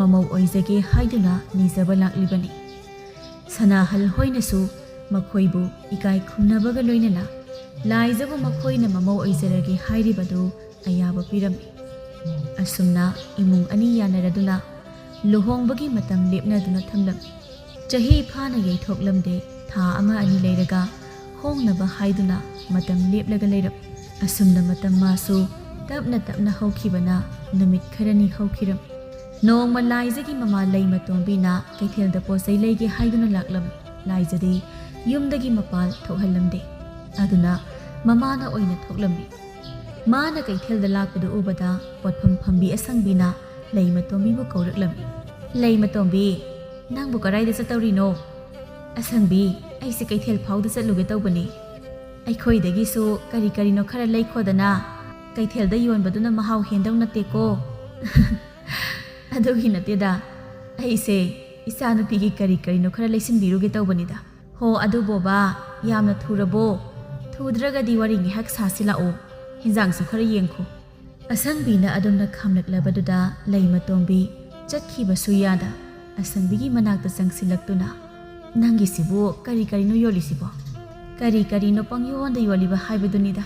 ꯃꯃꯧ ꯑꯣꯏꯖꯒꯦ ꯍꯥꯏꯗꯨꯅ ꯅꯤꯖꯕ ꯂꯥꯛꯂꯤꯕꯅꯤ꯫ ꯁꯅꯥꯍꯜ ꯍꯣꯏꯅꯁꯨ ꯃꯈꯣꯏꯕꯨ ꯏꯀꯥꯏ ꯈꯨꯝꯅꯕꯒ ꯂꯣꯏꯅꯅ ꯂꯥꯏꯖꯕꯨ ꯃꯈꯣꯏꯅ ꯃꯃꯧ ꯑꯣꯏꯖꯔꯒꯦ ꯍꯥꯏꯔꯤꯕꯗꯨ ꯑꯌꯥꯕ ꯄꯤꯔꯝꯃꯤ꯫ ꯑꯁꯨꯝꯅ ꯏꯃꯨꯡ ꯑꯅꯤ ꯌꯥꯅꯔꯗꯨꯅ ꯂꯨꯍꯣꯡꯕꯒꯤ ꯃꯇꯝ ꯂꯦꯞꯅꯗꯨꯅ ꯊꯝꯂꯝꯃꯤ꯫ ꯆꯍꯤ ꯐꯥꯅ ꯌꯩꯊꯣꯛꯂꯝꯗꯦ, ꯊꯥ ꯑꯃ ꯑꯅꯤ ꯂꯩꯔꯒ ꯍꯣꯡꯅꯕ ꯍꯥꯏꯗꯨꯅ ꯃꯇꯝ ꯂꯦꯞꯂꯒ ꯂꯩꯔꯝꯃꯤ꯫ ꯑꯁꯨꯝꯅ ꯃꯇꯝ ꯃꯥꯁꯨ ꯇꯞꯅ ꯇꯞꯅ ꯍꯧꯈꯤꯕꯅ ꯅꯨꯃꯤꯠ ꯈꯔꯅꯤ ꯍꯧꯈꯤꯔꯝꯃꯤ꯫ ꯅꯣꯡꯃ ꯂꯥꯏꯖꯒꯤ ꯃꯃꯥ ꯂꯩꯃꯇꯣꯝꯕꯤꯅ ꯀꯩꯊꯦꯜꯗ ꯄꯣꯠ ꯆꯩ ꯂꯩꯒꯦ ꯍꯥꯏꯗꯨꯅ ꯂꯥꯛꯂꯝꯃꯤ꯫ ꯂꯥꯏꯖꯗꯤ ꯌꯨꯝꯗꯒꯤ ꯃꯄꯥꯜ ꯊꯣꯛꯍꯜꯂꯝꯗꯦ꯫ ꯑꯗꯨꯅ ꯃꯃꯥꯅ ꯑꯣꯏꯅ ꯊꯣꯛꯂꯝꯃꯤ꯫ ꯃꯥꯅ ꯀꯩꯊꯦꯜꯗ ꯂꯥꯛꯄꯗꯨ ꯎꯕꯗ ꯄꯣꯠꯐꯝ ꯐꯝꯕꯤ ꯑꯁꯪꯕꯤꯅ ꯂꯩꯃꯇꯣꯝꯕꯤꯕꯨ ꯀꯧꯔꯛꯂꯝꯃꯤ꯫ "ꯂꯩꯃꯇꯣꯝꯕꯤ, ꯅꯪꯕꯨ ꯀꯗꯥꯏꯗ ꯆꯠꯇꯧꯔꯤꯅꯣ?" "ꯑꯁꯪꯕꯤ, ꯑꯩꯁꯦ ꯀꯩꯊꯦꯜ ꯐꯥꯎꯗ ꯆꯠꯂꯨꯒꯦ ꯇꯧꯕꯅꯤ꯫ ꯑꯩꯈꯣꯏꯗꯒꯤꯁꯨ ꯀꯔꯤ ꯀꯔꯤꯅꯣ ꯈꯔ ꯂꯩꯈꯣꯗꯅ꯫ ꯀꯩꯊꯦꯜꯗ ꯌꯣꯟꯕꯗꯨꯅ ꯃꯍꯥꯎ ꯍꯦꯟꯗꯧ ꯅꯠꯇꯦꯀꯣ꯫" "ꯑꯗꯨꯒꯤ ꯅꯠꯇꯦꯗ, ꯑꯩꯁꯦ ꯏꯆꯥꯅꯨꯄꯤꯒꯤ ꯀꯔꯤ ꯀꯔꯤꯅꯣ ꯈꯔ ꯂꯩꯁꯤꯟꯕꯤꯔꯨꯒꯦ ꯇꯧꯕꯅꯤꯗ꯫" "ꯍꯣ, ꯑꯗꯨꯕꯣꯕ, ꯌꯥꯝꯅ ꯊꯨꯔꯕꯣ? ꯊꯨꯗ꯭ꯔꯒꯗꯤ ꯋꯥꯔꯤ ꯉꯥꯏꯍꯥꯛ ꯁꯥꯁꯤ ꯂꯥꯛꯑꯣ꯫ ꯍꯤꯟꯖꯥꯡꯁꯨ ꯈꯔ ꯌꯦꯡꯈꯣ꯫" ꯑꯁꯪꯕꯤꯅ ꯑꯗꯨꯝꯅ ꯈꯥꯝꯂꯛꯂꯕꯗꯨꯗ ꯂꯩꯃꯇꯣꯝꯕꯤ ꯆꯠꯈꯤꯕꯁꯨ ꯌꯥꯗ ꯑꯁꯪꯕꯤꯒꯤ ꯃꯅꯥꯛꯇ ꯆꯪꯁꯤꯜꯂꯛꯇꯨꯅ, "ꯅꯪꯒꯤꯁꯤꯕꯨ ꯀꯔꯤ ꯀꯔꯤꯅꯣ ꯌꯣꯜꯂꯤꯁꯤꯕꯣ?" "ꯀꯔꯤ ꯀꯔꯤꯅꯣ ꯄꯪꯌꯣꯟꯗ ꯌꯣꯜꯂꯤꯕ ꯍꯥꯏꯕꯗꯨꯅꯤꯗ꯫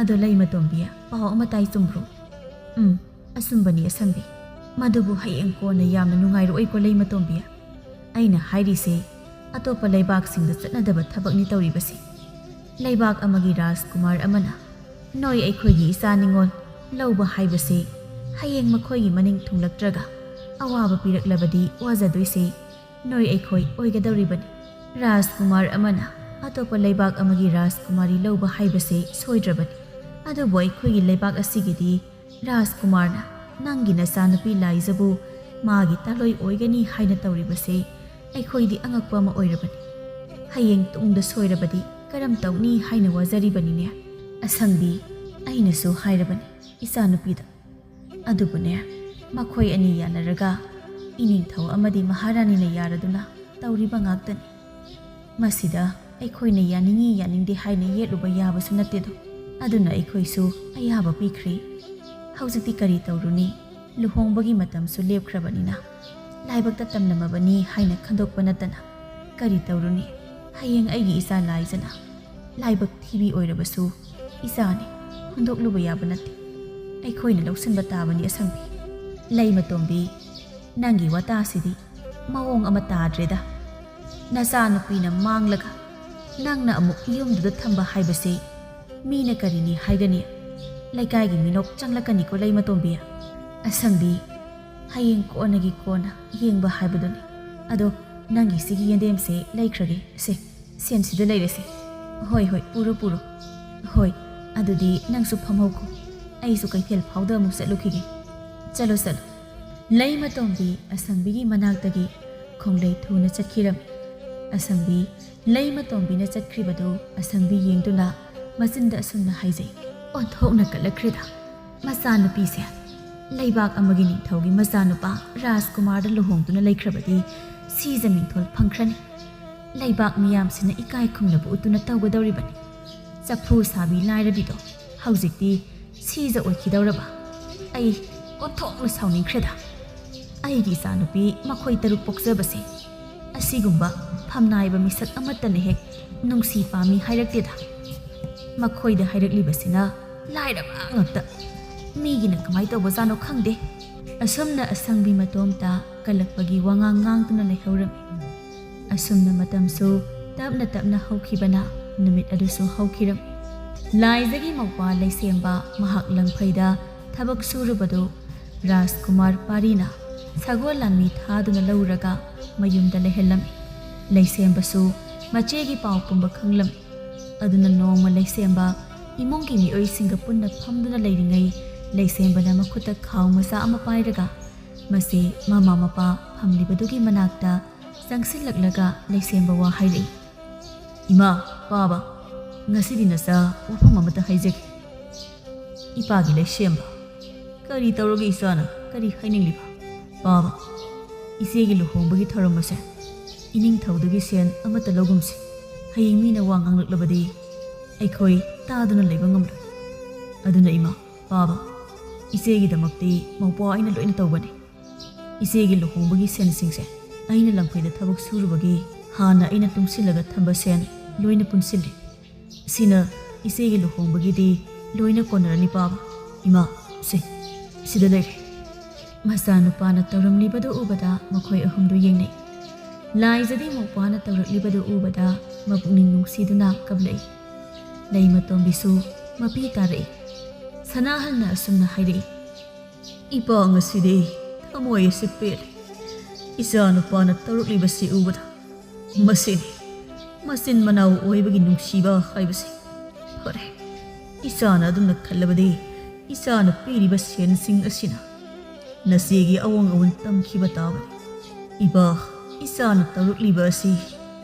ꯑꯗꯣ ꯂꯩꯃꯇꯣꯝꯕꯤ, ꯄꯥꯎ ꯑꯃ ꯇꯥꯏ, ꯆꯨꯝꯕ꯭ꯔꯣ?" "ꯎꯝ, ꯑꯆꯨꯝꯕꯅꯤ ꯑꯁꯪꯕꯤ꯫ ꯃꯗꯨꯕꯨ ꯍꯌꯦꯡ ꯀꯣꯟꯅ ꯌꯥꯝꯅ ꯅꯨꯡꯉꯥꯏꯔꯛꯑꯣꯏꯀꯣ ꯂꯩꯃꯇꯣꯝꯕꯤ꯫ ꯑꯩꯅ ꯍꯥꯏꯔꯤꯁꯦ ꯑꯇꯣꯞꯄ ꯂꯩꯕꯥꯛꯁꯤꯡꯗ ꯆꯠꯅꯗꯕ ꯊꯕꯛꯅꯤ ꯇꯧꯔꯤꯕꯁꯦ꯫ ꯂꯩꯕꯥꯛ ꯑꯃꯒꯤ ꯔꯥꯖꯀꯨꯃꯥꯔ ꯑꯃꯅ ꯅꯣꯏ ꯑꯩꯈꯣꯏꯒꯤ ꯏꯆꯥ ꯅꯤꯉꯣꯜ ꯂꯧꯕ ꯍꯥꯏꯕꯁꯦ ꯍꯌꯦꯡ ꯃꯈꯣꯏꯒꯤ ꯃꯅꯤꯡ ꯊꯨꯡꯂꯛꯇ꯭ꯔꯒ ꯑꯋꯥꯕ ꯄꯤꯔꯛꯂꯕꯗꯤ ꯋꯥꯖꯗꯣꯏꯁꯦ ꯅꯣꯏ ꯑꯩꯈꯣꯏ ꯑꯣꯏꯒꯗꯧꯔꯤꯕꯅꯤ꯫ ꯔꯥꯖꯀꯨꯃꯥꯔ ꯑꯃꯅ ꯑꯇꯣꯞꯄ ꯂꯩꯕꯥꯛ ꯑꯃꯒꯤ ꯔꯥꯖꯀꯨꯃꯥꯔꯤ ꯂꯧꯕ ꯍꯥꯏꯕꯁꯦ ꯁꯣꯏꯗ꯭ꯔꯕꯅꯤ꯫ ꯑꯗꯨꯕꯨ ꯑꯩꯈꯣꯏꯒꯤ ꯂꯩꯕꯥꯛ ꯑꯁꯤꯒꯤꯗꯤ ꯔꯥꯖꯀꯨꯃꯥꯔꯅ ꯅꯪꯒꯤ ꯅꯆꯥꯅꯨꯄꯤ ꯂꯥꯏꯖꯕꯨ ꯃꯥꯒꯤ ꯇꯥꯂꯣꯏ ꯑꯣꯏꯒꯅꯤ ꯍꯥꯏꯅ ꯇꯧꯔꯤꯕꯁꯦ ꯑꯩꯈꯣꯏꯗꯤ ꯑꯉꯛꯄ ꯑꯃ ꯑꯣꯏꯔꯕꯅꯤ꯫ ꯍꯌꯦꯡ ꯇꯨꯡꯗ ꯁꯣꯏꯔꯕꯗꯤ ꯀꯔꯝ ꯇꯧꯅꯤ ꯍꯥꯏꯅ ꯋꯥꯖꯔꯤꯕꯅꯤꯅꯦ꯫ ꯑꯁꯪꯕꯤ, ꯑꯩꯅꯁꯨ ꯍꯥꯏꯔꯕꯅꯤ ꯏꯆꯥꯅꯨꯄꯤꯗ꯫ ꯑꯗꯨꯕꯨꯅꯦ, ꯃꯈꯣꯏ ꯑꯅꯤ ꯌꯥꯅꯔꯒ ꯏꯅꯤꯡꯊꯧ ꯑꯃꯗꯤ ꯃꯍꯥꯔꯥꯅꯤꯅ ꯌꯥꯔꯗꯨꯅ ꯇꯧꯔꯤꯕ ꯉꯥꯛꯇꯅꯤ꯫ ꯃꯁꯤꯗ ꯑꯩꯈꯣꯏꯅ ꯌꯥꯅꯤꯡꯏ ꯌꯥꯅꯤꯡꯗꯦ ꯍꯥꯏꯅ ꯌꯦꯠꯂꯨꯕ ꯌꯥꯕꯁꯨ ꯅꯠꯇꯦꯗꯣ꯫ ꯑꯗꯨꯅ ꯑꯩꯈꯣꯏꯁꯨ ꯑꯌꯥꯕ ꯄꯤꯈ꯭ꯔꯦ꯫ ꯍꯧꯖꯤꯛꯇꯤ ꯀꯔꯤ ꯇꯧꯔꯨꯅꯤ? ꯂꯨꯍꯣꯡꯕꯒꯤ ꯃꯇꯝꯁꯨ ꯂꯦꯞꯈ꯭ꯔꯕꯅꯤꯅ ꯂꯥꯏꯕꯛꯇ ꯇꯝꯂꯝꯃꯕꯅꯤ ꯍꯥꯏꯅ ꯈꯟꯗꯣꯛꯄ ꯅꯠꯇꯅ ꯀꯔꯤ ꯇꯧꯔꯨꯅꯤ? ꯍꯌꯦꯡ ꯑꯩꯒꯤ ꯏꯆꯥ ꯂꯥꯏꯖꯅ ꯂꯥꯏꯕꯛ ꯊꯤꯕꯤ ꯑꯣꯏꯔꯕꯁꯨ ꯏꯆꯥꯅꯤ, ꯍꯨꯟꯗꯣꯛꯂꯨꯕ ꯌꯥꯕ ꯅꯠꯇꯦ꯫ ꯑꯩꯈꯣꯏꯅ ꯂꯧꯁꯤꯟꯕ ꯇꯥꯕꯅꯤ ꯑꯁꯪꯕꯤ꯫ ꯂꯩꯃꯇꯣꯝꯕꯤ, ꯅꯪꯒꯤ ꯋꯥꯇꯥꯁꯤꯗꯤ ꯃꯑꯣꯡ ꯑꯃ ꯇꯥꯗ꯭ꯔꯦꯗ꯫ ꯅꯆꯥꯅꯨꯄꯤꯅ ꯃꯥꯡꯂꯒ ꯅꯪꯅ ꯑꯃꯨꯛ ꯌꯨꯝꯗꯨꯗ ꯊꯝꯕ ꯍꯥꯏꯕꯁꯤ ꯃꯤꯅ ꯀꯔꯤꯅꯤ ꯍꯥꯏꯒꯅꯤ? ꯂꯩꯀꯥꯏꯒꯤ ꯃꯤꯅꯣꯛ ꯆꯪꯂꯛꯀꯅꯤꯀꯣ ꯂꯩꯃꯇꯣꯝꯕꯤ꯫ ꯑꯁꯪꯕꯤ, ꯍꯌꯦꯡ ꯀꯣꯟꯅꯒꯤ ꯀꯣꯟꯅ ꯌꯦꯡꯕ ꯍꯥꯏꯕꯗꯨꯅꯤ꯫ ꯑꯗꯣ ꯅꯪꯒꯤ ꯁꯤꯒꯤ ꯌꯦꯟꯗꯦꯝꯁꯦ ꯂꯩꯈ꯭ꯔꯒꯦ꯫ ꯁꯦ, ꯁꯦꯟꯁꯤꯗ ꯂꯩꯔꯦꯁꯦ꯫ ꯍꯣꯏ, ꯍꯣꯏ, ꯄꯨꯔꯣ, ꯄꯨꯔꯣ꯫ ꯍꯣꯏ, ꯑꯗꯨꯗꯤ ꯅꯪꯁꯨ ꯐꯝꯍꯧꯈꯣ꯫ ꯑꯩꯁꯨ ꯀꯩꯊꯦꯜ ꯐꯥꯎꯗ ꯑꯃꯨꯛ ꯆꯠꯂꯨꯈꯤꯒꯦ꯫ ꯆꯠꯂꯣ, ꯆꯠꯂꯣ꯫ ꯂꯩꯃꯇꯣꯝꯕꯤ ꯑꯁꯪꯕꯤꯒꯤ ꯃꯅꯥꯛꯇꯒꯤ ꯈꯣꯡꯂꯩ ꯊꯨꯅ ꯆꯠꯈꯤꯔꯝꯃꯤ꯫ ꯑꯁꯪꯕꯤ ꯂꯩꯃꯇꯣꯝꯕꯤꯅ ꯆꯠꯈ꯭ꯔꯤꯕꯗꯨ ꯑꯁꯪꯕꯤ ꯌꯦꯡꯗꯨꯅ ꯃꯆꯤꯟꯗ ꯑꯁꯨꯝꯅ ꯍꯥꯏꯖꯩ, "ꯑꯣꯟꯊꯣꯛꯅ ꯀꯜꯂꯛꯈ꯭ꯔꯦꯗ ꯃꯆꯥꯅꯨꯄꯤꯁꯦ꯫ ꯂꯩꯕꯥꯛ ꯑꯃꯒꯤ ꯅꯤꯡꯊꯧꯒꯤ ꯃꯆꯥꯅꯨꯄꯥ ꯔꯥꯖꯀꯨꯃꯥꯔꯗ ꯂꯨꯍꯣꯡꯗꯨꯅ ꯂꯩꯈ꯭ꯔꯕꯗꯤ ꯁꯤꯖ ꯃꯤꯡꯊꯣꯜ ꯐꯪꯈ꯭ꯔꯅꯤ꯫ ꯂꯩꯕꯥꯛ ꯃꯤꯌꯥꯝꯁꯤꯅ ꯏꯀꯥꯏ ꯈꯨꯝꯅꯕ ꯎꯠꯇꯨꯅ ꯇꯧꯒꯗꯧꯔꯤꯕꯅꯤ꯫ ꯆꯐꯨ ꯁꯥꯕꯤ ꯂꯥꯏꯔꯕꯤꯗꯣ ꯍꯧꯖꯤꯛꯇꯤ ꯁꯤꯖ ꯑꯣꯏꯈꯤꯗꯧꯔꯕ? ꯑꯩ ꯑꯣꯟꯊꯣꯛꯅ ꯁꯥꯎꯅꯤꯡꯈ꯭ꯔꯦꯗ꯫ ꯑꯩꯒꯤ ꯏꯆꯥꯅꯨꯄꯤ ꯃꯈꯣꯏ ꯇꯔꯨꯛ ꯄꯣꯛꯆꯕꯁꯦ ꯑꯁꯤꯒꯨꯝꯕ ꯐꯝꯅꯥꯏꯕ ꯃꯤꯁꯛ ꯑꯃꯠꯇꯅ ꯍꯦꯛ ꯅꯨꯡꯁꯤ ꯄꯥꯝꯃꯤ ꯍꯥꯏꯔꯛꯇꯦꯗ꯫ ꯃꯈꯣꯏꯗ ꯍꯥꯏꯔꯛꯂꯤꯕꯁꯤꯅ ꯂꯥꯏꯔꯕ ꯉꯥꯛꯇ꯫ ꯃꯤꯒꯤꯅ ꯀꯃꯥꯏ ꯇꯧꯕꯖꯥꯠꯅꯣ ꯈꯪꯗꯦ꯫" ꯑꯁꯨꯝꯅ ꯑꯁꯪꯕꯤ ꯃꯇꯣꯝꯇ ꯀꯜꯂꯛꯄꯒꯤ ꯋꯥꯉꯥꯡ ꯉꯥꯡꯗꯨꯅ ꯂꯩꯍꯧꯔꯝꯃꯤ꯫ ꯑꯁꯨꯝꯅ ꯃꯇꯝꯁꯨ ꯇꯞꯅ ꯇꯞꯅ ꯍꯧꯈꯤꯕꯅ ꯅꯨꯃꯤꯠ ꯑꯗꯨꯁꯨ ꯍꯧꯈꯤꯔꯝꯃꯤ꯫ ꯂꯥꯏꯖꯒꯤ ꯃꯧꯄ꯭ꯋꯥ ꯂꯩꯁꯦꯝꯕ ꯃꯍꯥꯛ ꯂꯪꯐꯩꯗ ꯊꯕꯛ ꯁꯨꯔꯨꯕꯗꯨ ꯔꯥꯖꯀꯨꯃꯥꯔ ꯄꯥꯔꯤꯅ ꯁꯒꯣꯜ ꯂꯥꯟꯃꯤ ꯊꯥꯗꯨꯅ ꯂꯧꯔꯒ ꯃꯌꯨꯝꯗ ꯂꯩꯍꯜꯂꯝꯃꯤ꯫ ꯂꯩꯁꯦꯝꯕꯁꯨ ꯃꯆꯦꯒꯤ ꯄꯥꯎ ꯄꯨꯝꯕ ꯈꯪꯂꯝꯃꯤ꯫ ꯑꯗꯨꯅ ꯅꯣꯡꯃ ꯂꯩꯁꯦꯝꯕ ꯏꯃꯨꯡꯒꯤ ꯃꯤꯑꯣꯏꯁꯤꯡꯒ ꯄꯨꯟꯅ ꯐꯝꯗꯨꯅ ꯂꯩꯔꯤꯉꯩ, ꯂꯩꯁꯦꯝꯕꯅ ꯃꯈꯨꯠꯇ ꯈꯥꯎ ꯃꯆꯥ ꯑꯃ ꯄꯥꯏꯔꯒ ꯃꯁꯤ ꯃꯃꯥ ꯃꯄꯥ ꯐꯝꯂꯤꯕꯗꯨꯒꯤ ꯃꯅꯥꯛꯇ ꯆꯪꯁꯤꯜꯂꯛꯂꯒ ꯂꯩꯁꯦꯝꯕ ꯋꯥ ꯍꯥꯏꯔꯛꯏ꯫ "ꯏꯃꯥ, ꯄꯥꯕ, ꯉꯁꯤꯗꯤ ꯅꯆꯥ ꯋꯥꯐꯝ ꯑꯃꯇ ꯍꯥꯏꯖꯒꯦ꯫" "ꯏꯄꯥꯒꯤ ꯂꯩꯁꯦꯝꯕ, ꯀꯔꯤ ꯇꯧꯔꯒꯦ ꯏꯆꯥꯅ? ꯀꯔꯤ ꯍꯥꯏꯅꯤꯡꯂꯤꯕ?" "ꯄꯥꯕ, ꯏꯆꯦꯒꯤ ꯂꯨꯍꯣꯡꯕꯒꯤ ꯊꯧꯔꯝ ꯑꯁꯦ ꯏꯅꯤꯡꯊꯧꯗꯒꯤ ꯁꯦꯟ ꯑꯃꯠꯇ ꯂꯧꯒꯨꯝꯁꯤ꯫ ꯍꯌꯦꯡ ꯃꯤꯅ ꯋꯥ ꯉꯥꯡꯂꯛꯂꯕꯗꯤ ꯑꯩꯈꯣꯏ ꯇꯥꯗꯨꯅ ꯂꯩꯕ ꯉꯝꯂꯣꯏ꯫ ꯑꯗꯨꯅ ꯏꯃꯥ, ꯄꯥꯕ, ꯏꯆꯦꯒꯤꯗꯃꯛꯇꯤ ꯃꯧꯄ꯭ꯋꯥ ꯑꯩꯅ ꯂꯣꯏꯅ ꯇꯧꯒꯅꯤ꯫ ꯏꯆꯦꯒꯤ ꯂꯨꯍꯣꯡꯕꯒꯤ ꯁꯦꯟꯁꯤꯡꯁꯦ ꯑꯩꯅ ꯂꯪꯐꯩꯗ ꯊꯕꯛ ꯁꯨꯔꯨꯕꯒꯤ ꯍꯥꯟꯅ ꯑꯩꯅ ꯇꯨꯡꯁꯤꯜꯂꯒ ꯊꯝꯕ ꯁꯦꯟ ꯂꯣꯏꯅ ꯄꯨꯟꯁꯤꯜꯂꯤ꯫ ꯁꯤꯅ ꯏꯆꯦꯒꯤ ꯂꯨꯍꯣꯡꯕꯒꯤꯗꯤ ꯂꯣꯏꯅ ꯀꯣꯟꯅꯔꯅꯤ ꯄꯥꯕ꯫ ꯏꯃꯥ, ꯁꯦ, ꯁꯤꯗ ꯂꯩꯔꯦ꯫" ꯃꯆꯥꯅꯨꯄꯥꯅ ꯇꯧꯔꯝꯂꯤꯕꯗꯨ ꯎꯕꯗ ꯃꯈꯣꯏ ꯑꯍꯨꯝꯗꯨ ꯌꯦꯡꯅꯩ꯫ ꯂꯥꯏꯖꯗꯤ ꯃꯧꯄ꯭ꯋꯥꯅ ꯇꯧꯔꯛꯂꯤꯕꯗꯨ ꯎꯕꯗ ꯃꯄꯨꯛꯅꯤꯡ ꯅꯨꯡꯁꯤꯗꯨꯅ ꯀꯞꯂꯛꯏ꯫ ꯂꯩꯃꯇꯣꯝꯕꯤꯁꯨ ꯃꯄꯤ ꯇꯥꯔꯛꯏ꯫ ꯁꯅꯥꯍꯜꯅ ꯑꯁꯨꯝꯅ ꯍꯥꯏꯔꯛꯏ, "ꯏꯄꯥ, ꯉꯁꯤꯗꯤ ꯊꯃꯣꯏ ꯑꯁꯤ ꯄꯦꯜꯂꯦ꯫ ꯏꯆꯥꯅꯨꯄꯥꯅ ꯇꯧꯔꯛꯂꯤꯕꯁꯤ ꯎꯕꯗ ꯃꯁꯤꯅꯤ ꯃꯆꯤꯟ ꯃꯅꯥꯎ ꯑꯣꯏꯕꯒꯤ ꯅꯨꯡꯁꯤꯕ ꯍꯥꯏꯕꯁꯦ꯫ ꯐꯔꯦ, ꯏꯆꯥꯅ ꯑꯗꯨꯝꯅ ꯈꯜꯂꯕꯗꯤ ꯏꯆꯥꯅ ꯄꯤꯔꯤꯕ ꯁꯦꯟꯁꯤꯡ ꯑꯁꯤꯅ ꯅꯆꯦꯒꯤ ꯑꯋꯥꯡ ꯑꯋꯨꯟ ꯇꯝꯈꯤꯕ ꯇꯥꯕꯅꯤ꯫ ꯏꯄꯥ, ꯏꯆꯥꯅ ꯇꯧꯔꯛꯂꯤꯕ ꯑꯁꯤ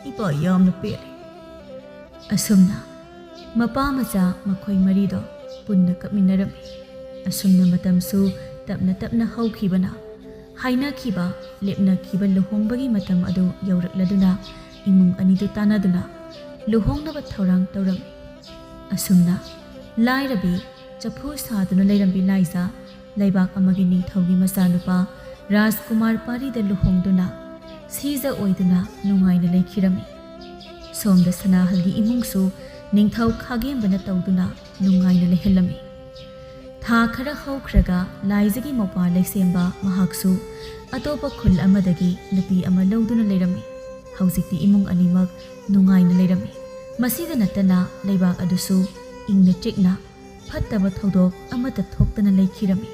ꯏꯄꯥ ꯌꯥꯝꯅ ꯄꯦꯜꯂꯦ꯫" ꯑꯁꯨꯝꯅ ꯃꯄꯥ ꯃꯆꯥ ꯃꯈꯣꯏ ꯃꯔꯤꯗꯣ ꯄꯨꯟꯅ ꯀꯞꯃꯤꯟꯅꯔꯝꯃꯤ꯫ ꯑꯁꯨꯝꯅ ꯃꯇꯝꯁꯨ ꯇꯞꯅ ꯇꯞꯅ ꯍꯧꯈꯤꯕꯅ, ꯍꯥꯏꯅꯈꯤꯕ, ꯂꯦꯞꯅꯈꯤꯕ ꯂꯨꯍꯣꯡꯕꯒꯤ ꯃꯇꯝ ꯑꯗꯨ ꯌꯧꯔꯛꯂꯗꯨꯅ ꯏꯃꯨꯡ ꯑꯅꯤꯗꯨ ꯇꯥꯟꯅꯗꯨꯅ ꯂꯨꯍꯣꯡꯅꯕ ꯊꯧꯔꯥꯡ ꯇꯧꯔꯝꯃꯤ꯫ ꯑꯁꯨꯝꯅ ꯂꯥꯏꯔꯕꯤ ꯆꯐꯨ ꯁꯥꯗꯨꯅ ꯂꯩꯔꯝꯕꯤ ꯂꯥꯏꯖ ꯂꯩꯕꯥꯛ ꯑꯃꯒꯤ ꯅꯤꯡꯊꯧꯒꯤ ꯃꯆꯥꯅꯨꯄꯥ ꯔꯥꯖꯀꯨꯃꯥꯔ ꯄꯥꯔꯤꯗ ꯂꯨꯍꯣꯡꯗꯨꯅ ꯁꯤꯖ ꯑꯣꯏꯗꯨꯅ ꯅꯨꯡꯉꯥꯏꯅ ꯂꯩꯈꯤꯔꯝꯃꯤ꯫ ꯁꯣꯝꯗ ꯁꯅꯥꯍꯜꯒꯤ ꯏꯃꯨꯡꯁꯨ ꯅꯤꯡꯊꯧ ꯈꯥꯒꯦꯝꯕꯅ ꯇꯧꯗꯨꯅ ꯅꯨꯡꯉꯥꯏꯅ ꯂꯩꯍꯜꯂꯝꯃꯤ꯫ ꯊꯥ ꯈꯔ ꯍꯧꯈ꯭ꯔꯒ ꯂꯥꯏꯖꯒꯤ ꯃꯧꯄ꯭ꯋꯥ ꯂꯩꯁꯦꯝꯕ ꯃꯍꯥꯛꯁꯨ ꯑꯇꯣꯞꯄ ꯈꯨꯜ ꯑꯃꯗꯒꯤ ꯅꯨꯄꯤ ꯑꯃ ꯂꯧꯗꯨꯅ ꯂꯩꯔꯝꯃꯤ꯫ ꯍꯧꯖꯤꯛꯇꯤ ꯏꯃꯨꯡ ꯑꯅꯤꯃꯛ ꯅꯨꯡꯉꯥꯏꯅ ꯂꯩꯔꯝꯃꯤ꯫ ꯃꯁꯤꯗ ꯅꯠꯇꯅ ꯂꯩꯕꯥꯛ ꯑꯗꯨꯁꯨ ꯏꯪꯅ ꯆꯤꯛꯅ ꯐꯠꯇꯕ ꯊꯧꯗꯣꯛ ꯑꯃꯠꯇ ꯊꯣꯛꯇꯅ ꯂꯩꯈꯤꯔꯝꯃꯤ꯫